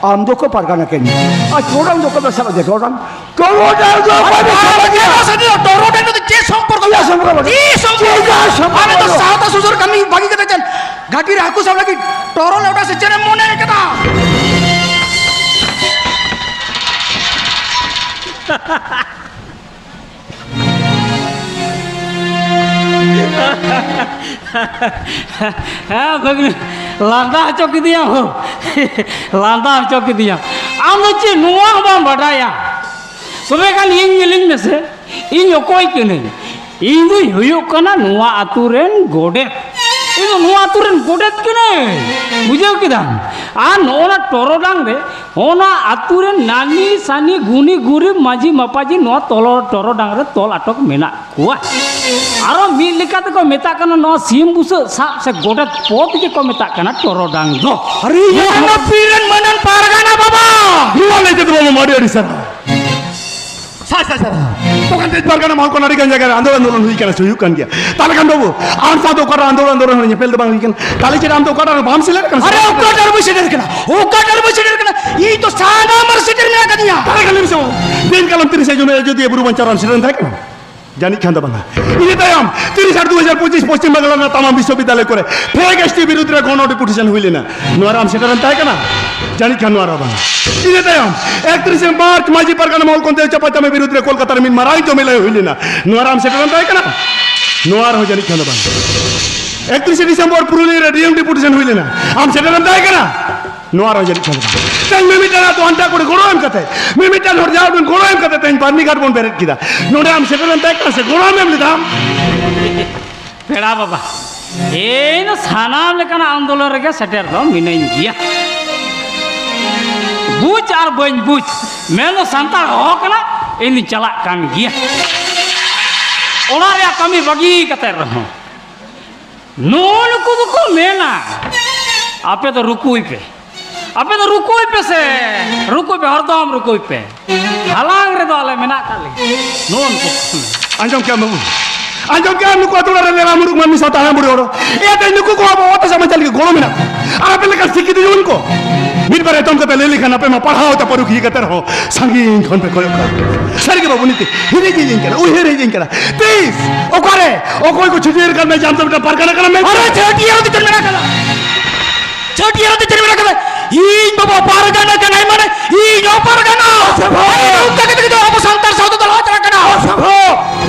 ᱟᱢ ᱫᱚᱠᱚ ᱯᱟᱨᱜᱟᱱᱟ ᱠᱮᱫ ᱢᱮᱭᱟ᱾ ᱟᱨ ᱴᱚᱨᱚᱰᱟᱝ ᱫᱚ ᱚᱠᱚᱭ ᱯᱮ ᱥᱟᱵ ᱟᱫᱮᱭᱟ? ᱴᱚᱨᱚᱰᱟᱝ ᱴᱚᱨᱚᱰᱟᱝ ᱫᱚ ᱚᱠᱚᱭ ᱯᱮ ᱥᱟᱵ ᱟᱫᱮᱭᱟ? ᱴᱚᱨᱚᱰᱟᱝ ᱫᱚ ᱪᱮᱫ ᱥᱚᱢᱯᱚᱨᱠᱚ? ᱪᱮᱫ ᱥᱚᱢᱯᱚᱨᱠᱚ ᱵᱟᱹᱱᱩᱜ? ᱪᱮᱫ ᱥᱚᱢᱯᱚᱨᱠᱚ? ᱪᱮᱫ ᱥᱚᱢᱯᱚᱨᱠᱚ ᱟᱵᱮᱱ ᱫᱚ ᱵᱟᱹᱱᱩᱜ? ᱥᱟᱶᱛᱟ ᱥᱩᱥᱟᱹᱨ ᱠᱟᱹᱢᱤ ᱵᱟᱹᱜᱤ ᱠᱟᱛᱮ ᱪᱮᱫ ᱜᱷᱟᱹᱴᱤ ᱨᱮ ᱦᱟᱹᱠᱩ ᱥᱟᱵ ᱞᱟᱹᱜᱤᱫ ᱴᱚᱨᱚᱰᱟᱝ ᱚᱰᱟᱣ ᱥᱮ ᱪᱮᱫ ᱮᱢ ᱢᱚᱱᱮ ᱠᱟᱫᱟ? ᱦᱮᱸ ᱵᱷᱟᱹᱜᱽᱱᱟᱹ, ᱞᱟᱸᱫᱟ ᱦᱚᱪᱚ ᱠᱤᱫᱤᱧᱟᱢ ᱦᱳ᱾ ᱞᱟᱸᱫᱟ ᱦᱚᱪᱚ ᱠᱤᱫᱤᱧᱟᱢ᱾ ᱟᱢ ᱫᱚ ᱪᱮᱫ ᱱᱚᱣᱟ ᱦᱚᱸ ᱵᱟᱢ ᱵᱟᱰᱟᱭᱟ? ᱛᱚᱵᱮ ᱠᱷᱟᱱ ᱤᱧ ᱧᱮᱞᱤᱧ ᱢᱮᱥᱮ, ᱤᱧ ᱚᱠᱚᱭ ᱠᱟᱹᱱᱟᱹᱧ? ᱤᱧ ᱫᱩᱧ ᱦᱩᱭᱩᱜ ᱠᱟᱱᱟ ᱱᱚᱣᱟ ᱟᱹᱛᱩ ᱨᱮᱱ ᱜᱚᱰᱮᱛ᱾ ᱤᱧ ᱫᱚ ᱱᱚᱣᱟ ᱟᱹᱛᱩ ᱨᱮᱱ ᱜᱚᱰᱮᱛ ᱠᱟᱹᱱᱟᱹᱧ, ᱵᱩᱡᱷᱟᱹᱣ ᱠᱮᱫᱟᱢ? ᱟᱨ ᱱᱚᱜᱼᱚ ᱱᱟ ᱴᱚᱨᱚᱰᱟᱝ ᱨᱮ, ᱚᱱᱟ ᱟᱹᱛᱩ ᱨᱮᱱ ᱱᱟᱹᱱᱤ ᱥᱟᱹᱱᱤ ᱜᱩᱱᱤ ᱜᱩᱨᱤᱵ ᱢᱟᱹᱡᱷᱤ ᱢᱟᱯᱟᱡᱷᱤ ᱱᱚᱣᱟ ᱛᱚᱞᱚ ᱴᱚᱨᱚᱰᱟᱝ ᱨᱮ ᱛᱚᱞ ᱟᱴᱚᱠ ᱢᱮᱱᱟᱜ ᱠᱚᱣᱟ᱾ ᱟᱨᱚ ᱢᱤᱫ ᱞᱮᱠᱟ ᱛᱮᱠᱚ ᱢᱮᱛᱟᱜ ᱠᱟᱱᱟ, ᱱᱚᱣᱟ ᱥᱤᱢ ᱵᱩᱥᱟᱹᱜ ᱥᱟᱵ ᱥᱮ ᱜᱚᱰᱮᱛ ᱯᱚᱫ ᱜᱮᱠᱚ ᱢᱮᱛᱟᱜ ᱠᱟᱱᱟ ᱴᱚᱨᱚᱰᱟᱝ ᱫᱚ᱾ ᱟᱨᱮ, ᱤᱧ ᱫᱚ ᱯᱤᱲ ᱨᱮᱱ ᱢᱟᱹᱱᱟᱱ ᱯᱟᱨᱜᱟᱱᱟ ᱵᱟᱵᱟ᱾ ᱱᱚᱣᱟ ᱞᱟᱹᱭ ᱛᱮᱫᱚ ᱵᱟᱵᱟ ᱢᱟ ᱟᱹᱰᱤ ᱟᱹᱰᱤ ᱥᱟᱨᱦᱟᱣ᱾ ᱥᱟᱭ ᱥᱟᱭ ᱥᱟᱨᱦᱟᱣ᱾ ᱛᱚᱠᱷᱚᱱ ᱛᱮ ᱯᱟᱨᱜᱟᱱᱟ ᱢᱚᱦᱚᱞ ᱠᱷᱚᱱ ᱟᱹᱰᱤ ᱜᱟᱱ ᱡᱟᱭᱜᱟ ᱨᱮ ᱟᱱᱫᱳᱞᱚᱱ, ᱟᱱᱫᱳᱞᱚᱱ ᱦᱩᱭ ᱠᱟᱱᱟ ᱥᱮ ᱦᱩᱭᱩᱜ ᱠᱟᱱ ᱜᱮᱭᱟ᱾ ᱛᱟᱦᱞᱮ ᱠᱷᱟᱱ ᱵᱟᱹᱵᱩ, ᱟᱢ ᱥᱟᱶ ᱫᱚ ᱚᱠᱟᱴᱟᱜ ᱟᱱᱫᱳᱞᱚᱱ, ᱟᱱᱫᱳᱞᱚᱱ ᱨᱮ ᱧᱮᱯᱮᱞ ᱫᱚ ᱵᱟᱝ ᱦᱩᱭ ᱠᱟᱱᱟ? ᱛᱟᱦᱞᱮ ᱪᱮᱫ ᱟᱢ ᱫᱚ ᱚᱠᱟᱴᱟᱜ ᱨᱮ ᱵᱟᱢ ᱥᱮᱞᱮᱫ ᱠᱟᱱᱟ? ᱟᱨᱮ, ᱚᱠᱟᱴᱟᱜ ᱨᱮᱵᱚ ᱥᱮᱴᱮᱨ ᱠᱟᱱᱟ? ᱚᱠᱟᱴᱟᱜ ᱨᱮᱵᱚ ᱥᱮᱴᱮᱨ ᱠᱟᱱᱟ? ᱤᱧ ᱛᱚ ᱥᱟᱱᱟᱢ ᱨᱮ ᱥᱮᱴᱮᱨ ᱢᱮᱱᱟᱜ ᱠᱟᱫᱤᱧᱟ᱾ ᱛᱟᱦᱞᱮ ᱠᱷᱟᱱ ᱞᱟᱹᱭ ᱢᱮᱥᱮ ᱵᱟᱹᱵᱩ, ᱫᱤᱱ ᱠᱟᱞᱚᱢ ᱛᱤᱨᱤᱥᱮ ᱡᱩᱱ ᱨᱮ ᱟᱡᱚᱫᱤᱭᱟᱹ ᱵᱩᱨᱩ ᱵᱟᱧᱪᱟᱣ ᱨᱮᱢ ᱥᱮᱴᱮᱨ ᱮᱱ ᱛᱟᱦᱮᱸ ᱠᱟᱱᱟ? ᱡᱟᱹᱱᱤᱡ ᱠᱷᱟᱱ ᱫᱚ ᱵᱟᱝᱟ᱾ ᱤᱱᱟᱹ ᱛᱟᱭᱚᱢ ᱛᱤᱨᱤᱥ ᱟᱴ ᱫᱩ ᱦᱟᱡᱟᱨ ᱯᱚᱸᱪᱤᱥ ᱯᱚᱥᱪᱤᱢ ᱵᱟᱝᱞᱟ ᱨᱮᱱᱟᱜ ᱛᱟᱢᱟᱢ ᱵᱤᱥᱥᱚᱵᱤᱫᱽᱫᱟᱞᱚᱭ ᱠᱚᱨᱮ ᱯᱷᱮᱠ ᱮᱥ ᱴᱤ ᱵᱤᱨᱩᱫᱽ ᱨᱮ ᱜᱚᱱᱚ ᱰᱮᱯᱩᱴᱮᱥᱚᱱ ᱦᱩᱭ ᱞᱮᱱᱟ᱾ ᱱᱚᱣᱟ ᱨᱮ ᱟᱢ ᱥᱮᱴᱮᱨᱮᱱ ᱛᱟᱦᱮᱸ ᱠᱟᱱᱟ? ᱡᱟᱹᱱᱤᱡ ᱠᱷᱟᱱ ᱱᱚᱣᱟ ᱨᱮ ᱵᱟᱝᱟ᱾ ᱤᱱᱟᱹ ᱛᱟᱭᱚᱢ ᱮᱠᱛᱨᱤᱥᱮ ᱢᱟᱨᱪ ᱢᱟᱹᱡᱷᱤ ᱯᱟᱨᱜᱟᱱᱟ ᱢᱚᱦᱚᱞ ᱠᱚᱱᱛᱮ ᱪᱟᱯᱟ ᱪᱟᱯᱤ ᱵᱤᱨᱩᱫᱽ ᱨᱮ ᱠᱳᱞᱠᱟᱛᱟ ᱨᱮ ᱢᱤᱫ ᱢᱟᱨᱟᱝ ᱡᱚᱢᱮᱞᱟᱭ ᱦᱩᱭ ᱞᱮᱱᱟ᱾ ᱱᱚᱣᱟ ᱨᱮ ᱟᱢ ᱥᱮᱴᱮᱨᱮᱱ ᱛᱟᱦᱮᱸ ᱠᱟᱱᱟ? ᱱᱚᱣᱟ ᱨᱮᱦᱚᱸ ᱡᱟᱹᱱᱤᱡ ᱠᱷᱟᱱ ᱫᱚ ᱵᱟᱝ᱾ ᱮᱠᱛᱨᱤᱥᱮ ᱰᱤᱥᱮᱢᱵᱚᱨ ᱯᱩᱨᱩᱞᱤᱭᱟᱹ ᱨᱮ ᱰᱤ ᱮᱢ ᱰᱮᱯᱩᱴᱮᱥᱚᱱ ᱦᱩᱭ ᱞᱮᱱᱟ᱾ ᱟᱢ ᱥᱮᱴᱮᱨᱮᱱ ᱛᱟᱦᱮᱸ ᱠᱟᱱᱟ? ᱱᱚᱣᱟ ᱨᱮᱦᱚᱸ ᱡᱟᱹᱱᱤᱡ ᱠᱷᱟᱱ ᱫᱚ ᱵᱟᱝ᱾ ᱛᱮᱦᱮᱧ ᱢᱤᱢᱤᱫᱴᱟᱝ ᱟᱛᱳ ᱟᱱᱴᱟ ᱠᱚᱨᱮ ᱜᱚᱲᱚ ᱮᱢ ᱠᱟᱛᱮ, ᱢᱤᱢᱤᱫᱴᱟᱝ ᱦᱚᱲ ᱡᱟᱣ ᱩᱰᱩᱝ ᱜᱚᱲᱚ ᱮᱢ ᱠᱟᱛᱮ ᱛᱮᱦᱮᱧ ᱵᱟᱨᱱᱤ ᱜᱷᱟᱴ ᱵᱚᱱ ᱵᱮᱨᱮᱫ ᱠᱮᱫᱟ᱾ ᱱᱚᱰᱮ ᱟᱢ ᱥᱮᱴᱮᱨᱮᱱ ᱛᱟᱦᱮᱸ ᱠᱟᱱᱟ ᱥᱮ ᱜᱚᱲᱚ ᱮᱢ ᱞᱮᱫᱟ ᱟᱢ? ᱯᱮᱲᱟ ᱵᱟᱵᱟ, ᱤᱧ ᱫᱚ ᱥᱟᱱᱟᱢ ᱞᱮᱠᱟᱱᱟᱜ ᱟᱱᱫᱳᱞᱚᱱ ᱨᱮᱜᱮ ᱥᱮᱴᱮᱨ ᱫᱚ ᱢᱤᱱᱟᱹᱧ ᱜᱮᱭᱟ᱾ ᱵᱩᱡᱽ ᱟᱨ ᱵᱟᱹᱧ ᱵᱩᱡᱽ, ᱢᱮᱱ ᱫᱚ ᱥᱟᱱᱛᱟᱲ ᱦᱚᱲ ᱠᱟᱱᱟ, ᱤᱧ ᱫᱩᱧ ᱪᱟᱞᱟᱜ ᱠᱟᱱ ᱜᱮᱭᱟ᱾ ᱚᱲᱟᱜ ᱨᱮᱭᱟᱜ ᱠᱟᱹᱢᱤ ᱵᱟᱹᱜᱤ ᱠᱟᱛᱮ ᱨᱮᱦᱚᱸ ᱱᱩᱜᱼᱩ ᱱᱩᱠᱩ ᱫᱚᱠᱚ ᱢᱮᱱᱟ, ᱟᱯᱮ ᱫᱚ ᱨᱩᱠᱩᱭ ᱯᱮ, ᱟᱯᱮ ᱫᱚ ᱨᱩᱠᱩᱭ ᱯᱮ ᱥᱮ, ᱨᱩᱠᱩᱭ ᱯᱮ, ᱦᱚᱨᱫᱚᱢ ᱨᱩᱠᱩᱭ ᱯᱮ᱾ ᱦᱟᱞᱟᱝ ᱨᱮᱫᱚ ᱟᱞᱮ ᱢᱮᱱᱟᱜ ᱠᱟᱜ ᱞᱮ᱾ ᱱᱩᱜᱼᱩ ᱱᱩᱠᱩ᱾ ᱟᱸᱡᱚᱢ ᱠᱮᱜᱼᱟᱢ ᱵᱟᱹᱵᱩ? ᱟᱸᱡᱚᱢ ᱠᱮᱜᱼᱟᱢ? ᱱᱩᱠᱩ ᱟᱛᱳ ᱚᱲᱟᱜ ᱨᱮ ᱞᱮᱞᱟ ᱢᱩᱨᱩᱠ ᱢᱟᱹᱱᱢᱤ ᱥᱟᱶᱛᱮ ᱦᱟᱲᱟᱢ ᱵᱩᱲᱦᱤ ᱦᱚᱲ᱾ ᱮᱭᱟᱛᱮ ᱱᱩᱠᱩ ᱠᱚ ᱟᱵᱚ ᱚᱛ ᱦᱟᱥᱟ ᱵᱟᱧᱪᱟᱣ ᱞᱟᱹᱜᱤᱫ ᱜᱚᱲᱚ ᱢᱮᱱᱟᱜ ᱠᱚᱣᱟ᱾ ᱟᱨ ᱟᱯᱮ ᱞᱮᱠᱟᱱ ᱥᱤᱠᱠᱷᱤᱛ ᱡᱩᱣᱟᱹᱱ ᱠᱚ ᱢᱤᱫ ᱵᱟᱨ ᱮᱛᱚᱢ ᱠᱟᱛᱮ ᱞᱟᱹᱭ ᱞᱮᱠᱷᱟᱱ ᱟᱯᱮ ᱢᱟ ᱯᱟᱲᱦᱟᱣ ᱛᱮ ᱯᱟᱹᱨᱩᱠᱷᱤᱭᱟᱹ ᱠᱟᱛᱮ ᱨᱮᱦᱚᱸ ᱥᱟᱺᱜᱤᱧ ᱠᱷᱚᱱ ᱯᱮ ᱠᱚᱭᱚᱜ ᱠᱟᱜᱼᱟ᱾ ᱥᱟᱹᱨᱤ ᱜᱮ ᱵᱟᱹᱵᱩ, ᱱᱤᱛ ᱦᱤᱨᱤᱡ ᱦᱮᱡ ᱟᱹᱧ ᱠᱟᱱᱟ, ᱩᱭᱦᱟᱹᱨ ᱦᱮᱡ ᱟᱹᱧ ᱠᱟᱱᱟ᱾ ᱛᱤᱥ ᱚᱠᱟᱨᱮ ᱚᱠᱚᱭ ᱠᱚ ᱪᱷᱟᱹᱴᱭᱟᱹᱨ ᱠᱟᱱ ᱢᱮ ᱡᱮ ᱟᱢ ᱫᱚ ᱢᱤᱫᱴᱟᱝ ᱯᱟᱨᱜᱟᱱᱟ ᱠᱟᱱᱟᱢ ᱢᱮᱱᱛᱮ? ᱟᱨᱮ ᱪᱷᱟᱹᱴᱭᱟᱹᱨ ᱫᱚ ᱪᱮᱫ ᱢᱮᱱᱟᱜ ᱠᱟᱫᱟ? ᱪᱷᱟᱹᱴᱭᱟᱹᱨ ᱫᱚ ᱪᱮᱫ ᱢᱮᱱᱟᱜ ᱠᱟᱫᱟ? ᱤᱧ ᱵᱟᱵᱟ ᱯᱟᱨᱜᱟᱱᱟ ᱠᱟᱱᱟᱭ ᱢᱟᱱᱮ ᱤᱧ ᱦᱚᱸ ᱯᱟᱨᱜᱟᱱᱟ᱾ ᱚᱥᱚᱢᱵᱷᱚᱵ᱾ ᱟᱨᱮ ᱱᱚᱝᱠᱟ ᱠᱟᱛᱮ ᱜᱮ ᱟᱵᱚ ᱥᱟᱱᱛᱟᱲ ᱥᱟᱶᱛᱟ ᱫᱚ ᱞᱟᱦᱟ ᱪᱟᱞᱟᱜ ᱠᱟᱱᱟ᱾ ᱚᱥᱚᱢᱵᱷᱚᱵ᱾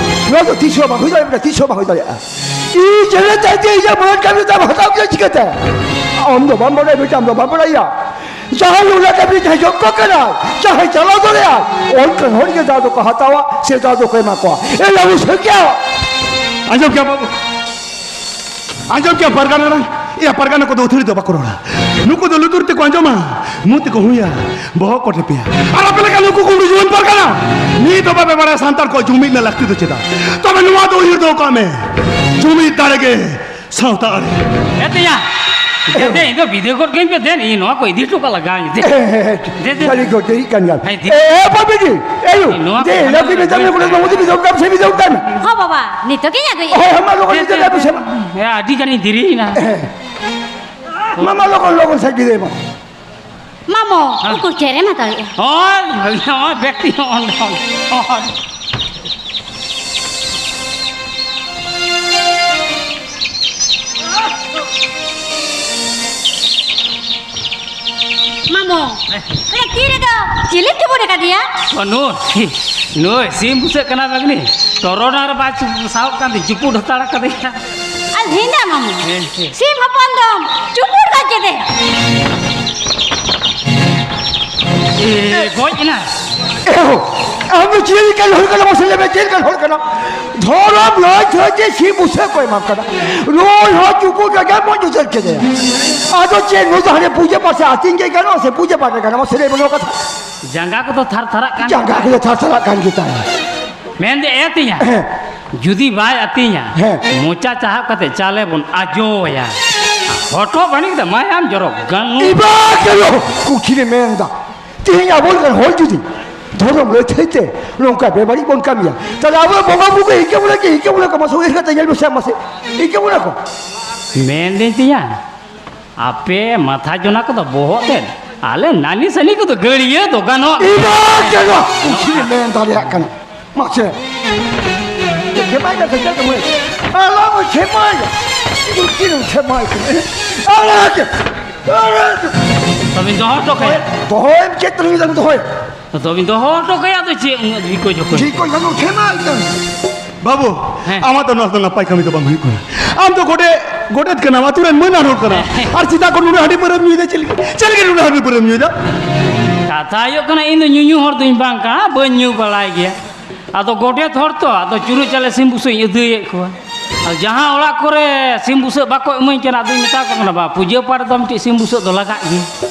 ᱱᱚᱣᱟ ᱫᱚ ᱛᱤᱥ ᱦᱚᱸ ᱵᱟᱝ ᱦᱩᱭ ᱫᱟᱲᱮᱭᱟᱜᱼᱟ, ᱛᱤᱥ ᱦᱚᱸ ᱵᱟᱝ ᱦᱩᱭ ᱫᱟᱲᱮᱭᱟᱜᱼᱟ᱾ ᱤᱧ ᱪᱮᱫ ᱞᱮᱠᱟ ᱛᱮ ᱤᱧᱟᱹᱜ ᱢᱚᱱᱮ ᱠᱟᱹᱢᱤ ᱫᱚ ᱦᱟᱛᱟᱣ ᱠᱮᱫᱟ ᱪᱤᱠᱟᱹᱛᱮ? ᱟᱢ ᱫᱚ ᱵᱟᱢ ᱵᱟᱲᱟᱭᱟ ᱵᱮᱴᱟ, ᱟᱢ ᱫᱚ ᱵᱟᱢ ᱵᱟᱲᱟᱭᱟ᱾ ᱡᱟᱦᱟᱸᱭ ᱚᱱᱟ ᱠᱟᱹᱢᱤ ᱡᱟᱦᱟᱸᱭ ᱡᱚᱜᱽᱜᱚ ᱠᱟᱱᱟᱭ, ᱡᱟᱦᱟᱸᱭ ᱪᱟᱞᱟᱣ ᱫᱟᱲᱮᱭᱟᱜᱼᱟᱭ, ᱚᱱᱠᱟᱱ ᱦᱚᱲ ᱜᱮ ᱫᱟᱣ ᱫᱚᱠᱚ ᱦᱟᱛᱟᱣᱟ, ᱥᱮ ᱫᱟᱣ ᱫᱚᱠᱚ ᱮᱢᱟ ᱠᱚᱣᱟ᱾ ᱮ ᱵᱟᱹᱵᱩ ᱥᱟᱹᱝᱠᱷᱟ᱾ ᱟᱸᱡᱚᱢ ᱠᱮᱜᱼᱟ ᱵᱟᱹᱵᱩ? ᱟᱸᱡᱚᱢ ᱠᱮᱭᱟ ᱯᱟᱨᱜᱟᱱᱟ ᱨᱮᱱ᱾ ᱮᱭᱟ, ᱯᱟᱨᱜᱟᱱᱟ ᱠᱚᱫᱚ ᱟᱹᱛᱷᱟᱹᱲᱤ ᱫᱚ ᱵᱟᱠᱚ ᱨᱚᱲᱟ᱾ ᱱᱩᱠᱩ ᱫᱚ ᱞᱩᱛᱩᱨ ᱛᱮᱠᱚ ᱟᱸᱡᱚᱢᱟ, ᱢᱩ ᱛᱮᱠᱚ ᱦᱩᱭᱟ, ᱵᱚᱦᱚᱜ ᱠᱚ ᱴᱷᱮᱯᱮᱭᱟ᱾ ᱟᱨ ᱟᱯᱮ ᱞᱮᱠᱟ ᱱᱩᱠᱩ ᱠᱩᱢᱵᱽᱲᱩ ᱡᱩᱣᱟᱹᱱ ᱯᱟᱨᱜᱟᱱᱟ, ᱱᱤᱛ ᱦᱚᱸ ᱵᱟᱯᱮ ᱵᱟᱲᱟᱭᱟ ᱥᱟᱱᱛᱟᱲ ᱠᱚᱣᱟᱜ ᱡᱩᱢᱤᱫ ᱨᱮᱱᱟᱜ ᱞᱟᱹᱠᱛᱤ ᱫᱚ ᱪᱮᱫᱟᱜ? ᱛᱚᱵᱮ ᱱᱚᱣᱟ ᱫᱚ ᱩᱭᱦᱟᱹᱨ ᱫᱚᱦᱚ ᱠᱟᱜ ᱢᱮ, ᱡᱩᱢᱤᱫ ᱫᱟᱲᱮ ᱜᱮ ᱥᱟᱶᱛᱟ ᱟᱹᱨᱤ᱾ ᱮ ᱛᱮᱭᱟ, ᱮ ᱛᱮ, ᱤᱧ ᱫᱚ ᱵᱤᱫᱟᱹᱭ ᱜᱚᱫ ᱠᱟᱹᱧ ᱯᱮ ᱫᱮᱱ, ᱤᱧ ᱱᱚᱣᱟ ᱠᱚ ᱤᱫᱤ ᱦᱚᱴᱚ ᱠᱟᱜ ᱞᱟᱜᱟᱣ ᱤᱧ ᱫᱮ᱾ ᱮ, ᱮ, ᱮ, ᱫᱮ, ᱫᱮ᱾ ᱥᱟᱹᱨᱤ ᱜᱚ, ᱰᱮᱨᱤᱜ ᱠᱟᱱ ᱜᱮᱭᱟ᱾ ᱦᱮᱸ, ᱫᱮ᱾ ᱮ, ᱮ, ᱵᱟᱹᱵᱤ ᱡᱤ, ᱮ ᱭᱩ, ᱱᱚᱣᱟ ᱫᱮ, ᱠᱚ ᱞᱟᱹᱠᱤ ᱢᱮ, ᱡᱟᱢᱤ ᱠᱚ ᱞᱟᱹᱠᱤ ᱢᱮ, ᱵᱟᱹᱵᱤ ᱡᱤ᱾ ᱦᱚᱸ ᱵᱟᱵᱟ, ᱱᱤᱛᱚᱜ ᱜᱤᱧ ᱟᱹᱜᱩᱭᱮᱫᱼᱟ᱾ ᱦᱳᱭ, ᱦᱟᱢᱟ ᱞᱚᱜᱚᱱ ᱫᱮ, ᱱᱤᱛᱚᱜ ᱫᱮ, ᱜᱮ ᱟᱹᱜᱩ ᱫᱮ᱾ ᱥᱮ ᱢᱟ᱾ ᱦᱮᱸ, ᱟᱹᱰᱤ ᱜᱟᱱᱤᱧ ᱫᱮᱨᱤᱭᱮᱱᱟ᱾ ᱮ, ᱢᱟᱢᱟ, ᱞᱚᱜᱚᱱ, ᱞᱚᱜᱚᱱ ᱥᱟᱡ ᱵᱤᱫᱟᱹᱭ ᱢᱟ᱾ ᱢᱟᱢᱚ, ᱦᱮᱸ᱾ ᱩᱱᱠᱩ ᱪᱮᱫ ᱮᱢ ᱦᱟᱛᱟᱣᱮᱫᱼᱟ? ᱦᱳᱭ, ᱵᱷᱟᱹᱜᱤ, ᱦᱳᱭ, ᱵᱮᱠᱛᱤ, ᱦᱳᱭ, ᱦᱳᱭ, ᱦᱳᱭ᱾ ᱢᱟᱢᱚ, ᱦᱮᱸ᱾ ᱚᱱᱟ ᱛᱤ ᱨᱮᱫᱚ ᱪᱤᱞᱤᱢ ᱪᱩᱯᱩᱫ ᱟᱠᱟᱫᱮᱭᱟ? ᱚ, ᱱᱩᱭ, ᱱᱩᱭ ᱥᱤᱢ ᱵᱩᱥᱟᱹᱜ ᱠᱟᱱᱟ ᱵᱟᱹᱜᱽᱱᱤ᱾ ᱴᱚᱨᱚᱰᱟᱝ ᱨᱮ ᱵᱟᱭ ᱪᱩᱯ-, ᱥᱟᱵ ᱠᱟᱱ ᱛᱤᱧ, ᱪᱩᱯᱩᱫ ᱦᱟᱛᱟᱲ ᱠᱟᱫᱮᱭᱟ᱾ ᱟᱨ ᱵᱷᱤᱸᱫᱟᱹ ᱢᱟᱢᱚ, ᱦᱮᱸ, ᱦᱮᱸ᱾ ᱥᱤᱢ ᱦᱚᱯᱚᱱ ᱫᱚᱢ ᱪᱩᱯᱩᱫ ᱜᱚᱡ ᱠᱮᱫᱮᱭᱟ᱾ ᱮ, ᱜᱚᱡ ᱮᱱᱟ᱾ ᱮᱦᱳ, ᱟᱢ ᱫᱚ ᱪᱮᱫ ᱞᱮᱠᱟᱱ ᱦᱚᱲ ᱠᱟᱱᱟᱢ ᱢᱟᱥᱮ ᱞᱟᱹᱭ ᱢᱮ, ᱪᱮᱫ ᱞᱮᱠᱟᱱ ᱦᱚᱲ ᱠᱟᱱᱟᱢ? ᱫᱷᱚᱨᱚᱢ ᱞᱟᱹᱭ ᱛᱮ ᱪᱮᱫ ᱥᱤᱢ ᱵᱩᱥᱟᱹᱜ ᱠᱚ ᱮᱢᱟᱢ ᱠᱟᱱᱟ? ᱱᱩᱭ ᱦᱚᱸ ᱪᱩᱯᱩᱫ ᱨᱮᱜᱮ ᱵᱚᱱ ᱩᱪᱟᱹᱲ ᱠᱮᱫᱮᱭᱟ᱾ ᱟᱫᱚ ᱪᱮᱫ ᱱᱩᱭ ᱫᱚ ᱦᱟᱱᱮ ᱯᱩᱡᱟᱹ ᱯᱟᱥᱮ ᱟᱹᱛᱤᱧ ᱜᱮ ᱜᱟᱱᱚᱜᱼᱟ ᱥᱮ ᱯᱩᱡᱟᱹ ᱯᱟᱴ ᱨᱮ ᱜᱟᱱᱚᱜᱼᱟ? ᱢᱟᱥᱮ ᱞᱟᱹᱭ ᱢᱮ ᱱᱚᱣᱟ ᱠᱟᱛᱷᱟ᱾ ᱡᱟᱸᱜᱟ ᱠᱚᱫᱚ ᱛᱷᱟᱨ ᱛᱷᱟᱨᱟᱜ ᱠᱟᱱ ᱡᱟᱸᱜᱟ ᱜᱮᱛᱟᱭᱟ᱾ ᱠᱚᱫᱚ ᱛᱷᱟᱨ ᱛᱷᱟᱨᱟᱜ ᱠᱟᱱ ᱜᱮᱛᱟᱭᱟ᱾ ᱢᱮᱱᱫᱮ ᱮ ᱛᱤᱧᱟ, ᱦᱮᱸ᱾ ᱡᱩᱫᱤ ᱵᱟᱭ ᱟᱹᱛᱤᱧᱟ, ᱦᱮᱸ᱾ ᱢᱚᱪᱟ ᱪᱟᱦᱟᱵ ᱠᱟᱛᱮ ᱪᱟᱞᱮ ᱵᱚᱱ ᱟᱡᱚᱭᱟ᱾ ᱦᱚᱴᱚᱜ ᱵᱟᱹᱱᱤᱡ ᱫᱚ ᱢᱟᱭᱟᱢ ᱡᱚᱨᱚ ᱜᱟᱱᱩ᱾ ᱤᱵᱟ ᱠᱮᱞᱳ ᱠᱩᱠᱷᱤ ᱨᱮ ᱢᱮᱱᱫᱟ, ᱛᱮᱦᱮᱧ ᱟᱵᱚ ᱞᱮᱠᱟᱱ ᱦᱚᱲ ᱡᱩᱫᱤ ᱫᱷᱚᱨᱚᱢ ᱞᱟᱹᱭ ᱛᱷᱟᱹᱭ ᱛᱮ ᱱᱚᱝᱠᱟ ᱵᱮᱵᱟᱹᱲᱤᱡ ᱵᱚᱱ ᱠᱟᱹᱢᱤᱭᱟ, ᱛᱟᱦᱞᱮ ᱟᱵᱚ ᱵᱚᱸᱜᱟ ᱵᱩᱨᱩ ᱠᱚ ᱤᱱᱠᱟᱹ ᱵᱚᱞᱮ ᱠᱤ, ᱤᱱᱠᱟᱹ ᱵᱚᱞᱮ ᱠᱚ, ᱢᱟᱥᱮ ᱩᱭᱦᱟᱹᱨ ᱠᱟᱛᱮ ᱧᱮᱞ ᱢᱮᱥᱮ, ᱢᱟᱥᱮ ᱤᱱᱠᱟᱹ ᱵᱚᱞᱮ ᱠᱚ᱾ ᱢᱮᱱᱫᱟᱹᱧ ᱛᱤᱧᱟ, ᱟᱯᱮ ᱢᱟᱛᱷᱟ ᱡᱚᱱᱟ ᱠᱚᱫᱚ ᱵᱚᱦᱚᱜ ᱛᱮᱫ, ᱟᱞᱮ ᱱᱟᱹᱱᱤ ᱥᱟᱹᱱᱤ ᱠᱚᱫᱚ ᱜᱟᱹᱲᱭᱟᱹ ᱫᱚ ᱜᱟᱱᱚᱜ᱾ ᱤᱱᱟᱹ ᱜᱮ ᱱᱚᱣᱟ ᱠᱩᱠᱷᱤ ᱨᱮ ᱢᱮᱱ ᱫᱟᱲᱮᱭᱟᱜ ᱠᱟᱱᱟ᱾ ᱢᱟᱥᱮ᱾ ᱪᱮᱫ ᱠᱷᱮᱢᱟᱭ ᱫᱟ ᱥᱮ ᱪᱮᱫ ᱠᱟᱹᱢᱤ? ᱟᱞᱚᱢ ᱠᱷᱮᱢᱟᱭᱟ᱾ ᱤᱧ ᱪᱮᱫ ᱮᱢ ᱠᱷᱮᱢᱟᱭ ᱠᱟᱱᱟ? ᱟᱲᱟᱜ! ᱟᱲᱟᱜ! ᱛᱚᱵᱮᱧ ᱫᱚᱦᱚ ᱦᱚᱴᱚ ᱠᱟᱭᱟ᱾ ᱫᱚᱦᱚᱭᱮᱢ ᱪᱮᱫ ᱛᱟᱹᱞᱤᱧ ᱫᱚᱢ ᱫᱚᱦᱚᱭᱟ? ᱛᱚᱵᱮᱧ ᱫᱚᱦᱚ ᱦᱚᱴᱚ ᱠᱟᱭᱟ, ᱟᱫᱚ ᱪᱮᱫ ᱩᱱᱟᱹᱜ ᱡᱷᱤᱠᱚ ᱡᱷᱚᱠᱚ? ᱡᱷᱤᱠ ᱠᱚ ᱡᱷᱚᱠᱚ ᱠᱷᱮᱢᱟᱭ ᱠᱟᱱᱟ᱾ ᱵᱟᱹᱵᱩ, ᱦᱮᱸ᱾ ᱟᱢᱟᱜ ᱫᱚ ᱱᱚᱣᱟ ᱫᱚ ᱱᱟᱯᱟᱭ ᱠᱟᱹᱢᱤ ᱫᱚ ᱵᱟᱝ ᱦᱩᱭᱩᱜ ᱠᱟᱱᱟ᱾ ᱟᱢ ᱫᱚ ᱜᱚᱰᱮ-, ᱜᱚᱰᱮᱛ ᱠᱟᱱᱟᱢ, ᱟᱹᱛᱩ ᱨᱮᱱ ᱢᱟᱹᱱ ᱟᱱ ᱦᱚᱲ ᱠᱟᱱᱟᱢ᱾ ᱦᱮᱸ᱾ ᱟᱨ ᱪᱮᱫᱟᱜ ᱠᱚ ᱱᱩᱱᱟᱹᱜ ᱦᱟᱺᱰᱤ ᱯᱟᱹᱣᱨᱟᱹᱢ ᱧᱩᱭᱮᱫᱟ? ᱪᱮᱫ ᱞᱟᱹᱜᱤᱫ, ᱪᱮᱫ ᱞᱟᱹᱜᱤᱫ ᱱᱩᱱᱟᱹᱜ ᱦᱟᱺᱰᱤ ᱯᱟᱹᱣᱨᱟᱹᱢ ᱧᱩᱭᱮᱫᱟ? ᱠᱟᱛᱷᱟ ᱦᱩᱭᱩᱜ ᱠᱟᱱᱟ, ᱤᱧ ᱫᱚ ᱧᱩᱧᱩ ᱦᱚᱲ ᱫᱚᱧ ᱵᱟᱝ ᱠᱟᱱᱟ, ᱵᱟᱹᱧ ᱧᱩ ᱵᱟᱲᱟᱭ ᱜᱮᱭᱟ᱾ ᱟᱫᱚ ᱜᱚᱰᱮᱛ ᱦᱚᱲ ᱛᱚ, ᱟᱫᱚ ᱪᱩᱨᱩᱡ ᱪᱟᱣᱞᱮ ᱥᱤᱢ ᱵᱩᱥᱟᱹᱜ ᱤᱧ ᱟᱹᱫᱟᱹᱭᱮᱫ ᱠᱚᱣᱟ᱾ ᱟᱨ ᱡᱟᱦᱟᱸ ᱚᱲᱟᱜ ᱠᱚᱨᱮ ᱥᱤᱢ ᱵᱩᱥᱟᱹᱜ ᱵᱟᱠᱚ ᱤᱢᱟᱹᱧ ᱠᱟᱱᱟ, ᱟᱫᱚᱧ ᱢᱮᱛᱟ ᱠᱚ ᱠᱟᱱᱟ, "ᱵᱟ, ᱯᱩᱡᱟᱹ ᱯᱟᱴ ᱫᱚ ᱢᱤᱫᱴᱤᱡ ᱥᱤᱢ ᱵᱩᱥᱟᱹᱜ ᱫᱚ ᱞᱟᱜᱟᱜ ᱜᱮ?"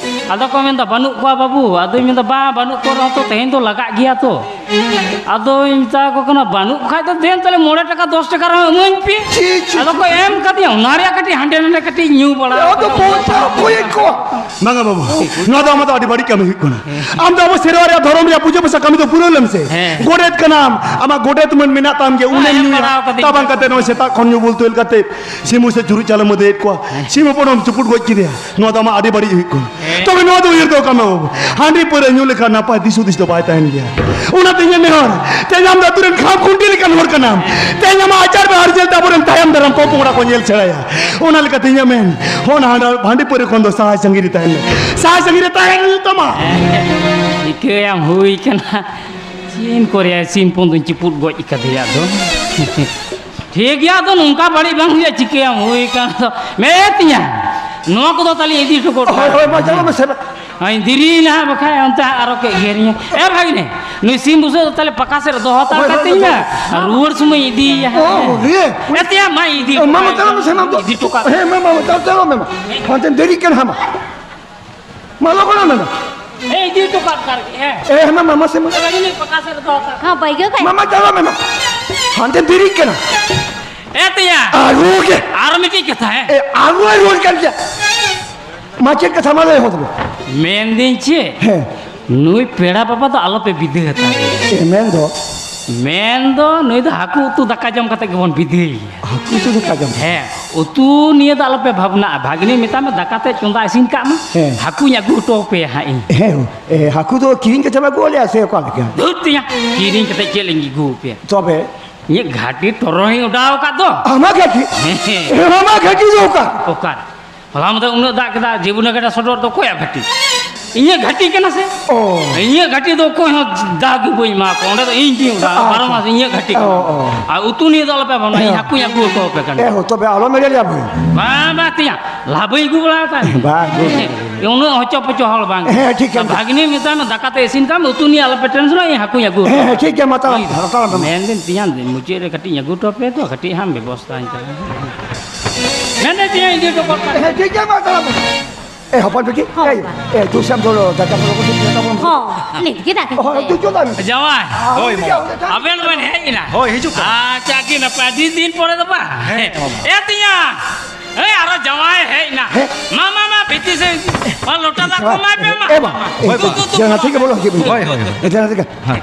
ᱟᱫᱚ ᱠᱚ ᱢᱮᱱᱫᱟ, "ᱵᱟᱹᱱᱩᱜ ᱠᱚᱣᱟ ᱵᱟᱹᱵᱩ᱾" ᱟᱫᱚᱧ ᱢᱮᱱᱫᱟ, "ᱵᱟ, ᱵᱟᱹᱱᱩᱜ ᱠᱚ ᱨᱮᱦᱚᱸ ᱛᱚ ᱛᱮᱦᱮᱧ ᱫᱚ ᱞᱟᱜᱟᱜ ᱜᱮᱭᱟ ᱛᱚ᱾" ᱟᱫᱚᱧ ᱢᱮᱛᱟ ᱠᱚ ᱠᱟᱱᱟ, "ᱵᱟᱹᱱᱩᱜ ᱠᱷᱟᱡ ᱫᱚ ᱫᱮᱱ ᱛᱟᱦᱞᱮ ᱢᱚᱬᱮ ᱴᱟᱠᱟ ᱫᱚᱥ ᱴᱟᱠᱟ ᱨᱮᱦᱚᱸ ᱤᱢᱟᱹᱧ ᱯᱮ᱾" ᱪᱤ, ᱪᱤ, ᱟᱫᱚ ᱠᱚ ᱮᱢ ᱠᱟᱫᱤᱧᱟ, ᱚᱱᱟ ᱨᱮᱭᱟᱜ ᱠᱟᱹᱴᱤᱡ ᱦᱟᱸᱰᱮ ᱱᱟᱰᱮ ᱠᱟᱹᱴᱤᱡ ᱧᱩ ᱵᱟᱲᱟ ᱟᱫᱚ ᱠᱟᱫᱟ᱾ ᱵᱚᱱ ᱪᱟᱯᱚᱭᱮᱫ ᱠᱚᱣᱟ᱾ ᱵᱟᱝᱟ ᱵᱟᱹᱵᱩ, ᱱᱚᱣᱟ ᱫᱚ ᱟᱢᱟᱜ ᱫᱚ ᱟᱹᱰᱤ ᱵᱟᱹᱲᱤᱡ ᱠᱟᱹᱢᱤ ᱦᱩᱭᱩᱜ ᱠᱟᱱᱟ᱾ ᱟᱢ ᱫᱚ ᱟᱵᱚ ᱥᱮᱨᱣᱟ ᱨᱮᱭᱟᱜ, ᱫᱷᱚᱨᱚᱢ ᱨᱮᱭᱟᱜ ᱯᱩᱡᱟᱹ ᱯᱟᱥᱟ ᱠᱟᱹᱢᱤ ᱫᱚ ᱯᱩᱨᱟᱹᱣ ᱞᱮᱢ ᱥᱮ᱾ ᱦᱮᱸ᱾ ᱜᱚᱰᱮᱛ ᱠᱟᱱᱟᱢ, ᱟᱢᱟᱜ ᱜᱚᱰᱮᱛ ᱢᱟᱹᱱ ᱢᱮᱱᱟᱜ ᱛᱟᱢ ᱜᱮ, ᱩᱱᱤᱢ ᱦᱮᱸ, ᱧᱩᱭᱟ᱾ ᱯᱟᱲᱦᱟᱣ ᱠᱟᱹᱫᱟᱹᱧ ᱛᱟᱵᱟᱝ ᱠᱟᱱᱟ᱾ ᱠᱟᱛᱮ ᱱᱚᱜᱼᱚᱭ ᱥᱮᱛᱟᱜ ᱠᱷᱚᱱ ᱧᱩ ᱵᱩᱞ ᱛᱩᱞ ᱠᱟᱛᱮ ᱥᱤᱢ ᱵᱩᱥᱟᱹᱜ ᱪᱩᱨᱩᱡ ᱪᱟᱞᱮᱢ ᱟᱹᱫᱟᱹᱭᱮᱫ ᱠᱚᱣᱟ᱾ ᱦᱮᱸ᱾ ᱥᱤᱢ ᱦᱚᱯᱚᱱ ᱦᱚᱸᱢ ᱪᱩᱯᱩᱫ ᱜᱚᱡ ᱠᱮᱫᱮᱭᱟ᱾ ᱱᱚᱣᱟ ᱫᱚ ᱟᱢᱟᱜ ᱟᱹᱰᱤ ᱵᱟᱹᱲᱤᱡ ᱦᱩᱭᱩᱜ ᱠᱟᱱᱟ᱾ ᱦᱮᱸ᱾ ᱛᱚᱵᱮ ᱱᱚᱣᱟ ᱫᱚ ᱩᱭᱦᱟᱹᱨ ᱫᱚᱦᱚ ᱠᱟᱜ ᱢᱮ ᱵᱟᱹᱵᱩ, ᱦᱟᱺᱰᱤ ᱯᱟᱹᱣᱨᱟᱹ ᱧᱩ ᱞᱮᱠᱷᱟᱱ ᱱᱟᱯᱟᱭ ᱫᱤᱥ ᱦᱩᱫᱤᱥ ᱫᱚ ᱵᱟᱭ ᱛᱟᱦᱮᱱ ᱜᱮᱭᱟ᱾ ᱚᱱᱟᱛᱮ ᱤᱧᱟᱹᱜ ᱱᱮᱦᱚᱨ, ᱛᱮᱦᱮᱧ ᱟᱢ ᱫᱚ ᱟᱹᱛᱩ ᱨᱮᱱ ᱠᱷᱟᱢ ᱠᱷᱩᱱᱴᱤ ᱞᱮᱠᱟᱱ ᱦᱚᱲ ᱠᱟᱱᱟᱢ᱾ ᱛᱮᱦᱮᱧ ᱟᱢᱟᱜ ᱟᱪᱟᱨ ᱵᱮᱣᱦᱟᱨ ᱧᱮᱞᱛᱮ ᱟᱵᱚᱨᱮᱱ ᱛᱟᱭᱚᱢ ᱫᱟᱨᱟᱢ ᱯᱚᱯᱚᱝᱲᱟ ᱠᱚ ᱧᱮᱞ ᱥᱮᱬᱟᱭᱟ᱾ ᱚᱱᱟ ᱞᱮᱠᱟᱛᱮ ᱤᱧᱟᱹᱜ ᱢᱮᱱ, ᱦᱚᱸ, ᱦᱟᱺᱰᱤ, ᱦᱟᱺᱰᱤ ᱯᱟᱹᱣᱨᱟᱹ ᱠᱷᱚᱱ ᱫᱚ ᱥᱟᱦᱟ ᱥᱟᱺᱜᱤᱧ ᱨᱮ ᱛᱟᱦᱮᱱ ᱢᱮ᱾ ᱥᱟᱦᱟ ᱥᱟᱺᱜᱤᱧ ᱨᱮ ᱛᱟᱦᱮᱱ ᱦᱩᱭᱩᱜ ᱛᱟᱢᱟ᱾ ᱪᱤᱠᱟᱹᱭᱟᱢ, ᱦᱩᱭ ᱠᱟᱱᱟ᱾ ᱪᱮᱫ ᱮᱢ ᱠᱚᱨᱮᱭᱟ, ᱥᱤᱢ ᱦᱚᱯᱚᱱ ᱫᱚᱧ ᱪᱩᱯᱩᱫ ᱜᱚᱡ ᱠᱟᱫᱮᱭᱟ ᱟᱫᱚ᱾ ᱴᱷᱤᱠ ᱜᱮᱭᱟ, ᱟᱫᱚ ᱱᱚᱝᱠᱟ ᱵᱟᱹᱲᱤᱡ ᱵᱟᱝ ᱦᱩᱭᱩᱜᱼᱟ, ᱪᱤᱠᱟᱹᱭᱟᱢ, ᱦᱩᱭ ᱠᱟᱱᱟ ᱟᱫᱚ᱾ ᱢᱮᱛᱤᱧᱟ, ᱱᱚᱣᱟ ᱠᱚᱫᱚ ᱛᱟᱞᱮ ᱤᱫᱤ ᱦᱚᱴᱚ ᱜᱚᱫ ᱦᱳᱭ, ᱠᱟᱜ ᱦᱳᱭ, ᱢᱟ ᱪᱟᱞᱟᱜ ᱢᱮ, ᱥᱮᱱᱚᱜ᱾ ᱦᱳᱭ, ᱫᱮᱨᱤᱭᱮᱱᱟ ᱦᱟᱸᱜ, ᱵᱟᱠᱷᱟᱡ ᱚᱱᱛᱮ ᱦᱟᱸᱜ ᱟᱨᱚ ᱠᱚ ᱮᱜᱮᱨᱤᱧᱟ᱾ ᱮ ᱵᱷᱟᱜᱽᱱᱮ, ᱱᱩᱭ ᱥᱤᱢ ᱵᱩᱥᱟᱹᱜ ᱫᱚ ᱛᱟᱦᱞᱮ ᱯᱟᱠᱟ ᱥᱮᱫ ᱨᱮ ᱫᱚᱦᱚ ᱦᱟᱛᱟᱲ ᱦᱳᱭ, ᱦᱳᱭ, ᱠᱟᱹᱛᱤᱧ ᱢᱮ᱾ ᱦᱳᱭ᱾ ᱟᱨ ᱨᱩᱣᱟᱹᱲ ᱥᱚᱢᱚᱭ ᱤᱫᱤᱭᱮᱭᱟ ᱦᱟᱸᱜ᱾ ᱚ, ᱤᱭᱟᱹ᱾ ᱮ ᱛᱮᱭᱟ, ᱢᱟ ᱤᱫᱤ ᱦᱚᱴᱚ ᱢᱟᱢᱟ, ᱠᱟᱭ ᱪᱟᱞᱟᱜ ᱢᱮ, ᱢᱮ᱾ ᱥᱮᱱᱚᱜ ᱫᱚ᱾ ᱤᱫᱤ ᱦᱚᱴᱚ ᱠᱟᱜ ᱦᱮᱸ, ᱢᱟᱢᱟ, ᱪᱟᱞᱟᱜ, ᱪᱟᱞᱟᱜ ᱢᱮ, ᱢᱟ᱾ ᱦᱟᱱᱛᱮ ᱫᱮᱨᱤᱜ ᱠᱟᱱᱟ, ᱢᱟ᱾ ᱢᱟ, ᱞᱚᱜᱚᱱᱚᱜ ᱢᱮ, ᱢᱟ᱾ ᱮ, ᱤᱫᱤ ᱦᱚᱴᱚ ᱠᱟᱜ ᱠᱟᱨ ᱜᱮ, ᱦᱮᱸ᱾ ᱮ, ᱦᱮᱸ, ᱢᱟ, ᱢᱟᱢᱟ ᱥᱮ, ᱢᱟ᱾ ᱮ, ᱵᱷᱟᱜᱤᱱᱤ, ᱯᱟᱠᱟ ᱥᱮᱫ ᱨᱮ ᱫᱚᱦᱚ ᱠᱟᱜ᱾ ᱦᱮᱸ, ᱵᱟᱹᱭᱜᱟᱹ ᱠᱷᱟᱡ᱾ ᱢᱟᱢᱟ, ᱪᱟᱞᱟᱜ ᱢᱮ, ᱢᱟ᱾ ᱦᱟᱱᱛᱮ ᱫᱮᱨᱤᱜ ᱠᱟᱱᱟ᱾ ᱮ, ᱛᱮᱭᱟ᱾ ᱟᱨ ᱨᱩᱣᱟᱹᱲ ᱜᱮ᱾ ᱟᱨ ᱢᱤᱫᱴᱤᱡ ᱠᱟᱛᱷᱟ, ᱦᱮᱸ᱾ ᱮ, ᱟᱨ ᱨᱩᱣᱟᱹᱲ, ᱨᱩᱣᱟᱹᱲ ᱠᱟᱱ ᱜᱮᱭᱟ᱾ ᱢᱟ, ᱪᱮᱫ ᱠᱟᱛᱷᱟ, ᱢᱟ, ᱞᱟᱹᱭ ᱦᱚᱫ ᱢᱮ᱾ ᱢᱮᱱᱫᱟᱹᱧ ᱪᱮᱫ? ᱦᱮᱸ᱾ ᱱᱩᱭ ᱯᱮᱲᱟ ᱵᱟᱵᱟ ᱫᱚ ᱟᱞᱚᱯᱮ ᱵᱤᱫᱟᱹᱭ ᱦᱟᱛᱟᱲᱮᱭᱟ᱾ ᱮ, ᱢᱮᱱ ᱫᱚ? ᱢᱮᱱ ᱫᱚ ᱱᱩᱭ ᱫᱚ ᱦᱟᱹᱠᱩ ᱩᱛᱩ ᱫᱟᱠᱟ ᱡᱚᱢ ᱠᱟᱛᱮ ᱜᱮᱵᱚᱱ ᱵᱤᱫᱟᱹᱭᱮᱭᱟ᱾ ᱦᱟᱹᱠᱩ ᱩᱛᱩ ᱫᱟᱠᱟ ᱡᱚᱢ? ᱦᱮᱸ, ᱩᱛᱩ ᱱᱤᱭᱟᱹ ᱫᱚ ᱟᱞᱚᱯᱮ ᱵᱷᱟᱵᱽᱱᱟᱜᱼᱟ᱾ ᱵᱷᱟᱜᱽᱱᱤ ᱢᱮᱛᱟᱭ ᱢᱮ, ᱫᱟᱠᱟ ᱛᱮᱫ ᱪᱚᱸᱫᱟ ᱤᱥᱤᱱ ᱠᱟᱜ ᱢᱟ᱾ ᱦᱮᱸ᱾ ᱦᱟᱹᱠᱩᱧ ᱟᱹᱜᱩ ᱦᱚᱴᱚ ᱟᱯᱮᱭᱟ ᱦᱟᱸᱜ ᱤᱧ᱾ ᱦᱮᱸ, ᱮ, ᱦᱟᱹᱠᱩ ᱫᱚ ᱠᱤᱨᱤᱧ ᱠᱟᱛᱮ ᱯᱮ ᱟᱹᱜᱩ ᱟᱞᱮᱭᱟ ᱥᱮ ᱚᱠᱟ ᱞᱮᱠᱟ? ᱫᱷᱩᱨ ᱛᱮᱭᱟ, ᱠᱤᱨᱤᱧ ᱠᱟᱛᱮ ᱪᱮᱫ ᱞᱤᱧ ᱟᱹᱜᱩ ᱟᱯᱮᱭᱟ? ᱛᱚᱵᱮ? ᱤᱧᱟᱹᱜ ᱜᱷᱟᱹᱴᱤ ᱛᱚᱨᱚᱡ ᱤᱧ ᱚᱰᱟᱣ ᱟᱠᱟᱫ ᱫᱚ᱾ ᱟᱢᱟᱜ ᱜᱷᱟᱹᱴᱤ? ᱦᱮᱸ᱾ ᱮ, ᱟᱢᱟᱜ ᱜᱷᱟᱹᱴᱤ ᱫᱚ ᱚᱠᱟ? ᱚᱠᱟ? ᱦᱚᱞᱟ ᱢᱟᱫᱷᱮᱨ ᱩᱱᱟᱹᱜ ᱫᱟᱜ ᱠᱮᱫᱟ, ᱡᱤᱵᱩᱱᱟ ᱜᱟᱰᱟ ᱥᱚᱰᱚᱜ ᱫᱚ ᱚᱠᱚᱭᱟᱜ ᱵᱷᱟᱹᱴᱤ? ᱤᱧᱟᱹᱜ ᱜᱷᱟᱹᱴᱤ ᱠᱟᱱᱟ ᱥᱮ? ᱚ᱾ ᱤᱧᱟᱹᱜ ᱜᱷᱟᱹᱴᱤ ᱫᱚ ᱚᱠᱚᱭ ᱦᱚᱸ ᱫᱟᱜ ᱜᱮ ᱵᱟᱹᱧ ᱮᱢᱟ ᱠᱚᱣᱟ᱾ ᱚᱸᱰᱮ ᱫᱚ ᱤᱧ ᱜᱤᱧ ᱚᱰᱟᱣᱟ᱾ ᱟᱪᱪᱷᱟ᱾ ᱵᱟᱨᱚ ᱢᱟᱥ ᱤᱧᱟᱹᱜ ᱜᱷᱟᱹᱴᱤ ᱚ, ᱠᱟᱱᱟ᱾ ᱚ᱾ ᱟᱨ ᱩᱛᱩ ᱱᱤᱭᱟᱹ ᱫᱚ ᱟᱞᱚᱯᱮ ᱵᱷᱟᱵᱽᱱᱟᱭᱟ, ᱤᱧ ᱦᱮᱸ᱾ ᱦᱟᱹᱠᱩᱧ ᱟᱹᱜᱩ ᱦᱚᱴᱚ ᱟᱯᱮ ᱠᱟᱱᱟ᱾ ᱮ ᱦᱳ, ᱛᱚᱵᱮ ᱟᱞᱚᱢ ᱮᱲᱮ ᱞᱮᱭᱟ ᱵᱷᱟᱹᱭ᱾ ᱵᱟᱝ, ᱵᱟᱝ, ᱛᱮᱭᱟ᱾ ᱞᱟᱦᱟ ᱵᱟᱹᱧ ᱟᱹᱜᱩ ᱵᱟᱲᱟ ᱟᱠᱟᱫ᱾ ᱵᱟᱝ, ᱜᱩᱰ᱾ ᱦᱮᱸ, ᱩᱱᱟᱹᱜ ᱦᱚᱪᱚ ᱯᱚᱪᱚ ᱦᱚᱲ ᱵᱟᱝ᱾ ᱦᱮᱸ, ᱴᱷᱤᱠ ᱜᱮᱭᱟ᱾ ᱵᱷᱟᱜᱽᱱᱤ ᱢᱮᱛᱟᱭ ᱢᱮ, ᱫᱟᱠᱟ ᱛᱮ ᱤᱥᱤᱱ ᱠᱟᱜ ᱢᱮ, ᱩᱛᱩ ᱱᱤᱭᱟᱹ ᱟᱞᱚᱯᱮ ᱴᱮᱱᱥᱚᱱᱟ, ᱤᱧ ᱦᱟᱹᱠᱩᱧ ᱟᱹᱜᱩ ᱦᱮᱸ, ᱦᱚᱴᱚ ᱦᱮᱸ, ᱴᱷᱤᱠ ᱜᱮᱭᱟ, ᱢᱟ ᱛᱟᱲᱟᱢ ᱢᱮ, ᱛᱟᱲᱟᱢ ᱢᱮ᱾ ᱢᱮᱱᱫᱟᱹᱧ ᱛᱮᱭᱟᱝ, ᱢᱩᱪᱟᱹᱫ ᱨᱮ ᱠᱟᱹᱴᱤᱡ ᱤᱧ ᱟᱹᱜᱩ ᱦᱚᱴᱚ ᱟᱯᱮᱭᱟ ᱛᱚ, ᱠᱟᱹᱴᱤᱡ ᱦᱟᱸᱜ ᱵᱮᱵᱚᱥᱛᱷᱟᱧ ᱪᱟᱞᱟᱜᱼᱟ᱾ ᱢᱮᱱᱫᱟᱹᱧ ᱛᱮᱭᱟᱝ, ᱤᱫᱤ ᱦᱚᱴᱚ ᱠᱟᱜ ᱯᱮ᱾ ᱦᱮᱸ, ᱴᱷᱤᱠ ᱜᱮᱭᱟ, ᱢᱟ ᱛᱟᱲᱟᱢ ᱢᱮ᱾ ᱮ, ᱦᱚᱯᱚᱱ ᱵᱤᱴᱤ, ᱦᱚᱸ, ᱮᱭ, ᱵᱟᱵᱟ᱾ ᱮ, ᱫᱩᱥᱮᱢ ᱫᱚ ᱫᱟᱠᱟ ᱠᱚ ᱞᱚᱜᱚᱱ ᱴᱷᱤᱠ ᱜᱮᱭᱟ ᱛᱟᱵᱚᱱ᱾ ᱦᱚᱸ, ᱱᱤᱛ ᱜᱮ ᱫᱟᱠᱟ ᱦᱚᱸ, ᱠᱚ ᱫᱩ ᱪᱚᱸᱫᱟ ᱢᱮ᱾ ᱡᱟᱶᱟᱭ᱾ ᱦᱳᱭ, ᱢᱟᱢᱟ᱾ ᱟᱵᱮᱱ ᱵᱮᱱ ᱦᱮᱡ ᱮᱱᱟ? ᱦᱳᱭ, ᱦᱤᱡᱩᱜ ᱠᱟᱱᱟ᱾ ᱟᱪᱪᱷᱟ, ᱟᱹᱰᱤ ᱱᱟᱯᱟᱭ, ᱟᱹᱰᱤ ᱫᱤᱱ ᱯᱚᱨᱮ ᱫᱚ ᱵᱟᱝ? ᱦᱮᱸ, ᱢᱟᱢᱟ᱾ ᱮ, ᱛᱮᱭᱟᱝ᱾ ᱮ, ᱟᱨᱚ ᱡᱟᱶᱟᱭ ᱦᱮᱡ ᱮᱱᱟ᱾ ᱦᱮᱸ᱾ ᱢᱟ, ᱢᱟ, ᱢᱟ, ᱵᱷᱤᱛᱤ ᱥᱮ, ᱚ, ᱞᱚᱴᱟ ᱫᱟᱜ ᱠᱚ ᱮᱢᱟᱭ ᱯᱮ, ᱢᱟ᱾ ᱮ, ᱵᱟ, ᱮ, ᱫᱩ, ᱫᱩ, ᱫᱩ, ᱡᱟᱦᱟᱸ ᱫᱩ, ᱴᱷᱤᱠ ᱜᱮ ᱵᱚᱞᱚ ᱦᱤᱡᱩᱜ ᱵᱤᱱ᱾ ᱦᱳᱭ, ᱦᱳᱭ, ᱦᱳᱭ᱾ ᱮ, ᱡᱟᱦᱟᱸ ᱴᱷᱤᱠ ᱜᱮ᱾ ᱦᱮᱸ᱾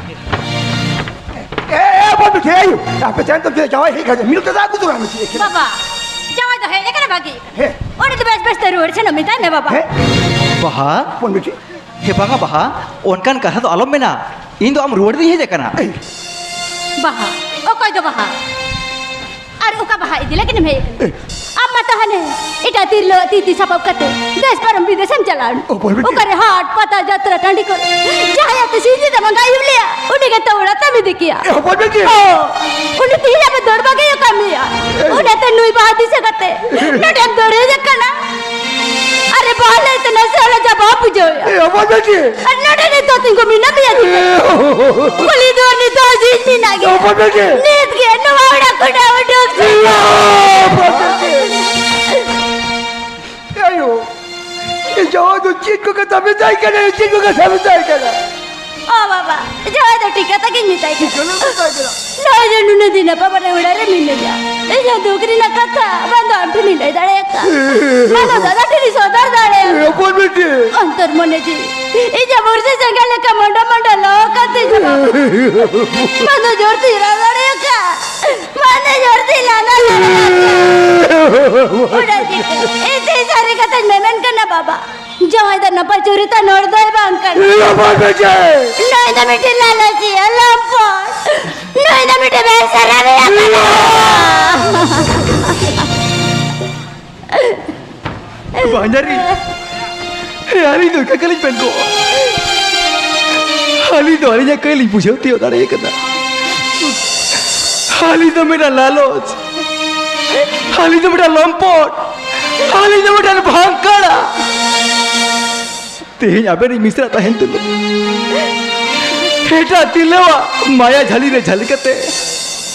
ᱮ, ᱮ, ᱵᱚᱱ ᱵᱤᱴᱤ, ᱮ, ᱟᱯᱮ ᱴᱷᱮᱱ ᱫᱚ ᱡᱟᱶᱟᱭ ᱦᱮᱡ ᱠᱟᱱᱟ, ᱢᱤᱫ ᱞᱚᱴᱟ ᱫᱟᱜ ᱟᱹᱜᱩ ᱛᱚᱨᱟ ᱢᱮᱥᱮ᱾ ᱵᱟᱵᱟ, ᱡᱟᱶᱟᱭ ᱫᱚ ᱦᱮᱡ ᱟᱠᱟᱱᱟ ᱵᱷᱟᱜᱤ᱾ ᱦᱮᱸ᱾ ᱩᱱᱤ ᱫᱚ ᱵᱮᱥ ᱵᱮᱥ ᱛᱮ ᱨᱩᱣᱟᱹᱲ ᱥᱮᱱᱚᱜ ᱢᱮᱛᱟᱭ ᱢᱮ, ᱵᱟᱵᱟ᱾ ᱦᱮᱸ? ᱵᱟᱦᱟ? ᱵᱚᱱ ᱵᱤᱴᱤ? ᱦᱮᱸ ᱵᱟᱝᱟ ᱵᱟᱦᱟ, ᱚᱱᱠᱟᱱ ᱠᱟᱛᱷᱟ ᱫᱚ ᱟᱞᱚᱢ ᱢᱮᱱᱟ᱾ ᱤᱧ ᱫᱚ ᱟᱢ ᱨᱩᱣᱟᱹᱲ ᱤᱫᱤᱧ ᱦᱮᱡ ᱟᱠᱟᱱᱟ᱾ ᱮᱭ᱾ ᱵᱟᱦᱟ? ᱚᱠᱚᱭ ᱫᱚ ᱵᱟᱦᱟ? ᱟᱨ ᱚᱠᱟ ᱵᱟᱦᱟ ᱤᱫᱤ ᱞᱟᱹᱜᱤᱫ ᱮᱢ ᱦᱮᱡ ᱟᱠᱟᱱᱟ? ᱮᱭ᱾ ᱟᱢ ᱢᱟ ᱛᱟᱦᱟᱱᱮ ᱮᱴᱟᱜ ᱛᱤᱨᱞᱟᱹᱣᱟᱜ ᱛᱤ ᱛᱤ ᱥᱟᱯᱟᱵ ᱠᱟᱛᱮ ᱫᱮᱥ ᱯᱟᱨᱚᱢ ᱵᱤᱫᱮᱥᱮᱢ ᱪᱟᱞᱟᱣ ᱮᱱ᱾ ᱚ, ᱵᱚᱞ ᱵᱤᱴᱤ᱾ ᱚᱠᱟᱨᱮ ᱦᱟᱴ, ᱯᱟᱛᱟ, ᱡᱟᱛᱨᱟ ᱴᱟᱺᱰᱤ ᱠᱚᱨᱮ ᱡᱟᱦᱟᱸᱭᱟᱜ ᱛᱮ ᱥᱤᱧ ᱧᱤᱫᱟᱹ ᱢᱟᱸᱜᱟ ᱟᱹᱭᱩᱵ ᱞᱮᱭᱟ, ᱩᱱᱤ ᱜᱮ ᱛᱟᱣᱲᱟ ᱛᱟᱢ ᱤᱫᱤ ᱠᱮᱭᱟ᱾ ᱮ, ᱦᱚᱯᱚᱱ ᱵᱤᱴᱤ᱾ ᱚ, ᱩᱱᱤ ᱛᱤᱦᱤᱧ ᱟᱯᱮ ᱫᱟᱹᱲ ᱵᱟᱜᱮ ᱠᱟᱹᱢᱤᱭᱟ᱾ ᱮ᱾ ᱚᱱᱟᱛᱮ ᱱᱩᱭ ᱵᱟᱦᱟ ᱫᱤᱥᱟᱹ ᱠᱟᱛᱮ ᱱᱚᱰᱮᱢ ᱫᱟᱹᱲ ᱦᱮᱡ ᱟᱠᱟᱱᱟ᱾ ᱟᱨᱮ ᱵᱟᱦᱟ ᱞᱟᱹᱭ ᱛᱮ ᱱᱟᱥᱮ ᱦᱚᱸ ᱞᱟᱡᱟ ᱵᱟᱢ ᱵᱩᱡᱷᱟᱹᱣᱮᱫᱼᱟ᱾ ᱮ, ᱦᱚᱯᱚᱱ ᱵᱤᱴᱤ᱾ ᱟᱨ ᱱᱚᱰᱮ ᱱᱤᱛᱚᱜ ᱛᱤᱸᱜᱩ ᱢᱮᱱᱟᱜ ᱢᱮᱭᱟ ᱪᱤᱠᱟᱹ? ᱮ, ᱦᱚᱯᱚᱱ ᱵᱤᱴᱤ᱾ ᱠᱩᱞᱦᱤ ᱫᱩᱣᱟᱹᱨ ᱱᱤᱛᱚᱜ ᱦᱚᱸ ᱡᱷᱤᱡ ᱢᱮᱱᱟᱜ ᱜᱮᱭᱟ᱾ ᱦᱚᱯᱚᱱ ᱵᱤᱴᱤ᱾ ᱱᱤᱛ ᱜᱮ ᱱᱚᱣᱟ ᱚᱲᱟᱜ ᱠᱷᱚᱱᱟᱜ ᱩᱰᱩᱠ ᱥᱮ᱾ ᱮ, ᱦᱚᱯᱚᱱ ᱵᱤᱴᱤ᱾ ᱮ ᱟᱭᱳ, ᱤᱧ ᱡᱟᱶᱟᱭ ᱫᱚ ᱪᱮᱫ ᱠᱚ ᱠᱟᱛᱷᱟ ᱢᱮᱛᱟᱭ ᱠᱟᱱᱟ, ᱪᱮᱫ ᱠᱚ ᱠᱟᱛᱷᱟ ᱢᱮᱛᱟᱭ ᱠᱟᱱᱟ? ᱚ ᱵᱟᱵᱟ, ᱡᱟᱶᱟᱭ ᱫᱚ ᱴᱷᱤᱠ ᱠᱟᱛᱷᱟ ᱜᱤᱧ ᱢᱮᱛᱟᱭ ᱠᱟᱱᱟ᱾ ᱴᱷᱤᱠ ᱠᱟᱛᱷᱟ ᱢᱮᱛᱟᱭ ᱠᱟᱱᱟ᱾ ᱱᱚᱜᱼᱚᱭ ᱡᱮ ᱱᱩᱱᱟᱹᱜ ᱫᱤᱱ ᱟᱯᱟ ᱵᱟᱨᱮ ᱚᱲᱟᱜ ᱨᱮ ᱢᱤᱱᱟᱹᱧᱟ, ᱤᱧᱟᱹᱜ ᱫᱩᱠ ᱨᱮᱱᱟᱜ ᱠᱟᱛᱷᱟ ᱵᱟᱝ ᱫᱚ ᱟᱢ ᱴᱷᱮᱱᱤᱧ ᱞᱟᱹᱭ ᱫᱟᱲᱮᱭᱟᱜ ᱠᱟᱱᱟ, ᱵᱟᱝ ᱫᱚ ᱫᱟᱫᱟ ᱴᱷᱮᱱᱤᱧ ᱥᱚᱫᱚᱨ ᱫᱟᱲᱮᱭᱟᱜ ᱠᱟᱱᱟ᱾ ᱦᱚᱯᱚᱱ ᱵᱤᱴᱤ᱾ ᱚᱱᱛᱚᱨ ᱢᱚᱱᱮ ᱡᱤᱣᱤ ᱤᱧᱟᱹᱜ ᱵᱩᱨᱥᱤ ᱥᱮᱸᱜᱮᱞ ᱞᱮᱠᱟ ᱢᱚᱸᱰᱟ ᱢᱚᱸᱰᱟ ᱞᱚ ᱠᱟᱛᱮ ᱪᱟᱵᱟ᱾ ᱵᱟᱝ ᱫᱚ ᱡᱳᱨ ᱛᱮ ᱨᱟᱲ ᱫᱟᱲᱮᱭᱟᱜ ᱠᱟᱱᱟ᱾ ᱢᱟᱱᱮ ᱡᱳᱨ ᱛᱮ ᱞᱟᱸᱫᱟ ᱫᱟᱲᱮᱭᱟᱜ ᱠᱟᱱᱟ᱾ ᱚᱱᱟ ᱪᱤᱠᱟᱹ? ᱤᱧ ᱛᱮ ᱥᱟᱹᱨᱤ ᱠᱟᱛᱷᱟᱧ ᱢᱮᱢᱮᱱ ᱠᱟᱱᱟ ᱵᱟᱵᱟ᱾ ᱡᱟᱶᱟᱭ ᱫᱚ ᱱᱟᱯᱟᱭ ᱪᱚᱨᱤᱛᱟᱱ ᱦᱚᱲ ᱫᱚᱭ ᱵᱟᱝ ᱠᱟᱱᱟ᱾ ᱤᱭᱟᱹ ᱵᱟᱝ ᱢᱮᱡᱮ᱾ ᱱᱩᱭ ᱫᱚ ᱢᱤᱫᱴᱮᱱ ᱞᱟᱞᱚᱪᱤᱭᱟᱹ ᱞᱚᱢᱯᱚᱴ᱾ ᱱᱩᱭ ᱫᱚ ᱢᱤᱫᱴᱮᱱ ᱵᱮᱥᱟᱨᱟ ᱨᱮᱭᱟᱜ ᱠᱟᱱᱟ᱾ ᱵᱟᱧᱡᱟᱨᱤ᱾ ᱟᱹᱞᱤᱧ ᱫᱚ ᱮᱠᱟ ᱞᱤᱧ ᱢᱮᱱ ᱠᱚ᱾ ᱟᱹᱞᱤᱧ ᱫᱚ ᱟᱹᱞᱤᱧᱟᱜ ᱠᱟᱹᱭ ᱞᱤᱧ ᱵᱩᱡᱷᱟᱹᱣ ᱛᱤᱭᱳᱜ ᱫᱟᱲᱮ ᱠᱟᱫᱟ᱾ ᱟᱹᱞᱤᱧ ᱫᱚ ᱢᱤᱫᱴᱟᱝ ᱞᱟᱞᱚᱪ, ᱟᱹᱞᱤᱧ ᱫᱚ ᱢᱤᱫᱴᱟᱝ ᱞᱚᱢᱯᱚᱴ, ᱟᱹᱞᱤᱧ ᱫᱚ ᱢᱤᱫᱴᱟᱝ ᱵᱷᱟᱝᱠᱟᱲᱟ᱾ ᱛᱮᱦᱮᱧ ᱟᱵᱮᱱᱤᱡ ᱢᱤᱥᱨᱟ ᱛᱟᱦᱮᱱ ᱛᱩᱞᱩᱡ ᱮᱴᱟᱜ ᱛᱤᱨᱞᱟᱹᱣᱟᱜ ᱢᱟᱭᱟ ᱡᱷᱟᱹᱞᱤ ᱨᱮ ᱡᱷᱟᱹᱞᱤ ᱠᱟᱛᱮ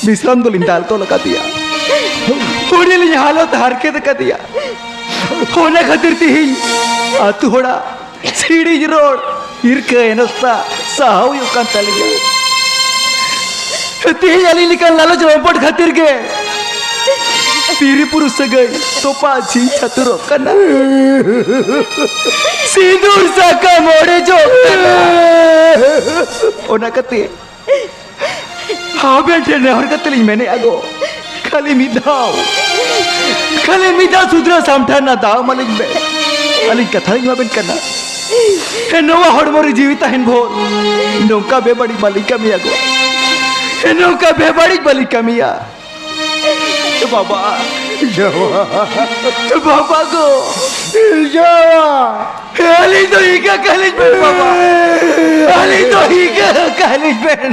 ᱵᱤᱥᱨᱟᱢ ᱫᱚᱞᱤᱧ ᱫᱟᱞ ᱛᱚᱞ ᱟᱠᱟᱫᱮᱭᱟ᱾ ᱩᱱᱤ ᱞᱤᱧ ᱦᱟᱞᱚᱛ ᱦᱟᱨᱠᱮᱛ ᱟᱠᱟᱫᱮᱭᱟ᱾ ᱚᱱᱟ ᱠᱷᱟᱹᱛᱤᱨ ᱛᱮᱦᱮᱧ ᱟᱹᱛᱩ ᱦᱚᱲᱟᱜ ᱥᱤᱲᱤᱡ ᱨᱚᱲ, ᱦᱤᱨᱠᱟᱹ ᱦᱮᱱᱚᱥᱛᱟ ᱥᱟᱦᱟᱣ ᱦᱩᱭᱩᱜ ᱠᱟᱱ ᱛᱟᱹᱞᱤᱧᱟ᱾ ᱛᱮᱦᱮᱧ ᱟᱹᱞᱤᱧ ᱞᱮᱠᱟᱱ ᱞᱟᱞᱚᱪ ᱨᱚᱢᱯᱚᱴ ᱠᱷᱟᱹᱛᱤᱨ ᱜᱮ ᱛᱤᱨᱤ ᱯᱩᱨᱩᱥ ᱥᱟᱹᱜᱟᱹᱭ ᱛᱚᱯᱟ ᱡᱷᱤᱧ ᱪᱷᱟᱹᱛᱩᱨᱚᱜ ᱠᱟᱱᱟ᱾ ᱥᱤᱸᱫᱩᱨ ᱥᱟᱠᱟᱢ ᱚᱲᱮᱡᱚᱜ ᱠᱟᱱᱟ᱾ ᱚᱱᱟ ᱠᱷᱟᱹᱛᱤᱨ ᱟᱵᱮᱱ ᱴᱷᱮᱱ ᱱᱮᱦᱚᱨ ᱠᱟᱛᱮ ᱞᱤᱧ ᱢᱮᱱᱮᱫᱼᱟ ᱜᱚ, ᱠᱷᱟᱹᱞᱤ ᱢᱤᱫ ᱫᱷᱟᱣ, ᱠᱷᱟᱹᱞᱤ ᱢᱤᱫ ᱫᱷᱟᱣ ᱥᱩᱫᱷᱨᱟᱹ ᱥᱟᱢᱴᱷᱟᱣ ᱨᱮᱱᱟᱜ ᱫᱟᱣ ᱮᱢᱟᱞᱤᱧ ᱵᱮᱱ᱾ ᱟᱹᱞᱤᱧ ᱠᱟᱛᱷᱟ ᱞᱤᱧ ᱮᱢᱟᱵᱮᱱ ᱠᱟᱱᱟ᱾ ᱦᱮᱸ, ᱱᱚᱣᱟ ᱦᱚᱲᱢᱚ ᱨᱮ ᱡᱤᱣᱤ ᱛᱟᱦᱮᱱ ᱵᱷᱳᱨ ᱱᱚᱝᱠᱟ ᱵᱮᱵᱟᱹᱲᱤᱡ ᱵᱟᱹᱞᱤᱧ ᱠᱟᱹᱢᱤᱭᱟ ᱜᱚ᱾ ᱦᱮᱸ, ᱱᱚᱝᱠᱟ ᱵᱮᱵᱟᱹᱲᱤᱡ ᱵᱟᱹᱞᱤᱧ ᱠᱟᱹᱢᱤᱭᱟ᱾ ᱵᱟᱵᱟ, ᱵᱟᱵᱟ ᱜᱚ᱾ ᱟᱹᱞᱤᱧ ᱫᱚ ᱦᱤᱠᱟ ᱠᱟᱹᱞᱤᱧ ᱵᱮᱱ ᱵᱟᱵᱟ, ᱟᱹᱞᱤᱧ ᱫᱚ ᱦᱤᱠᱟ ᱠᱟᱹᱞᱤᱧ ᱵᱮᱱ᱾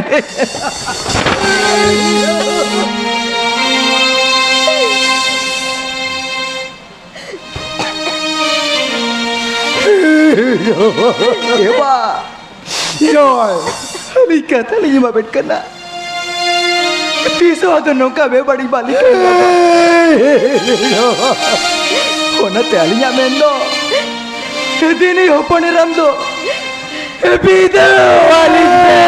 ᱮ ᱵᱟ, ᱡᱚᱭ, ᱟᱹᱞᱤᱧ ᱠᱟᱛᱷᱟ ᱞᱤᱧ ᱮᱢᱟᱵᱮᱱ ᱠᱟᱱᱟ᱾ ᱛᱤᱥ ᱦᱚᱸ ᱟᱫᱚ ᱱᱚᱝᱠᱟ ᱵᱮᱵᱟᱹᱲᱤᱡ ᱵᱟᱹᱞᱤᱧ ᱠᱟᱹᱢᱤᱭᱟ᱾ ᱚᱱᱟᱛᱮ ᱟᱹᱞᱤᱧᱟᱜ ᱢᱮᱱ ᱫᱚ, ᱫᱤᱱᱤ ᱦᱚᱯᱚᱱ ᱮᱨᱟᱢ ᱫᱚ ᱵᱤᱫᱟᱹᱭ ᱟᱹᱞᱤᱧ ᱯᱮ᱾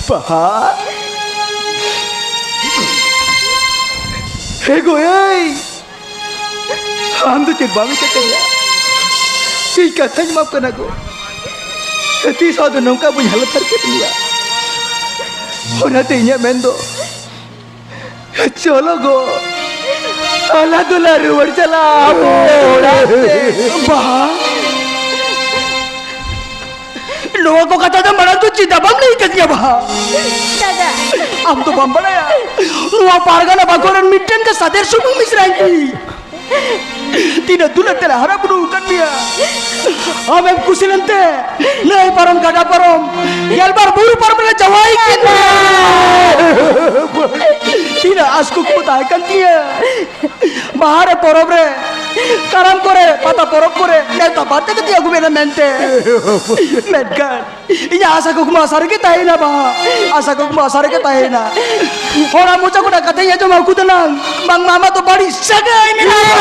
ᱵᱟᱦᱟ᱾ ᱦᱮ ᱜᱳ, ᱮᱭ! ᱟᱢ ᱫᱚ ᱪᱮᱫ ᱵᱟᱢ ᱤᱠᱟᱹ ᱠᱟᱹᱧᱟ? ᱤᱧ ᱠᱟᱛᱷᱟᱧ ᱮᱢᱟᱢ ᱠᱟᱱᱟ ᱜᱳ᱾ ᱛᱤᱥ ᱦᱚᱸ ᱟᱫᱚ ᱱᱚᱝᱠᱟ ᱵᱟᱹᱧ ᱦᱟᱞᱚᱛ ᱦᱟᱨᱠᱮᱛ ᱢᱮᱭᱟ᱾ ᱚᱱᱟᱛᱮ ᱤᱧᱟᱹᱜ ᱢᱮᱱ ᱫᱚ, ᱪᱚᱞᱚ ᱜᱳ, ᱟᱞᱟᱝ ᱫᱚᱞᱟᱝ ᱨᱩᱣᱟᱹᱲ ᱪᱟᱞᱟᱜᱼᱟ ᱟᱵᱚ ᱚᱲᱟᱜ ᱛᱮ᱾ ᱵᱟᱦᱟ᱾ ᱱᱚᱣᱟ ᱠᱚ ᱠᱟᱛᱷᱟ ᱫᱚ ᱢᱟᱲᱟᱝ ᱫᱚ ᱪᱮᱫᱟᱜ ᱵᱟᱢ ᱞᱟᱹᱭ ᱠᱟᱫᱤᱧᱟ, ᱵᱟᱦᱟ? ᱫᱟᱫᱟ᱾ ᱟᱢ ᱫᱚ ᱵᱟᱢ ᱵᱟᱲᱟᱭᱟ, ᱱᱚᱣᱟ ᱯᱟᱨᱜᱟᱱᱟ ᱵᱟᱠᱷᱳᱞ ᱨᱮᱱ ᱢᱤᱫᱴᱮᱱ ᱜᱮ ᱥᱟᱫᱮᱨ ᱥᱩᱢᱩᱝ ᱢᱤᱥᱨᱟᱧ ᱠᱟᱱᱟᱹᱧ᱾ ᱛᱤᱱᱟᱹᱜ ᱫᱩᱞᱟᱹᱲ ᱛᱮᱞᱮ ᱦᱟᱨᱟ ᱵᱩᱨᱩ ᱟᱠᱟᱫ ᱢᱮᱭᱟ, ᱟᱢᱮᱢ ᱠᱩᱥᱤ ᱞᱮᱱᱛᱮ ᱱᱟᱹᱭ ᱯᱟᱨᱚᱢ ᱜᱟᱰᱟ ᱯᱟᱨᱚᱢ ᱜᱮᱞᱵᱟᱨ ᱵᱩᱨᱩ ᱯᱟᱨᱚᱢ ᱞᱮ ᱡᱟᱶᱟᱭ ᱠᱮᱫ ᱢᱮᱭᱟ᱾ ᱛᱤᱱᱟᱹᱜ ᱟᱥ ᱠᱩᱠᱢᱩ ᱛᱟᱦᱮᱸ ᱠᱟᱱ ᱛᱤᱧᱟᱹ, ᱵᱟᱦᱟ ᱨᱮ, ᱯᱚᱨᱚᱵᱽ ᱨᱮ, ᱠᱟᱨᱟᱢ ᱠᱚᱨᱮ, ᱯᱟᱛᱟ ᱯᱚᱨᱚᱵᱽ ᱠᱚᱨᱮ ᱱᱮᱣᱛᱟ ᱵᱟᱨᱛᱮ ᱠᱟᱛᱮ ᱟᱹᱜᱩ ᱢᱮᱱᱟ ᱢᱮᱱᱛᱮ᱾ ᱢᱮᱱᱠᱷᱟᱱ ᱤᱧᱟᱹᱜ ᱟᱥᱟ ᱠᱩᱠᱢᱩ ᱟᱥᱟ ᱨᱮᱜᱮ ᱛᱟᱦᱮᱸᱭᱮᱱᱟ, ᱵᱟᱦᱟ᱾ ᱟᱥᱟ ᱠᱩᱠᱢᱩ ᱟᱥᱟ ᱨᱮᱜᱮ ᱛᱟᱦᱮᱸᱭᱮᱱᱟ᱾ ᱦᱚᱲᱟᱜ ᱢᱚᱪᱟ ᱠᱷᱚᱱᱟᱜ ᱠᱟᱛᱷᱟᱧ ᱟᱸᱡᱚᱢ ᱟᱹᱜᱩ ᱫᱟᱱᱟᱝ, ᱵᱟᱝᱢᱟ ᱟᱢᱟᱜ ᱫᱚ ᱵᱟᱹᱲᱤᱡ ᱥᱟᱹᱜᱟᱹᱭ ᱢᱮᱱᱟᱜᱼᱟ᱾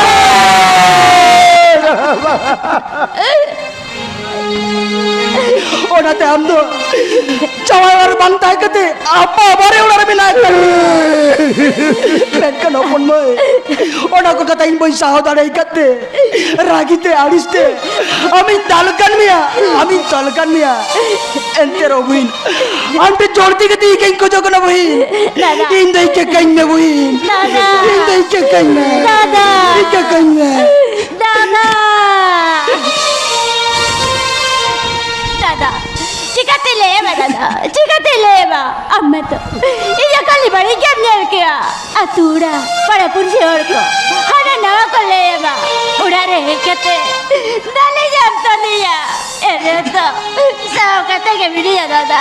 ᱚᱱᱟᱛᱮ ᱟᱢ ᱫᱚ ᱡᱟᱶᱟᱭ ᱚᱲᱟᱜ ᱨᱮ ᱵᱟᱝ ᱛᱟᱦᱮᱸ ᱠᱟᱛᱮ ᱟᱯᱟ ᱵᱟᱨᱮ ᱚᱲᱟᱜ ᱨᱮ ᱢᱮᱱᱟᱜ ᱟᱠᱟᱫ ᱢᱮᱭᱟ᱾ ᱢᱮᱱᱠᱷᱟᱱ ᱦᱚᱯᱚᱱ ᱢᱟᱹᱭ, ᱚᱱᱟ ᱠᱚ ᱠᱟᱛᱷᱟ ᱤᱧ ᱵᱟᱹᱧ ᱥᱟᱦᱟᱣ ᱫᱟᱲᱮ ᱟᱠᱟᱫ ᱛᱮ, ᱨᱟᱹᱜᱤ ᱛᱮ, ᱟᱹᱲᱤᱥ ᱛᱮ ᱟᱢᱤᱧ ᱫᱟᱞ ᱠᱟᱱ ᱢᱮᱭᱟ, ᱟᱢᱤᱧ ᱛᱚᱞ ᱠᱟᱱ ᱢᱮᱭᱟ᱾ ᱮᱱᱛᱮ ᱨᱮᱦᱚᱸ ᱵᱩᱦᱤᱱ, ᱟᱢ ᱴᱷᱮᱱ ᱡᱳᱨ ᱛᱮ ᱠᱟᱛᱮ ᱤᱠᱟᱹᱧ ᱠᱷᱚᱡᱚᱜ ᱠᱟᱱᱟ ᱵᱩᱦᱤᱱ᱾ ᱫᱟᱫᱟ᱾ ᱤᱧ ᱫᱚ ᱤᱠᱟᱹ ᱠᱟᱹᱧ ᱢᱮ ᱵᱩᱦᱤᱱ᱾ ᱫᱟᱫᱟ᱾ ᱤᱧ ᱫᱚ ᱤᱠᱟᱹ ᱠᱟᱹᱧ ᱢᱮ᱾ ᱫᱟᱫᱟ᱾ ᱤᱠᱟᱹ ᱠᱟᱹᱧ ᱢᱮ᱾ ᱫᱟᱫᱟ᱾ ᱫᱟᱫᱟ, ᱪᱤᱠᱟᱹᱛᱮ ᱞᱟᱹᱭᱟᱢᱟ ᱫᱟᱫᱟ? ᱪᱤᱠᱟᱹᱛᱮ ᱞᱟᱹᱭᱟᱢᱟ? ᱟᱢ ᱢᱟᱛᱚ ᱤᱧ ᱠᱷᱟᱹᱞᱤ ᱵᱟᱹᱲᱤᱡ ᱜᱮᱢ ᱧᱮᱞ ᱠᱮᱭᱟ᱾ ᱟᱹᱛᱩ ᱚᱲᱟᱜ, ᱯᱟᱲᱟ ᱯᱩᱲᱥᱤ ᱦᱚᱲ ᱠᱚ ᱦᱟᱱᱟ ᱱᱟᱣᱟ ᱠᱚ ᱞᱟᱹᱭᱟᱢᱟ᱾ ᱚᱲᱟᱜ ᱨᱮ ᱦᱮᱡ ᱠᱟᱛᱮ ᱫᱟᱞᱮ ᱧᱟᱢ ᱛᱟᱞᱮᱭᱟ᱾ ᱮᱱᱨᱮᱦᱚᱸ ᱥᱟᱦᱟᱣ ᱠᱟᱛᱮ ᱜᱮ ᱢᱤᱱᱟᱹᱧᱟ ᱫᱟᱫᱟ,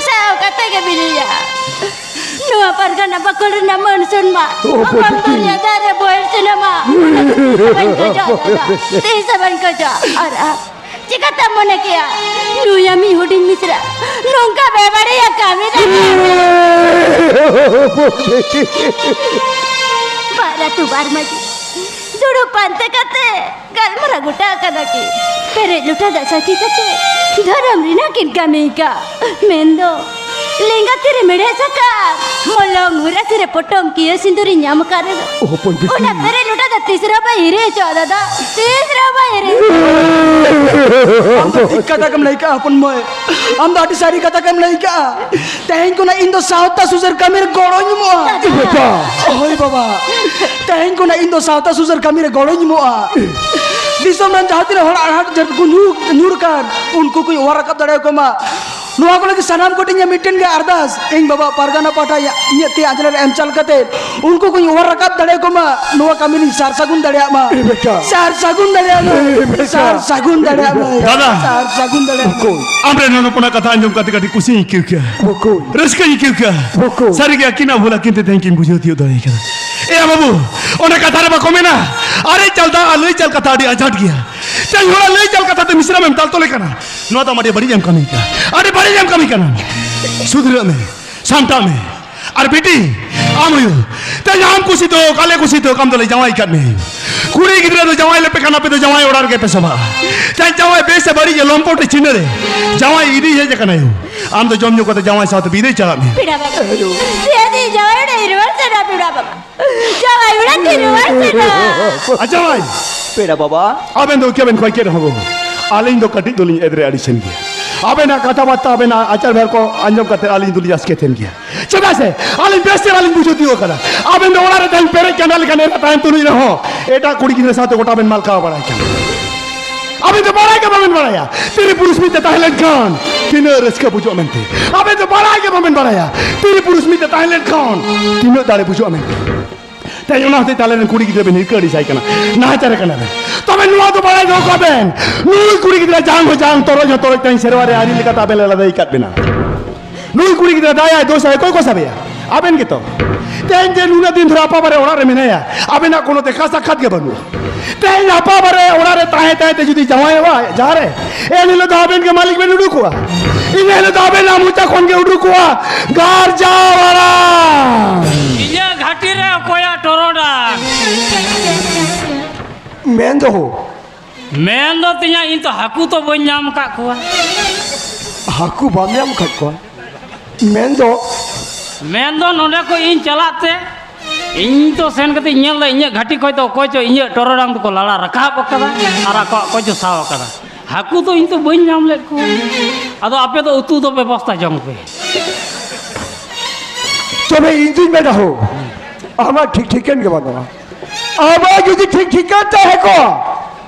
ᱥᱟᱦᱟᱣ ᱠᱟᱛᱮ ᱜᱮ ᱢᱤᱱᱟᱹᱧᱟ᱾ ᱱᱚᱣᱟ ᱯᱟᱨᱜᱟᱱᱟ ᱵᱟᱠᱷᱳᱞ ᱨᱮᱱᱟᱜ ᱢᱟᱹᱱ ᱥᱚᱱᱢᱟᱱ ᱚᱠᱚᱭ ᱫᱚᱨᱭᱟ ᱫᱟᱜ ᱨᱮ ᱵᱚᱦᱮᱞ ᱥᱟᱱᱟᱢᱟ, ᱚᱱᱟ ᱫᱚ ᱛᱤᱥ ᱦᱚᱸ ᱵᱟᱹᱧ ᱠᱷᱚᱡᱚᱜᱼᱟ ᱫᱟᱫᱟ, ᱛᱤᱥ ᱦᱚᱸ ᱵᱟᱹᱧ ᱠᱷᱚᱡᱚᱜᱼᱟ᱾ ᱟᱨ ᱟᱢ ᱪᱤᱠᱟᱹᱛᱮᱢ ᱢᱚᱱᱮ ᱠᱮᱭᱟ ᱱᱩᱭ ᱟᱢᱤᱡ ᱦᱩᱰᱤᱧ ᱢᱤᱥᱨᱟ ᱱᱚᱝᱠᱟ ᱵᱮᱵᱟᱹᱲᱤᱡ ᱠᱟᱹᱢᱤ ᱫᱟᱲᱮᱭᱟᱜᱼᱟ? ᱵᱟᱨ ᱟᱹᱛᱩ ᱵᱟᱨ ᱢᱟᱹᱡᱷᱤ ᱫᱩᱲᱩᱵ ᱯᱟᱱᱛᱮ ᱠᱟᱛᱮ ᱜᱟᱞᱢᱟᱨᱟᱣ ᱜᱚᱴᱟ ᱟᱠᱟᱫᱟ ᱠᱤ ᱯᱮᱨᱮᱡ ᱞᱚᱴᱟ ᱫᱟᱜ ᱥᱟᱹᱠᱷᱤ ᱠᱟᱛᱮ ᱫᱷᱚᱨᱚᱢ ᱨᱮᱱᱟᱜ ᱠᱤᱱ ᱠᱟᱹᱢᱤ ᱠᱟᱜ᱾ ᱢᱮᱱᱫᱚ ᱞᱮᱸᱜᱟ ᱛᱤᱨᱮ ᱢᱮᱲᱦᱮᱫ ᱥᱟᱠᱟᱢ, ᱢᱚᱞᱚᱝ ᱦᱚᱨᱟ ᱛᱤᱨᱮ ᱯᱚᱴᱚᱢ ᱠᱤᱭᱟᱹ ᱥᱤᱸᱫᱩᱨᱤᱧ ᱧᱟᱢ ᱟᱠᱟᱫ ᱨᱮᱫᱚ, ᱚ, ᱯᱚᱱᱰᱤᱛ ᱚᱱᱟ ᱡᱤ᱾ ᱯᱮᱨᱮᱡ ᱞᱚᱴᱟ ᱫᱚ ᱛᱤᱥ ᱨᱮᱦᱚᱸ ᱵᱟᱭ ᱦᱤᱨᱤ ᱦᱚᱪᱚᱜᱼᱟ ᱫᱟᱫᱟ, ᱛᱤᱥ ᱨᱮᱦᱚᱸ ᱵᱟᱭ ᱦᱤᱨᱤ ᱦᱚᱪᱚᱜᱼᱟ᱾ ᱟᱢ ᱫᱚ ᱴᱷᱤᱠ ᱠᱟᱛᱷᱟ ᱜᱮᱢ ᱞᱟᱹᱭ ᱠᱟᱜᱼᱟ ᱦᱚᱯᱚᱱ ᱢᱟᱹᱭ, ᱟᱢ ᱫᱚ ᱟᱹᱰᱤ ᱥᱟᱹᱨᱤ ᱠᱟᱛᱷᱟ ᱜᱮᱢ ᱞᱟᱹᱭ ᱠᱟᱜᱼᱟ᱾ ᱛᱮᱦᱮᱧ ᱠᱷᱚᱱᱟᱜ ᱤᱧ ᱫᱚ ᱥᱟᱶᱛᱟ ᱥᱩᱥᱟᱹᱨ ᱠᱟᱹᱢᱤ ᱨᱮ ᱜᱚᱲᱚᱧ ᱮᱢᱚᱜᱼᱟ᱾ ᱫᱟᱫᱟ᱾ ᱦᱳᱭ ᱵᱟᱵᱟ, ᱛᱮᱦᱮᱧ ᱠᱷᱚᱱᱟᱜ ᱤᱧ ᱫᱚ ᱥᱟᱶᱛᱟ ᱥᱩᱥᱟᱹᱨ ᱠᱟᱹᱢᱤ ᱨᱮ ᱜᱚᱲᱚᱧ ᱮᱢᱚᱜᱼᱟ᱾ ᱫᱤᱥᱚᱢ ᱨᱮᱱ ᱡᱟᱦᱟᱸ ᱛᱤᱱᱟᱹᱜ ᱦᱚᱲᱟᱜ ᱟᱱᱟᱴ ᱡᱟᱹᱨᱩᱲ ᱠᱚ ᱧᱩᱨ ᱧᱩᱨ ᱟᱠᱟᱱ, ᱩᱱᱠᱩ ᱠᱚᱧ ᱚᱣᱟᱨ ᱨᱟᱠᱟᱵ ᱫᱟᱲᱮᱭᱟᱠᱚ ᱢᱟ᱾ ᱱᱚᱣᱟ ᱠᱚ ᱞᱟᱹᱜᱤᱫ ᱥᱟᱱᱟᱢ ᱠᱚᱴᱷᱮᱱ ᱤᱧᱟᱹᱜ ᱢᱤᱫᱴᱮᱱ ᱜᱮ ᱟᱨᱫᱟᱥ, ᱤᱧ ᱵᱟᱵᱟ ᱯᱟᱨᱜᱟᱱᱟ ᱯᱟᱦᱴᱟ ᱤᱧᱟᱹᱜ ᱛᱤ ᱟᱸᱡᱽᱞᱮ ᱨᱮ ᱮᱢ ᱪᱟᱞ ᱠᱟᱛᱮ ᱩᱱᱠᱩ ᱠᱚᱧ ᱚᱣᱟᱨ ᱨᱟᱠᱟᱵ ᱫᱟᱲᱮᱭᱟᱠᱚ ᱢᱟ, ᱱᱚᱣᱟ ᱠᱟᱹᱢᱤ ᱞᱤᱧ ᱥᱟᱨ ᱥᱟᱹᱜᱩᱱ ᱫᱟᱲᱮᱭᱟᱜ ᱢᱟ᱾ ᱮ ᱵᱮᱴᱟ᱾ ᱥᱟᱨ ᱥᱟᱹᱜᱩᱱ ᱫᱟᱲᱮᱭᱟᱜ ᱢᱟ᱾ ᱮ ᱵᱮᱴᱟ᱾ ᱥᱟᱨ ᱥᱟᱹᱜᱩᱱ ᱫᱟᱲᱮᱭᱟᱜ ᱢᱟ᱾ ᱫᱟᱫᱟ᱾ ᱥᱟᱨ ᱥᱟᱹᱜᱩᱱ ᱫᱟᱲᱮᱭᱟᱜ ᱢᱟ᱾ ᱵᱚᱠᱚᱧ᱾ ᱟᱢᱨᱮᱱ ᱱᱚᱣᱟ ᱱᱚᱯᱚᱱᱟᱜ ᱠᱟᱛᱷᱟ ᱟᱸᱡᱚᱢ ᱠᱟᱛᱮ ᱠᱟᱹᱴᱤᱡ ᱠᱩᱥᱤᱧ ᱟᱹᱭᱠᱟᱹᱣ ᱠᱮᱭᱟ᱾ ᱵᱚᱠᱚᱧ᱾ ᱨᱟᱹᱥᱠᱟᱹᱧ ᱟᱹᱭᱠᱟᱹᱣ ᱠᱮᱭᱟ᱾ ᱵᱚᱠᱚᱧ᱾ ᱥᱟᱹᱨᱤᱜᱮ ᱟᱹᱠᱤᱱᱟᱜ ᱵᱷᱩᱞ ᱟᱹᱠᱤᱱ ᱛᱮ ᱛᱮᱦᱮᱧ ᱠᱤᱱ ᱵᱩᱡᱷᱟᱹᱣ ᱛᱤᱭᱳᱜ ᱫᱟᱲᱮ ᱠᱟᱫᱟ᱾ ᱮᱭᱟ ᱵᱟᱹᱵᱩ, ᱚᱱᱟ ᱠᱟᱛᱷᱟ ᱨᱮ ᱵᱟᱠᱚ ᱢᱮᱱᱟ, ᱟᱨᱮᱡ ᱪᱟᱞ ᱫᱟᱜ ᱟᱨ ᱞᱟᱹᱭ ᱪᱟᱞ ᱠᱟᱛᱷᱟ ᱟᱹᱰᱤ ᱟᱸᱡᱷᱟᱴ ᱜᱮᱭᱟ᱾ ᱛᱮᱦᱮᱧ ᱦᱚᱲᱟᱜ ᱞᱟᱹᱭ ᱪᱟᱞ ᱠᱟᱛᱷᱟ ᱛᱮ ᱢᱤᱥᱨᱟᱢ ᱮᱢ ᱫᱟᱞ ᱛᱚᱞᱮ ᱠᱟᱱᱟ᱾ ᱱᱚᱣᱟ ᱫᱚ ᱟᱢ ᱟᱹᱰᱤ ᱵᱟᱹᱲᱤᱡ ᱮᱢ ᱠᱟᱹᱢᱤ ᱠᱟᱱᱟ, ᱟᱹᱰᱤ ᱵᱟᱹᱲᱤᱡ ᱮᱢ ᱠᱟᱹᱢᱤ ᱠᱟᱱᱟ᱾ ᱥᱩᱫᱷᱨᱟᱹᱜ ᱢᱮ, ᱥᱟᱢᱴᱟᱜ ᱢᱮ᱾ ᱟᱨ ᱵᱤᱴᱤ, ᱟᱢ ᱟᱭᱳ, ᱛᱮᱦᱮᱧ ᱟᱢ ᱠᱩᱥᱤ ᱛᱮ ᱦᱳᱠ, ᱟᱞᱮ ᱠᱩᱥᱤ ᱛᱮ ᱦᱳᱠ, ᱟᱢ ᱫᱚᱞᱮ ᱡᱟᱶᱟᱭ ᱟᱠᱟᱫ ᱢᱮᱭᱟ᱾ ᱠᱩᱲᱤ ᱜᱤᱫᱽᱨᱟᱹ ᱫᱚ ᱡᱟᱶᱟᱭ ᱞᱮᱯᱮ ᱠᱷᱟᱱ ᱟᱯᱮ ᱫᱚ ᱡᱟᱶᱟᱭ ᱚᱲᱟᱜ ᱨᱮᱜᱮ ᱯᱮ ᱥᱚᱵᱷᱟᱜᱼᱟ᱾ ᱛᱮᱦᱮᱧ ᱡᱟᱶᱟᱭ ᱵᱮᱥ ᱥᱮ ᱵᱟᱹᱲᱤᱡ ᱮ ᱞᱚᱢᱯᱚᱴ ᱮ ᱪᱤᱱᱦᱟᱹ ᱨᱮ ᱡᱟᱶᱟᱭ ᱤᱫᱤ ᱦᱮᱡ ᱟᱠᱟᱱᱟᱭ᱾ ᱟᱢ ᱫᱚ ᱡᱚᱢ ᱧᱩ ᱠᱟᱛᱮ ᱡᱟᱶᱟᱭ ᱥᱟᱶᱛᱮ ᱵᱤᱫᱟᱹᱭ ᱪᱟᱞᱟᱜ ᱢᱮ᱾ ᱯᱮᱲᱟ ᱵᱟᱵᱟ, ᱡᱩᱫᱤ ᱡᱟᱶᱟᱭ ᱚᱲᱟᱜ ᱤᱧ ᱨᱩᱣᱟᱹᱲ ᱥᱮᱱᱚᱜᱼᱟ, ᱯᱮᱲᱟ ᱵᱟᱵᱟ, ᱡᱟᱶᱟᱭ ᱚᱲᱟᱜ ᱛᱮ ᱨᱩᱣᱟᱹᱲ ᱥᱮᱱᱚᱜᱼᱟ᱾ ᱟᱪᱪᱷᱟ ᱢᱟᱹᱭ᱾ ᱯᱮᱲᱟ ᱵᱟᱵᱟ᱾ ᱟᱵᱮᱱ ᱫᱚ ᱩᱠᱤᱭᱟᱹ ᱵᱮᱱ ᱠᱷᱚᱭ ᱠᱮᱫ ᱨᱮᱦᱚᱸ ᱵᱟᱹᱵᱩ, ᱟᱹᱞᱤᱧ ᱫᱚ ᱠᱟᱹᱴᱤᱡ ᱫᱚᱞᱤᱧ ᱮᱫᱽᱨᱮ ᱟᱹᱲᱤᱥᱮᱱ ᱜᱮᱭᱟ᱾ ᱟᱵᱮᱱᱟᱜ ᱠᱟᱛᱷᱟ ᱵᱟᱨᱛᱟ, ᱟᱵᱮᱱᱟᱜ ᱟᱪᱟᱨ ᱵᱮᱣᱦᱟᱨ ᱠᱚ ᱟᱸᱡᱚᱢ ᱠᱟᱛᱮ ᱟᱹᱞᱤᱧ ᱫᱚᱞᱤᱧ ᱟᱥᱠᱮᱛ ᱮᱱ ᱜᱮᱭᱟ᱾ ᱪᱮᱫᱟᱜ ᱥᱮ ᱟᱹᱞᱤᱧ ᱵᱮᱥ ᱪᱮᱦᱨᱟ ᱞᱤᱧ ᱵᱩᱡᱷᱟᱹᱣ ᱛᱤᱭᱳᱜ ᱠᱟᱫᱟ᱾ ᱟᱵᱮᱱ ᱫᱚ ᱚᱲᱟᱜ ᱨᱮ ᱛᱟᱦᱮᱱ ᱯᱮᱨᱮᱡ ᱠᱟᱸᱰᱟ ᱞᱮᱠᱟᱱ ᱮᱨᱟ ᱛᱟᱦᱮᱱ ᱛᱩᱞᱩᱡ ᱨᱮᱦᱚᱸ ᱮᱴᱟᱜ ᱠᱩᱲᱤ ᱜᱤᱫᱽᱨᱟᱹ ᱥᱟᱶᱛᱮ ᱜᱚᱴᱟ ᱵᱮᱱ ᱢᱟᱞᱠᱟᱣ ᱵᱟᱲᱟᱭ ᱠᱟᱱᱟ᱾ ᱟᱵᱮᱱ ᱫᱚ ᱵᱟᱲᱟᱭ ᱜᱮ ᱵᱟᱵᱮᱱ ᱵᱟᱲᱟᱭᱟ, ᱛᱤᱨᱤ ᱯᱩᱨᱩᱥ ᱢᱤᱫ ᱛᱮ ᱛᱟᱦᱮᱸ ᱞᱮᱱᱠᱷᱟᱱ ᱛᱤᱱᱟᱹᱜ ᱨᱟᱹᱥᱠᱟᱹ ᱵᱩᱡᱷᱟᱹᱜᱼᱟ ᱢᱮᱱᱛᱮ᱾ ᱟᱵᱮᱱ ᱫᱚ ᱵᱟᱲᱟᱭ ᱜᱮ ᱵᱟᱵᱮᱱ ᱵᱟᱲᱟᱭᱟ, ᱛᱤᱨᱤ ᱯᱩᱨᱩᱥ ᱢᱤᱫ ᱛᱮ ᱛᱟᱦᱮᱸ ᱞᱮᱱᱠᱷᱟᱱ ᱛᱤᱱᱟᱹᱜ ᱫᱟᱲᱮ ᱵᱩᱡᱷᱟᱹᱜᱼᱟ ᱢᱮᱱᱛᱮ᱾ ᱛᱮᱦᱮᱧ ᱚᱱᱟ ᱦᱚᱛᱮᱡ ᱛᱮ ᱟᱞᱮᱨᱮᱱ ᱠᱩᱲᱤ ᱜᱤᱫᱽᱨᱟᱹ ᱵᱮᱱ ᱦᱤᱨᱠᱟᱹ ᱟᱹᱲᱤᱥᱟᱭ ᱠᱟᱱᱟ, ᱱᱟᱦᱟᱪᱟᱨᱮ ᱠᱟᱱᱟ ᱵᱮᱱ᱾ ᱛᱚᱵᱮ ᱱᱚᱣᱟ ᱫᱚ ᱵᱟᱲᱟᱭ ᱫᱚᱦᱚ ᱠᱟᱜ ᱵᱮᱱ, ᱱᱩᱭ ᱠᱩᱲᱤ ᱜᱤᱫᱽᱨᱟᱹ ᱡᱟᱝ ᱦᱚᱸ ᱡᱟᱝ, ᱛᱚᱨᱚᱡ ᱦᱚᱸ ᱛᱚᱨᱚᱡ, ᱛᱮᱦᱮᱧ ᱥᱮᱨᱣᱟ ᱨᱮ ᱟᱹᱨᱤ ᱞᱮᱠᱟᱛᱮ ᱟᱵᱮᱱ ᱞᱮ ᱞᱟᱫᱮ ᱟᱠᱟᱫ ᱵᱮᱱᱟ᱾ ᱱᱩᱭ ᱠᱩᱲᱤ ᱜᱤᱫᱽᱨᱟᱹ ᱫᱟᱭᱟᱭ ᱫᱳᱥᱟᱭ, ᱚᱠᱚᱭ ᱠᱚ ᱥᱟᱵᱮᱭᱟ? ᱟᱵᱮᱱ ᱜᱮᱛᱚ᱾ ᱛᱮᱦᱮᱧ ᱡᱮ ᱱᱩᱱᱟᱹᱜ ᱫᱤᱱ ᱫᱷᱚᱨᱮ ᱟᱯᱟ ᱵᱟᱨᱮ ᱚᱲᱟᱜ ᱨᱮ ᱢᱮᱱᱟᱭᱟ, ᱟᱵᱮᱱᱟᱜ ᱠᱳᱱᱳ ᱫᱮᱠᱷᱟ ᱥᱟᱠᱷᱟᱛ ᱜᱮ ᱵᱟᱹᱱᱩᱜᱼᱟ᱾ ᱛᱮᱦᱮᱧ ᱟᱯᱟ ᱵᱟᱨᱮ ᱚᱲᱟᱜ ᱨᱮ ᱛᱟᱦᱮᱸ ᱛᱟᱦᱮᱸ ᱛᱮ ᱡᱩᱫᱤ ᱡᱟᱶᱟᱭᱚᱜᱼᱟ ᱡᱟᱦᱟᱸ ᱨᱮ, ᱮᱱ ᱦᱤᱞᱳᱜ ᱫᱚ ᱟᱵᱮᱱ ᱜᱮ ᱢᱟᱹᱞᱤᱠ ᱵᱮᱱ ᱩᱰᱩᱠᱚᱜᱼᱟ, ᱤᱱᱟᱹ ᱦᱤᱞᱳᱜ ᱫᱚ ᱟᱵᱮᱱᱟᱜ ᱢᱚᱪᱟ ᱠᱷᱚᱱ ᱜᱮ ᱩᱰᱩᱠᱚᱜᱼᱟ ᱜᱟᱨᱡᱟᱣ ᱟᱲᱟᱝ᱾ ᱤᱧᱟᱹᱜ ᱜᱷᱟᱹᱴᱤ ᱨᱮ ᱚᱠᱚᱭᱟᱜ ᱴᱚᱨᱚᱰᱟᱝ? ᱢᱮᱱ ᱫᱚ ᱢᱮᱱ ᱫᱚ ᱛᱤᱧᱟ, ᱤᱧ ᱛᱚ ᱦᱟᱹᱠᱩ ᱛᱚ ᱵᱟᱹᱧ ᱧᱟᱢ ᱟᱠᱟᱫ ᱠᱚᱣᱟ᱾ ᱦᱟᱹᱠᱩ ᱵᱟᱢ ᱧᱟᱢ ᱟᱠᱟᱫ ᱠᱚᱣᱟ? ᱢᱮᱱ ᱫᱚ ᱢᱮᱱ ᱫᱚ ᱱᱚᱰᱮ ᱠᱷᱚᱡ ᱤᱧ ᱪᱟᱞᱟᱜ ᱛᱮ, ᱤᱧ ᱛᱚ ᱥᱮᱱ ᱠᱟᱛᱮ ᱤᱧ ᱧᱮᱞ ᱫᱟ, ᱤᱧᱟᱹᱜ ᱜᱷᱟᱹᱴᱤ ᱠᱷᱚᱡ ᱫᱚ ᱚᱠᱚᱭ ᱪᱚ ᱤᱧᱟᱹᱜ ᱴᱚᱨᱚᱰᱟᱝ ᱫᱚᱠᱚ ᱞᱟᱲᱟ ᱨᱟᱠᱟᱵ ᱟᱠᱟᱫᱟ ᱟᱨ ᱟᱠᱚᱣᱟᱜ ᱠᱚ ᱪᱚ ᱥᱟᱵ ᱟᱠᱟᱫᱟ᱾ ᱦᱟᱹᱠᱩ ᱫᱚ ᱤᱧ ᱫᱚ ᱵᱟᱹᱧ ᱧᱟᱢ ᱞᱮᱫ ᱠᱚᱣᱟ᱾ ᱟᱫᱚ ᱟᱯᱮ ᱫᱚ ᱩᱛᱩ ᱫᱚ ᱵᱮᱵᱚᱥᱛᱟ ᱡᱚᱝ ᱯᱮ᱾ ᱛᱚᱵᱮ ᱤᱧ ᱫᱩᱧ ᱢᱮᱱᱟ ᱦᱳ, ᱟᱢᱟᱜ ᱴᱷᱤᱠ ᱴᱷᱤᱠᱟᱹᱱ ᱜᱮ ᱵᱟᱹᱱᱩᱜᱼᱟ᱾ ᱟᱢᱟᱜ ᱡᱩᱫᱤ ᱴᱷᱤᱠ ᱴᱷᱤᱠᱟᱹᱱ ᱛᱟᱦᱮᱸ ᱠᱚᱜᱼᱟ,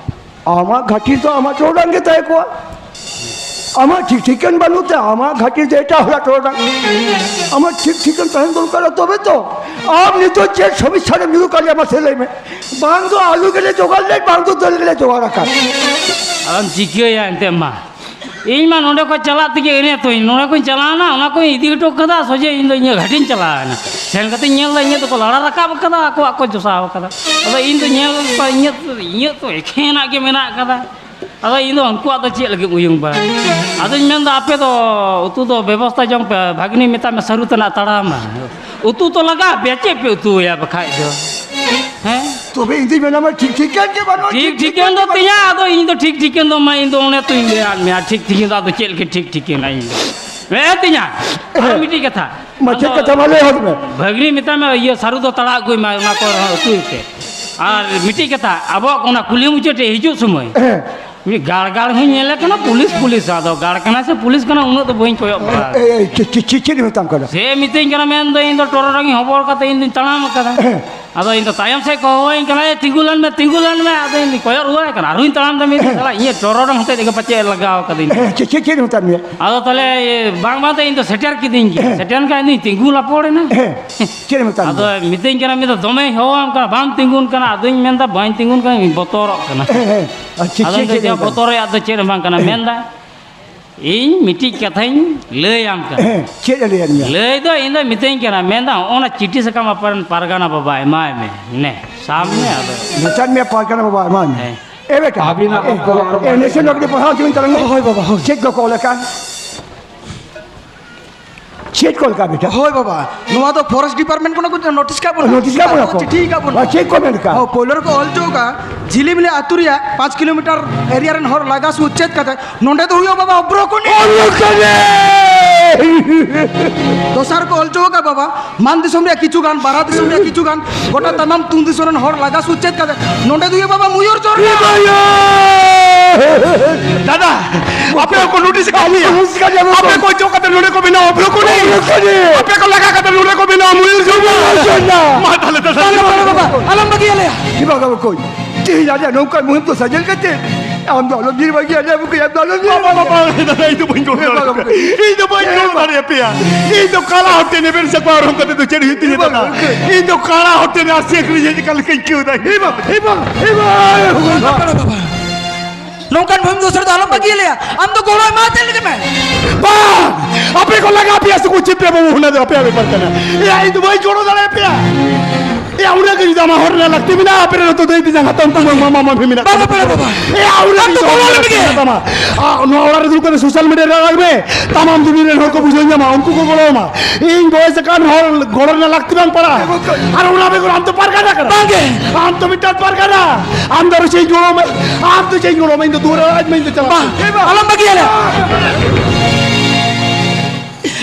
ᱟᱢᱟᱜ ᱜᱷᱟᱹᱴᱤ ᱫᱚ ᱟᱢᱟᱜ ᱴᱚᱨᱚᱰᱟᱝ ᱜᱮ ᱛᱟᱦᱮᱸ ᱠᱚᱜᱼᱟ᱾ ᱟᱢᱟᱜ ᱴᱷᱤᱠ ᱴᱷᱤᱠᱟᱹᱱ ᱵᱟᱹᱱᱩᱜ ᱛᱮ ᱟᱢᱟᱜ ᱜᱷᱟᱹᱴᱤ ᱫᱚ ᱮᱴᱟᱜ ᱦᱚᱲᱟᱜ ᱴᱚᱨᱚᱰᱟᱝ᱾ ᱟᱢᱟᱜ ᱴᱷᱤᱠ ᱴᱷᱤᱠᱟᱹᱱ ᱛᱟᱦᱮᱱ ᱫᱚᱨᱠᱟᱨᱟ, ᱛᱚᱵᱮ ᱛᱚ᱾ ᱟᱢ ᱱᱤᱛᱚᱜ ᱪᱮᱫ ᱥᱚᱢᱚᱥᱥᱟ ᱨᱮᱢ ᱧᱩᱨᱩ ᱠᱟᱫ ᱞᱮᱭᱟ, ᱢᱟᱥᱮ ᱞᱟᱹᱭ ᱢᱮ᱾ ᱵᱟᱝ ᱫᱚ ᱟᱹᱞᱩ ᱜᱮᱞᱮ ᱡᱚᱜᱟᱲ ᱞᱮᱫ, ᱵᱟᱝ ᱫᱚ ᱫᱟᱹᱞ ᱜᱮᱞᱮ ᱡᱚᱜᱟᱲ ᱟᱠᱟᱫ᱾ ᱟᱫᱚᱢ ᱪᱤᱠᱟᱹᱭᱟ ᱮᱱᱛᱮᱫ ᱢᱟ? ᱤᱧ ᱢᱟ ᱱᱚᱸᱰᱮ ᱠᱷᱚᱱ ᱪᱟᱞᱟᱜ ᱛᱮᱜᱮ ᱮᱱᱮ ᱛᱚᱧ, ᱱᱚᱸᱰᱮ ᱠᱷᱚᱱ ᱪᱟᱞᱟᱣᱱᱟ, ᱚᱱᱟ ᱠᱚᱧ ᱤᱫᱤ ᱦᱚᱴᱚ ᱠᱟᱫᱟ, ᱥᱚᱡᱷᱮ ᱤᱧ ᱫᱚ ᱤᱧᱟᱹᱜ ᱜᱷᱟᱹᱴᱤᱧ ᱪᱟᱞᱟᱣ ᱮᱱᱟ᱾ ᱥᱮᱱ ᱠᱟᱛᱮᱧ ᱧᱮᱞ ᱮᱫᱟ, ᱤᱧᱟᱹᱜ ᱫᱚᱠᱚ ᱞᱟᱲᱟ ᱨᱟᱠᱟᱵ ᱠᱟᱫᱟ, ᱟᱠᱚᱣᱟᱜ ᱠᱚ ᱡᱚᱥᱟᱣ ᱠᱟᱫᱟ᱾ ᱟᱫᱚ ᱤᱧ ᱫᱚ ᱧᱮᱞ ᱫᱟ, ᱤᱧᱟᱹᱜ, ᱤᱧᱟᱹᱜ ᱛᱚ ᱮᱠᱷᱮᱱᱟᱜ ᱜᱮ ᱢᱮᱱᱟᱜ ᱠᱟᱫᱟ᱾ ᱟᱫᱚ ᱤᱧ ᱫᱚ ᱩᱱᱠᱩᱣᱟᱜ ᱫᱚ ᱪᱮᱫ ᱞᱟᱹᱜᱤᱫ ᱩᱭᱩᱝ ᱵᱟᱲᱟ? ᱟᱫᱚᱧ ᱢᱮᱱᱫᱟ, ᱟᱯᱮ ᱫᱚ ᱩᱛᱩ ᱫᱚ ᱵᱮᱵᱚᱥᱛᱟ ᱡᱚᱝ ᱯᱮ, ᱵᱷᱟᱜᱽᱱᱤ ᱢᱮᱛᱟᱭ ᱢᱮ, ᱥᱟᱹᱨᱩ ᱛᱟᱱᱟᱜ ᱛᱟᱲᱟᱢᱟ᱾ ᱩᱛᱩ ᱛᱚ ᱞᱟᱜᱟᱜ ᱯᱮᱭᱟ, ᱪᱮᱫ ᱯᱮ ᱩᱛᱩᱭᱟ ᱵᱟᱠᱷᱟᱡ ᱫᱚ? ᱦᱮᱸ? ᱛᱚᱵᱮ ᱤᱧ ᱫᱩᱧ ᱢᱮᱱᱟ, ᱢᱟ ᱴᱷᱤᱠ ᱴᱷᱤᱠᱟᱹᱱ ᱜᱮ ᱵᱟᱹᱱᱩᱜᱼᱟ, ᱴᱷᱤᱠ ᱴᱷᱤᱠ ᱴᱷᱤᱠᱟᱹᱱ ᱴᱷᱤᱠᱟᱹᱱ ᱫᱚ ᱜᱮ ᱵᱟᱹᱱᱩᱜᱼᱟ᱾ ᱛᱤᱧᱟ, ᱟᱫᱚ ᱤᱧ ᱫᱚ ᱴᱷᱤᱠ ᱴᱷᱤᱠᱟᱹᱱ ᱫᱚ ᱢᱟ, ᱤᱧ ᱫᱚ ᱚᱱᱮ ᱛᱚᱧ ᱞᱟᱹᱭᱟᱫ ᱢᱮᱭᱟ, ᱴᱷᱤᱠ ᱴᱷᱤᱠᱟᱹᱱ ᱫᱚ ᱟᱫᱚ ᱪᱮᱫ ᱞᱮᱠᱟ ᱴᱷᱤᱠ ᱴᱷᱤᱠᱟᱹᱱᱟ ᱤᱧ ᱫᱚ? ᱦᱮᱸ ᱛᱤᱧᱟ, ᱟᱨ ᱢᱤᱫᱴᱤᱡ ᱠᱟᱛᱷᱟ᱾ ᱢᱟ, ᱪᱮᱫ ᱟᱫᱚ ᱠᱟᱛᱷᱟ ᱢᱟ ᱞᱟᱹᱭ ᱦᱚᱫ ᱢᱮ᱾ ᱵᱷᱟᱹᱜᱽᱱᱤ ᱢᱮᱛᱟᱭ ᱢᱮ, ᱤᱭᱟᱹ ᱥᱟᱹᱨᱩ ᱫᱚ ᱛᱟᱲᱟ ᱟᱹᱜᱩᱭ ᱢᱟ, ᱚᱱᱟ ᱠᱚ ᱨᱮᱦᱚᱸ ᱩᱛᱩᱭ ᱯᱮ᱾ ᱟᱨ ᱢᱤᱫᱴᱤᱡ ᱠᱟᱛᱷᱟ, ᱟᱵᱚᱣᱟᱜ ᱚᱱᱟ ᱠᱩᱞᱦᱤ ᱢᱩᱪᱟᱹᱫ ᱨᱮ ᱦᱤᱡᱩᱜ ᱥᱚᱢᱚᱭ ᱦᱮᱸ᱾ ᱢᱤᱫ ᱜᱟᱲ ᱜᱟᱲ ᱦᱚᱸᱧ ᱧᱮᱞᱮ ᱠᱟᱱᱟ, ᱯᱩᱞᱤᱥ ᱯᱩᱞᱤᱥ, ᱟᱫᱚ ᱜᱟᱲ ᱠᱟᱱᱟ ᱥᱮ ᱯᱩᱞᱤᱥ ᱠᱟᱱᱟ, ᱩᱱᱟᱹᱜ ᱫᱚ ᱵᱟᱹᱧ ᱠᱚᱭᱚᱜ ᱵᱟᱲᱟ᱾ ᱮ, ᱮ, ᱪᱮ-, ᱪᱮ-, ᱪᱮᱫ ᱮ ᱢᱮᱛᱟᱢ ᱠᱟᱱᱟ? ᱥᱮ ᱢᱤᱛᱟᱹᱧ ᱠᱟᱱᱟ, ᱢᱮᱱᱫᱚ ᱤᱧ ᱫᱚ ᱴᱚᱨᱚᱰᱟᱝ ᱤᱧ ᱦᱚᱵᱚᱨ ᱠᱟᱛᱮ ᱤᱧ ᱫᱚᱧ ᱛᱟᱲᱟᱢ ᱟᱠᱟᱫᱟ᱾ ᱦᱮᱸ᱾ ᱟᱫᱚ ᱤᱧ ᱫᱚ ᱛᱟᱭᱚᱢ ᱥᱮᱫ ᱠᱚ ᱦᱚᱦᱚᱣᱟᱹᱧ ᱠᱟᱱᱟ, "ᱮ, ᱛᱤᱸᱜᱩ ᱞᱮᱱ ᱢᱮ, ᱛᱤᱸᱜᱩ ᱞᱮᱱ ᱢᱮ", ᱟᱫᱚ ᱤᱧ ᱫᱚᱧ ᱠᱚᱭᱚᱜ ᱨᱩᱣᱟᱹᱲ ᱟᱭ ᱠᱟᱱᱟ, ᱟᱨᱦᱚᱸᱧ ᱛᱟᱲᱟᱢ ᱫᱟ, ᱢᱮᱱᱫᱟᱹᱧ, "ᱥᱟᱞᱟ, ᱤᱧᱟᱹᱜ ᱴᱚᱨᱚᱰᱟᱝ ᱦᱚᱛᱮᱡ ᱛᱮᱜᱮ ᱯᱟᱪᱮᱫ ᱮ ᱞᱟᱜᱟᱣ ᱠᱟᱫᱤᱧ ᱠᱟᱱᱟ᱾" ᱦᱮᱸ, ᱪᱮᱫ, ᱪᱮᱫ, ᱪᱮᱫ ᱮ ᱢᱮᱛᱟᱫ ᱢᱮᱭᱟ? ᱟᱫᱚ ᱛᱟᱦᱞᱮ ᱵᱟᱝ ᱵᱟᱝ ᱛᱮ ᱤᱧ ᱫᱚ ᱥᱮᱴᱮᱨ ᱠᱤᱫᱤᱧ ᱜᱮ, ᱦᱮᱸ᱾ ᱥᱮᱴᱮᱨ ᱮᱱ ᱠᱷᱟᱱ ᱤᱧ ᱫᱚᱧ ᱛᱤᱸᱜᱩ ᱞᱟᱯᱚᱲ ᱮᱱᱟ᱾ ᱦᱮᱸ, ᱪᱮᱫ ᱮ ᱢᱮᱛᱟᱫ ᱟᱫᱚ ᱢᱮᱭᱟ? ᱢᱤᱛᱟᱹᱧ ᱠᱟᱱᱟ, ᱢᱮᱱᱫᱟ, "ᱫᱚᱢᱮᱧ ᱦᱚᱦᱚᱣᱟᱢ ᱠᱟᱱᱟ, ᱵᱟᱢ ᱛᱤᱸᱜᱩᱱ ᱠᱟᱱᱟ", ᱟᱫᱚᱧ ᱢᱮᱱᱫᱟ, "ᱵᱟᱹᱧ ᱛᱤᱸᱜᱩᱱ ᱠᱟᱱᱟ, ᱤᱧ ᱵᱚᱛᱚᱨᱚᱜ ᱠᱟᱱᱟ᱾" ᱦᱮᱸ, ᱦᱮᱸ᱾ ᱟᱨ ᱪᱮᱫ, ᱟᱫᱚ ᱪᱮᱫ, ᱤᱧ ᱫᱚ ᱪᱮᱫ ᱮ ᱪᱮᱫ ᱢᱮᱛᱟᱫ ᱵᱚᱛᱚᱨ ᱢᱮᱭᱟ? ᱨᱮᱭᱟᱜ ᱫᱚ ᱪᱮᱫ ᱦᱚᱸ ᱵᱟᱝ ᱠᱟᱱᱟ, ᱦᱮᱸ᱾ ᱢᱮᱱᱫᱟ, ᱤᱧ ᱢᱤᱫᱴᱤᱡ ᱠᱟᱛᱷᱟᱧ ᱞᱟᱹᱭᱟᱢ ᱠᱟᱱᱟ᱾ ᱦᱮᱸ, ᱪᱮᱫ ᱮ ᱞᱟᱹᱭᱟᱫ ᱢᱮᱭᱟ? ᱞᱟᱹᱭ ᱫᱚ ᱤᱧ ᱫᱚ ᱢᱤᱛᱟᱹᱧ ᱠᱟᱱᱟ, ᱢᱮᱱᱫᱟ, ᱦᱚᱸᱜᱼᱚ ᱱᱟ ᱪᱤᱴᱤ ᱥᱟᱠᱟᱢ ᱟᱯᱟᱨᱮᱱ ᱯᱟᱨᱜᱟᱱᱟ ᱵᱟᱵᱟ ᱮᱢᱟᱭ ᱢᱮ, ᱱᱮ, ᱥᱟᱵ ᱢᱮ ᱟᱫᱚ᱾ ᱢᱮᱛᱟᱫ ᱢᱮᱭᱟ ᱯᱟᱨᱜᱟᱱᱟ ᱵᱟᱵᱟ ᱮᱢᱟᱭ ᱢᱮ᱾ ᱦᱮᱸ᱾ ᱮ ᱵᱮᱴᱟ, ᱟᱹᱵᱤᱱᱟᱜ ᱮ, ᱚᱠᱛᱚ ᱟᱨ ᱮ, ᱱᱟᱥᱮ ᱱᱚᱰᱮ ᱯᱟᱲᱦᱟᱣ ᱦᱚᱪᱚᱧ ᱛᱟᱞᱟᱝ ᱢᱮ᱾ ᱦᱳᱭ ᱵᱟᱵᱟ, ᱦᱳᱭ᱾ ᱪᱮᱫ ᱠᱚ ᱚᱞ ᱟᱠᱟᱱ? ᱪᱮᱫ ᱠᱚ ᱚᱞ ᱟᱠᱟᱱ ᱵᱮᱴᱟ? ᱦᱳᱭ ᱵᱟᱵᱟ, ᱱᱚᱣᱟ ᱫᱚ ᱯᱷᱚᱨᱮᱥᱴ ᱰᱤᱯᱟᱨᱴᱢᱮᱱᱴ ᱠᱷᱚᱱᱟᱜ ᱠᱚ ᱱᱳᱴᱤᱥ ᱠᱟᱜ ᱵᱚᱱᱟ᱾ ᱱᱳᱴᱤᱥ ᱠᱟᱜ ᱵᱚᱱᱟ ᱠᱚ? ᱪᱤᱴᱷᱤ ᱠᱟᱜ ᱵᱚᱱᱟ᱾ ᱟᱨ ᱪᱮᱫ ᱠᱚ ᱢᱮᱱ ᱠᱟᱜ? ᱦᱳᱭ, ᱯᱳᱭᱞᱳ ᱨᱮᱠᱚ ᱚᱞ ᱦᱚᱪᱚ ᱠᱟᱜᱼᱟ, ᱡᱷᱤᱞᱤᱢᱤᱞᱤ ᱟᱹᱛᱩ ᱨᱮᱭᱟᱜ ᱯᱟᱸᱪ ᱠᱤᱞᱳᱢᱤᱴᱟᱨ ᱮᱨᱤᱭᱟ ᱨᱮᱱ ᱦᱚᱲ ᱞᱟᱜᱟ ᱥᱮ ᱩᱪᱪᱷᱮᱫ ᱠᱟᱛᱮ ᱱᱚᱸᱰᱮ ᱫᱚ ᱦᱩᱭᱩᱜᱼᱟ ᱵᱟᱵᱟ ᱚᱵᱷᱨᱚᱠᱚᱱᱤ᱾ ᱚᱵᱷᱨᱚᱠᱚᱱᱤ! ᱫᱚᱥᱟᱨ ᱠᱚ ᱚᱞ ᱦᱚᱪᱚ ᱟᱠᱟᱫ ᱵᱟᱵᱟ, ᱢᱟᱱ ᱫᱤᱥᱚᱢ ᱨᱮᱭᱟᱜ ᱠᱤᱪᱷᱩ ᱜᱟᱱ, ᱵᱟᱨᱟ ᱫᱤᱥᱚᱢ ᱨᱮᱭᱟᱜ ᱠᱤᱪᱷᱩ ᱜᱟᱱ, ᱜᱚᱴᱟ ᱛᱟᱢᱟᱢ ᱛᱩᱝ ᱫᱤᱥᱚᱢ ᱨᱮᱱ ᱦᱚᱲ ᱞᱟᱜᱟ ᱥᱮ ᱩᱪᱪᱷᱮᱫ ᱠᱟᱛᱮ ᱱᱚᱸᱰᱮ ᱫᱚ ᱦᱩᱭᱩᱜᱼᱟ ᱵᱟᱵᱟ ᱢᱚᱭᱩᱨ ᱡᱷᱚᱨᱱᱟ᱾ ᱫᱟᱫᱟ, ᱟᱯᱮ ᱠᱚ ᱱᱳᱴᱤᱥ ᱠᱟᱜ ᱢᱮᱭᱟ? ᱱᱳᱴᱤᱥ ᱠᱟᱜ ᱢᱮᱭᱟ ᱵᱟᱵᱟ᱾ ᱟᱯᱮ ᱠᱚ ᱚᱪᱚᱜ ᱠᱟᱛᱮ ᱱᱚᱸᱰᱮ ᱠᱚ ᱵᱮᱱᱟᱣᱟ ᱚᱵᱷᱨᱚᱠᱚᱱᱤ᱾ ᱚᱵᱷᱨᱚᱠᱚᱱᱤ᱾ ᱟᱯᱮ ᱠᱚ ᱞᱟᱜᱟ ᱠᱟᱛᱮ ᱱᱚᱸᱰᱮ ᱠᱚ ᱵᱮᱱᱟᱣᱟ ᱢᱚᱭᱩᱨ ᱡᱷᱚᱨᱱᱟ᱾ ᱢᱚᱭᱩᱨ ᱡᱷᱚᱨᱱᱟ᱾ ᱢᱟ ᱛᱟᱦᱞᱮ ᱫᱟᱫᱟ᱾ ᱵᱟᱵᱟ, ᱵᱟᱵᱟ, ᱟᱞᱚᱢ ᱵᱟᱹᱜᱤᱭᱟᱞᱮᱭᱟ᱾ ᱪᱮᱫ ᱵᱟᱵᱟ ᱠᱚ? ᱛᱮᱦᱮᱧ ᱟᱞᱮᱭᱟᱜ ᱱᱚᱝᱠᱟᱱ ᱢᱩᱦᱤᱢ ᱫᱚ ᱥᱟᱡᱮᱞ ᱠᱟᱛᱮ ᱟᱢ ᱫᱚ ᱟᱞᱚᱢ ᱧᱤᱨ ᱵᱟᱹᱜᱤᱭᱟ, ᱟᱞᱮ ᱵᱩᱠᱤ ᱟᱢ ᱫᱚ ᱟᱞᱚᱢ ᱧᱤᱨ ᱵᱟᱵᱟ, ᱵᱟᱹᱜᱤᱭᱟ᱾ ᱵᱟᱵᱟ, ᱤᱧ ᱫᱚ ᱵᱟᱹᱧ ᱜᱚᱲᱚ ᱫᱟᱲᱮᱭᱟᱯᱮᱭᱟ᱾ ᱤᱧ ᱫᱚ ᱵᱟᱹᱧ ᱜᱚᱲᱚ ᱫᱟᱲᱮᱭᱟᱯᱮᱭᱟ᱾ ᱤᱧ ᱫᱚ ᱠᱟᱞᱟ ᱦᱚᱲ ᱴᱷᱮᱱ ᱮᱵᱮᱨ ᱥᱟᱠᱣᱟ ᱚᱨᱚᱝ ᱠᱟᱛᱮ ᱫᱚ ᱪᱮᱫ ᱦᱩᱭᱩᱜ ᱛᱤᱧᱟ ᱫᱟᱫᱟ? ᱤᱧ ᱫᱚ ᱠᱟᱞᱟ ᱦᱚᱲ ᱴᱷᱮᱱ ᱟᱨ ᱥᱮᱠ ᱨᱮ ᱪᱮᱫ ᱞᱮᱠᱟ ᱞᱮᱠᱟᱧ ᱟᱹᱭᱠᱟᱹᱣ ᱫᱟ᱾ ᱱᱚᱝᱠᱟᱱ ᱢᱩᱦᱤᱢ ᱫᱚᱥᱟᱨ ᱫᱚ ᱟᱞᱚᱢ ᱵᱟᱹᱜᱤᱭᱟᱞᱮᱭᱟ᱾ ᱟᱢ ᱫᱚ ᱜᱚᱲᱚ ᱮᱢᱟ ᱛᱮ ᱞᱮᱠᱟ ᱢᱮ᱾ ᱵᱟᱝ! ᱟᱯᱮ ᱠᱚ ᱞᱟᱜᱟ ᱯᱮᱭᱟ ᱥᱮ ᱠᱚ ᱪᱮᱫ ᱯᱮ ᱵᱟᱹᱵᱩ, ᱚᱱᱟ ᱫᱚ ᱟᱯᱮᱭᱟᱜ ᱵᱮᱯᱟᱨ ᱠᱟᱱᱟ᱾ ᱮᱭᱟ, ᱤᱧ ᱫᱚ ᱵᱟᱹᱧ ᱜᱚᱲᱚ ᱫᱟᱲᱮᱭᱟᱯᱮᱭᱟ᱾ ᱮᱭᱟ, ᱩᱱᱟᱹᱜ ᱜᱮ ᱡᱩᱫᱤ ᱟᱢᱟᱜ ᱦᱚᱲ ᱨᱮᱱᱟᱜ ᱞᱟᱹᱠᱛᱤ ᱢᱮᱱᱟᱜᱼᱟ, ᱟᱯᱮ ᱨᱮᱱ ᱩᱛᱩ ᱫᱟᱹᱭ ᱛᱮᱧᱟᱝ ᱦᱟᱛᱚᱢ ᱠᱩᱢᱟᱹᱝ ᱢᱟᱢᱟ ᱢᱟᱹᱢᱤ ᱢᱮᱱᱟᱜ ᱵᱟᱝ, ᱛᱟᱢᱟ᱾ ᱵᱟᱝ, ᱵᱟᱝ, ᱵᱟᱝ᱾ ᱮᱭᱟ, ᱩᱱᱟᱹᱜ ᱟᱢ ᱫᱚ ᱜᱮ ᱡᱩᱫᱤ ᱜᱚᱲᱚ ᱟᱢᱟᱜ ᱞᱟᱹᱜᱤᱫ ᱞᱟᱹᱠᱛᱤ ᱜᱮ᱾ ᱢᱮᱱᱟᱜ ᱛᱟᱢᱟ, ᱟ, ᱱᱚᱣᱟ ᱚᱲᱟᱜ ᱨᱮ ᱫᱩᱲᱩᱵ ᱠᱟᱛᱮ ᱥᱳᱥᱟᱞ ᱢᱤᱰᱤᱭᱟ ᱨᱮ ᱟᱲᱟᱜ ᱢᱮ, ᱛᱟᱢᱟᱢ ᱫᱩᱱᱤᱭᱟᱹ ᱨᱮᱱ ᱦᱚᱲ ᱠᱚ ᱵᱩᱡᱷᱟᱹᱣ ᱧᱟᱢᱟ, ᱩᱱᱠᱩ ᱠᱚ ᱜᱚᱲᱚ ᱟᱢᱟ᱾ ᱤᱧ ᱵᱚᱭᱮᱥ ᱟᱠᱟᱱ ᱦᱚᱲ ᱜᱚᱲᱚ ᱨᱮᱱᱟᱜ ᱞᱟᱹᱠᱛᱤ ᱵᱟᱝ ᱯᱟᱲᱟᱜᱼᱟ᱾ ᱟᱨ ᱚᱱᱟ ᱵᱮᱜᱚᱨ ᱟᱢ ᱫᱚ ᱯᱟᱨᱜᱟᱱᱟ ᱠᱟᱱᱟ᱾ ᱵᱟᱝ ᱜᱮ᱾ ᱟᱢ ᱫᱚ ᱢᱤᱫᱴᱟᱝ ᱯᱟᱨᱜᱟᱱᱟ᱾ ᱟᱢ ᱫᱚ ᱟᱨᱚ ᱪᱮᱫ ᱤᱧ ᱜᱚᱲᱚ ᱟᱢᱟ? ᱟᱢ ᱫᱚ ᱪᱮᱫ ᱤᱧ ᱜᱚᱲᱚ ᱟᱢᱟ? ᱤᱧ ᱫᱚ ᱫᱩᱣᱟᱹᱨ ᱟᱲᱟᱜ ᱢᱮ, ᱤᱧ ᱫᱚ ᱪᱟᱞᱟᱜ ᱵᱟᱝ, ᱢᱮ᱾ ᱟᱞᱚᱢ ᱵᱟᱹᱜᱤᱭᱟᱞᱮ᱾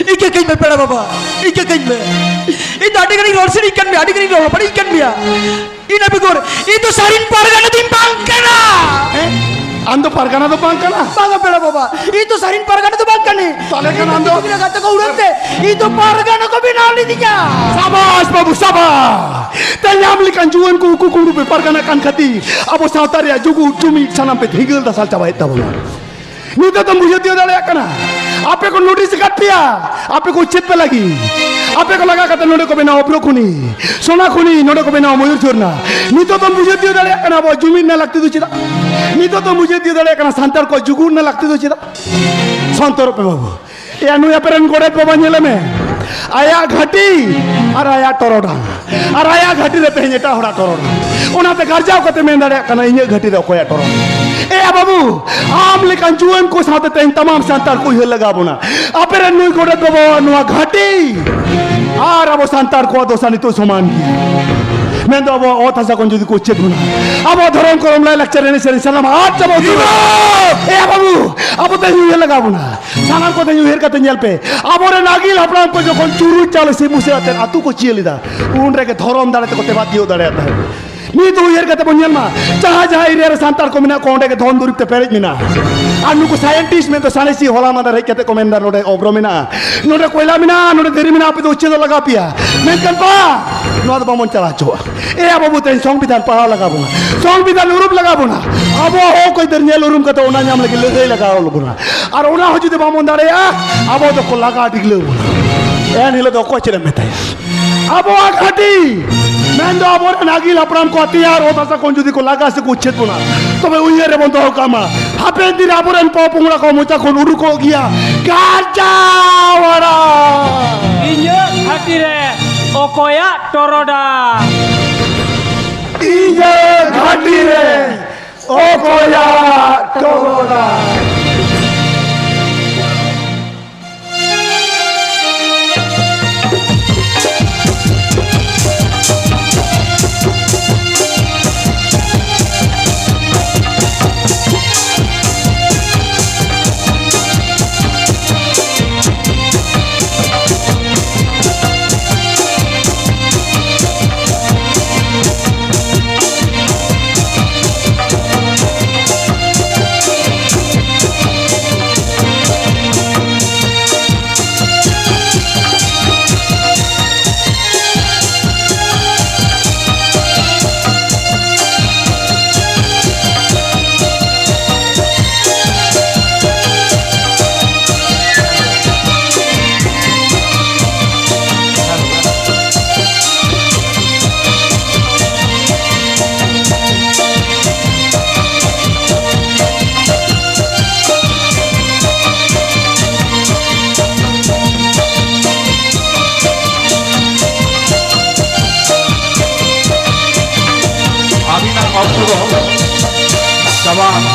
ᱤᱠᱟᱹ ᱠᱟᱹᱧ ᱢᱮ ᱯᱮᱲᱟ ᱵᱟᱵᱟ, ᱤᱠᱟᱹ ᱠᱟᱹᱧ ᱢᱮ᱾ ᱤᱧ ᱫᱚ ᱟᱹᱰᱤ ᱜᱟᱱᱤᱧ ᱨᱚᱲ ᱥᱟᱹᱨᱤ ᱠᱟᱱ ᱢᱮᱭᱟ, ᱟᱹᱰᱤ ᱜᱟᱱᱤᱧ ᱨᱚᱲ ᱵᱟᱹᱲᱤᱡ ᱠᱟᱱ ᱢᱮᱭᱟ᱾ ᱤᱱᱟᱹ ᱵᱮᱜᱚᱨ ᱤᱧ ᱫᱚ ᱥᱟᱹᱨᱤᱱ ᱯᱟᱨᱜᱟᱱᱟ ᱫᱚᱧ ᱵᱟᱝ ᱠᱟᱱᱟ᱾ ᱦᱮᱸ? ᱟᱢ ᱫᱚ ᱯᱟᱨᱜᱟᱱᱟ ᱫᱚ ᱵᱟᱝ ᱠᱟᱱᱟ? ᱵᱟᱝᱟ ᱯᱮᱲᱟ ᱵᱟᱵᱟ, ᱤᱧ ᱫᱚ ᱥᱟᱹᱨᱤᱱ ᱯᱟᱨᱜᱟᱱᱟ ᱫᱚ ᱵᱟᱝ ᱠᱟᱹᱱᱟᱹᱧ᱾ ᱛᱟᱦᱞᱮ ᱠᱷᱟᱱ ᱟᱢ ᱫᱚ? ᱤᱧ ᱫᱚ ᱜᱤᱫᱽᱨᱟᱹ ᱜᱟᱛᱮ ᱠᱚ ᱩᱲᱟᱹᱱ ᱛᱮ ᱤᱧ ᱫᱚ ᱯᱟᱨᱜᱟᱱᱟ ᱠᱚ ᱵᱮᱱᱟᱣ ᱞᱤᱫᱤᱧᱟ᱾ ᱥᱟᱵᱟᱥ ᱵᱟᱹᱵᱩ, ᱥᱟᱵᱟᱥ᱾ ᱛᱮᱦᱮᱧ ᱟᱢ ᱞᱮᱠᱟᱱ ᱡᱩᱣᱟᱹᱱ ᱠᱚ ᱩᱠᱩ ᱠᱩᱢᱲᱩ ᱯᱮ ᱯᱟᱨᱜᱟᱱᱟ ᱠᱟᱱ ᱠᱷᱟᱹᱛᱤᱨ ᱟᱵᱚ ᱥᱟᱶᱛᱟ ᱨᱮᱭᱟᱜ ᱡᱩᱜᱩ ᱡᱩᱢᱤᱫ ᱥᱟᱱᱟᱢ ᱯᱮ ᱫᱷᱤᱜᱟᱹᱞ ᱫᱟᱥᱟᱞ ᱪᱟᱵᱟᱭᱮᱫ ᱛᱟᱵᱚᱱᱟ᱾ ᱱᱤᱛᱚᱜ ᱫᱚᱢ ᱵᱩᱡᱷᱟᱹᱣ ᱛᱤᱭᱳᱜ ᱫᱟᱲᱮᱭᱟᱜ ᱠᱟᱱᱟ? ᱟᱯᱮ ᱠᱚ ᱱᱳᱴᱤᱥ ᱟᱠᱟᱫ ᱯᱮᱭᱟ, ᱟᱯᱮ ᱠᱚ ᱪᱮᱫ ᱯᱮ ᱞᱟᱹᱜᱤᱫ? ᱟᱯᱮ ᱠᱚ ᱞᱟᱜᱟ ᱠᱟᱛᱮ ᱱᱚᱰᱮ ᱠᱚ ᱵᱮᱱᱟᱣᱟ ᱚᱵᱷᱨᱚ ᱠᱷᱚᱱᱤ, ᱥᱳᱱᱟ ᱠᱷᱚᱱᱤ, ᱱᱚᱰᱮ ᱠᱚ ᱵᱮᱱᱟᱣᱟ ᱢᱚᱭᱩᱨ ᱡᱷᱚᱨᱱᱟ᱾ ᱱᱤᱛᱚᱜ ᱫᱚᱢ ᱵᱩᱡᱷᱟᱹᱣ ᱛᱤᱭᱳᱜ ᱫᱟᱲᱮᱭᱟᱜ ᱠᱟᱱᱟ ᱟᱵᱚᱣᱟᱜ ᱡᱩᱢᱤᱫ ᱨᱮᱱᱟᱜ ᱞᱟᱹᱠᱛᱤ ᱫᱚ ᱪᱮᱫᱟᱜ? ᱱᱤᱛᱚᱜ ᱫᱚᱢ ᱵᱩᱡᱷᱟᱹᱣ ᱛᱤᱭᱳᱜ ᱫᱟᱲᱮᱭᱟᱜ ᱠᱟᱱᱟ ᱥᱟᱱᱛᱟᱲ ᱠᱚᱣᱟᱜ ᱡᱩᱜᱩᱫ ᱨᱮᱱᱟᱜ ᱞᱟᱹᱠᱛᱤ ᱫᱚ ᱪᱮᱫᱟᱜ? ᱥᱚᱱᱛᱚᱨᱚᱜ ᱯᱮ ᱵᱟᱹᱵᱩ᱾ ᱮᱭᱟ, ᱱᱩᱭ ᱟᱯᱮ ᱨᱮᱱ ᱜᱚᱰᱮᱛ ᱵᱟᱵᱟ ᱧᱮᱞᱮ ᱢᱮ, ᱟᱭᱟᱜ ᱜᱷᱟᱹᱴᱤ ᱟᱨ ᱟᱭᱟᱜ ᱴᱚᱨᱚᱰᱟᱝ, ᱟᱨ ᱟᱭᱟᱜ ᱜᱷᱟᱹᱴᱤ ᱨᱮ ᱛᱮᱦᱮᱧ ᱮᱴᱟᱜ ᱦᱚᱲᱟᱜ ᱴᱚᱨᱚᱰᱟᱝ᱾ ᱚᱱᱟᱛᱮ ᱜᱟᱨᱡᱟᱣ ᱠᱟᱛᱮ ᱢᱮᱱ ᱫᱟᱲᱮᱭᱟᱜ ᱠᱟᱱᱟ, ᱤᱧᱟᱹᱜ ᱜᱷᱟᱹᱴᱤ ᱨᱮ ᱚᱠᱚᱭᱟᱜ ᱴᱚᱨᱚᱰᱟᱝ? ᱮᱭᱟ ᱵᱟᱹᱵᱩ, ᱟᱢ ᱞᱮᱠᱟᱱ ᱡᱩᱣᱟᱹᱱ ᱠᱚ ᱥᱟᱶᱛᱮ ᱛᱮᱦᱮᱧ ᱛᱟᱢᱟᱢ ᱥᱟᱱᱛᱟᱲ ᱠᱚ ᱩᱭᱦᱟᱹᱨ ᱞᱟᱜᱟᱣ ᱵᱚᱱᱟ᱾ ᱟᱯᱮ ᱨᱮᱱ ᱱᱩᱭ ᱜᱚᱰᱮᱛ ᱵᱟᱵᱟᱣᱟᱜ ᱱᱚᱣᱟ ᱜᱷᱟᱹᱴᱤ ᱟᱨ ᱟᱵᱚ ᱥᱟᱱᱛᱟᱲ ᱠᱚᱣᱟᱜ ᱫᱚᱥᱟ ᱱᱤᱛᱚᱜ ᱥᱚᱢᱟᱱ ᱜᱮᱭᱟ᱾ ᱢᱮᱱᱫᱚ ᱟᱵᱚᱣᱟᱜ ᱚᱛ ᱦᱟᱥᱟ ᱠᱷᱚᱱ ᱡᱩᱫᱤ ᱠᱚ ᱪᱮᱫ ᱵᱚᱱᱟ, ᱟᱵᱚᱣᱟᱜ ᱫᱷᱚᱨᱚᱢ ᱠᱚᱨᱚᱢ ᱞᱟᱭ ᱞᱟᱠᱪᱟᱨ ᱮᱱᱮᱡ ᱥᱮᱨᱮᱧ ᱥᱟᱱᱟᱢ ᱟᱫ ᱪᱟᱵᱟ ᱩᱛᱟᱹᱨᱚᱜᱼᱟ᱾ ᱮᱭᱟ ᱵᱟᱹᱵᱩ, ᱟᱵᱚ ᱛᱮᱦᱮᱧ ᱩᱭᱦᱟᱹᱨ ᱞᱟᱜᱟᱣ ᱵᱚᱱᱟ᱾ ᱥᱟᱱᱟᱢ ᱠᱚᱛᱮ ᱩᱭᱦᱟᱹᱨ ᱠᱟᱛᱮ ᱧᱮᱞ ᱯᱮ, ᱟᱵᱚᱨᱮᱱ ᱟᱹᱜᱤᱞ ᱦᱟᱯᱲᱟᱢ ᱠᱚ ᱡᱚᱠᱷᱚᱱ ᱪᱩᱨᱩᱡ ᱪᱟᱣᱞᱮ ᱥᱤᱢ ᱵᱩᱥᱟᱹᱜ ᱟᱛᱮ ᱟᱹᱛᱩ ᱠᱚ ᱪᱤᱭᱟᱹ ᱞᱮᱫᱟ, ᱩᱱ ᱨᱮᱜᱮ ᱫᱷᱚᱨᱚᱢ ᱫᱟᱲᱮ ᱛᱮᱠᱚ ᱛᱮᱵᱟᱫ ᱛᱤᱭᱳᱜ ᱫᱟᱲᱮᱭᱟᱜ ᱛᱟᱦᱮᱸᱫ᱾ ᱱᱤᱛ ᱩᱭᱦᱟᱹᱨ ᱠᱟᱛᱮ ᱵᱚᱱ ᱧᱮᱞ ᱢᱟ, ᱡᱟᱦᱟᱸ ᱡᱟᱦᱟᱸ ᱮᱨᱤᱭᱟ ᱨᱮ ᱥᱟᱱᱛᱟᱲ ᱠᱚ ᱢᱮᱱᱟᱜ ᱠᱚᱣᱟ, ᱚᱸᱰᱮ ᱜᱮ ᱫᱷᱚᱱ ᱫᱩᱨᱤᱵᱽ ᱛᱮ ᱯᱮᱨᱮᱡ ᱢᱮᱱᱟᱜᱼᱟ᱾ ᱟᱨ ᱱᱩᱠᱩ scientist ᱢᱮᱱᱛᱮ ᱥᱟᱬᱮᱥᱤ ᱦᱚᱞᱟ ᱢᱟᱫᱷᱮᱨ ᱦᱮᱡ ᱠᱟᱛᱮ ᱠᱚ ᱢᱮᱱᱫᱟ, "ᱱᱚᱰᱮ ᱚᱵᱨᱚ ᱢᱮᱱᱟᱜᱼᱟ, ᱱᱚᱰᱮ ᱠᱚᱭᱞᱟ ᱢᱮᱱᱟᱜᱼᱟ, ᱱᱚᱰᱮ ᱫᱷᱤᱨᱤ ᱢᱮᱱᱟᱜᱼᱟ, ᱟᱯᱮ ᱫᱚ ᱩᱪᱪᱷᱮᱫᱚᱜ ᱞᱟᱜᱟᱣ ᱯᱮᱭᱟ", ᱢᱮᱱᱠᱷᱟᱱ ᱵᱟᱝ, ᱱᱚᱣᱟ ᱫᱚ ᱵᱟᱵᱚᱱ ᱪᱟᱞᱟᱣ ᱦᱚᱪᱚᱣᱟᱜᱼᱟ᱾ ᱮ ᱟᱵᱚ ᱵᱚ ᱛᱮᱦᱮᱧ ᱥᱚᱝᱵᱤᱫᱷᱟᱱ ᱯᱟᱲᱦᱟᱣ ᱞᱟᱜᱟᱣ ᱵᱚᱱᱟ, ᱥᱚᱝᱵᱤᱫᱷᱟᱱ ᱩᱨᱩᱢ ᱞᱟᱜᱟᱣ ᱵᱚᱱᱟ, ᱟᱵᱚᱣᱟᱜ ᱦᱚᱠ ᱟᱹᱭᱫᱟᱹᱨ ᱧᱮᱞ ᱩᱨᱩᱢ ᱠᱟᱛᱮ ᱚᱱᱟ ᱧᱟᱢ ᱞᱟᱹᱜᱤᱫ ᱞᱟᱹᱲᱦᱟᱹᱭ ᱞᱟᱜᱟᱣ ᱵᱚᱱᱟ᱾ ᱟᱨ ᱚᱱᱟ ᱦᱚᱸ ᱡᱩᱫᱤ ᱵᱟᱵᱚᱱ ᱫᱟᱲᱮᱭᱟᱜᱼᱟ, ᱟᱵᱚ ᱫᱚᱠᱚ ᱞᱟᱜᱟ ᱰᱤᱜᱽᱞᱟᱹᱣ ᱵᱚᱱᱟ᱾ ᱮᱱ ᱦᱤᱞᱳᱜ ᱫᱚ ᱚᱠᱚᱭ ᱪᱮᱫ ᱮᱢ ᱢᱮᱛᱟᱭᱟ? ᱟᱵᱚᱣᱟᱜ ᱜᱷᱟᱹᱴᱤ, ᱢᱮᱱᱫᱚ ᱟᱵᱚᱨᱮᱱ ᱟᱹᱜᱤᱞ ᱦᱟᱯᱲᱟᱢ ᱠᱚ ᱟᱹᱛᱤᱧᱟ ᱟᱨ ᱚᱛ ᱦᱟᱥᱟ ᱠᱷᱚᱱ ᱡᱩᱫᱤ ᱠᱚ ᱞᱟᱜᱟ ᱥᱮ ᱠᱚ ᱩᱪᱷᱮᱫ ᱵᱚᱱᱟ, ᱛᱚᱵᱮ ᱩᱭᱦᱟᱹᱨ ᱨᱮᱵᱚᱱ ᱫᱚᱦᱚ ᱠᱟᱜ ᱢᱟ, ᱦᱟᱯᱮᱱ ᱫᱤᱱ ᱟᱵᱚᱨᱮᱱ ᱯᱚᱯᱚᱝᱲᱟ ᱠᱚ ᱢᱚᱪᱟ ᱠᱷᱚᱱ ᱩᱰᱩᱠᱚᱜ ᱜᱮᱭᱟ ᱠᱟᱨᱡᱟᱣᱟᱲᱟ᱾ ᱤᱧᱟᱹᱜ ᱜᱷᱟᱹᱴᱤ ᱨᱮ ᱚᱠᱚᱭᱟᱜ ᱴᱚᱨᱚᱰᱟᱝ? ᱤᱧᱟᱹᱜ ᱜᱷᱟᱹᱴᱤ ᱨᱮ ᱚᱠᱚᱭᱟᱜ ᱴᱚᱨᱚᱰᱟᱝ? ᱟᱹᱵᱤᱱᱟᱜ ᱚᱠᱛᱚ ᱫᱚ ᱪᱟᱵᱟ ᱟᱠᱟᱱᱟ᱾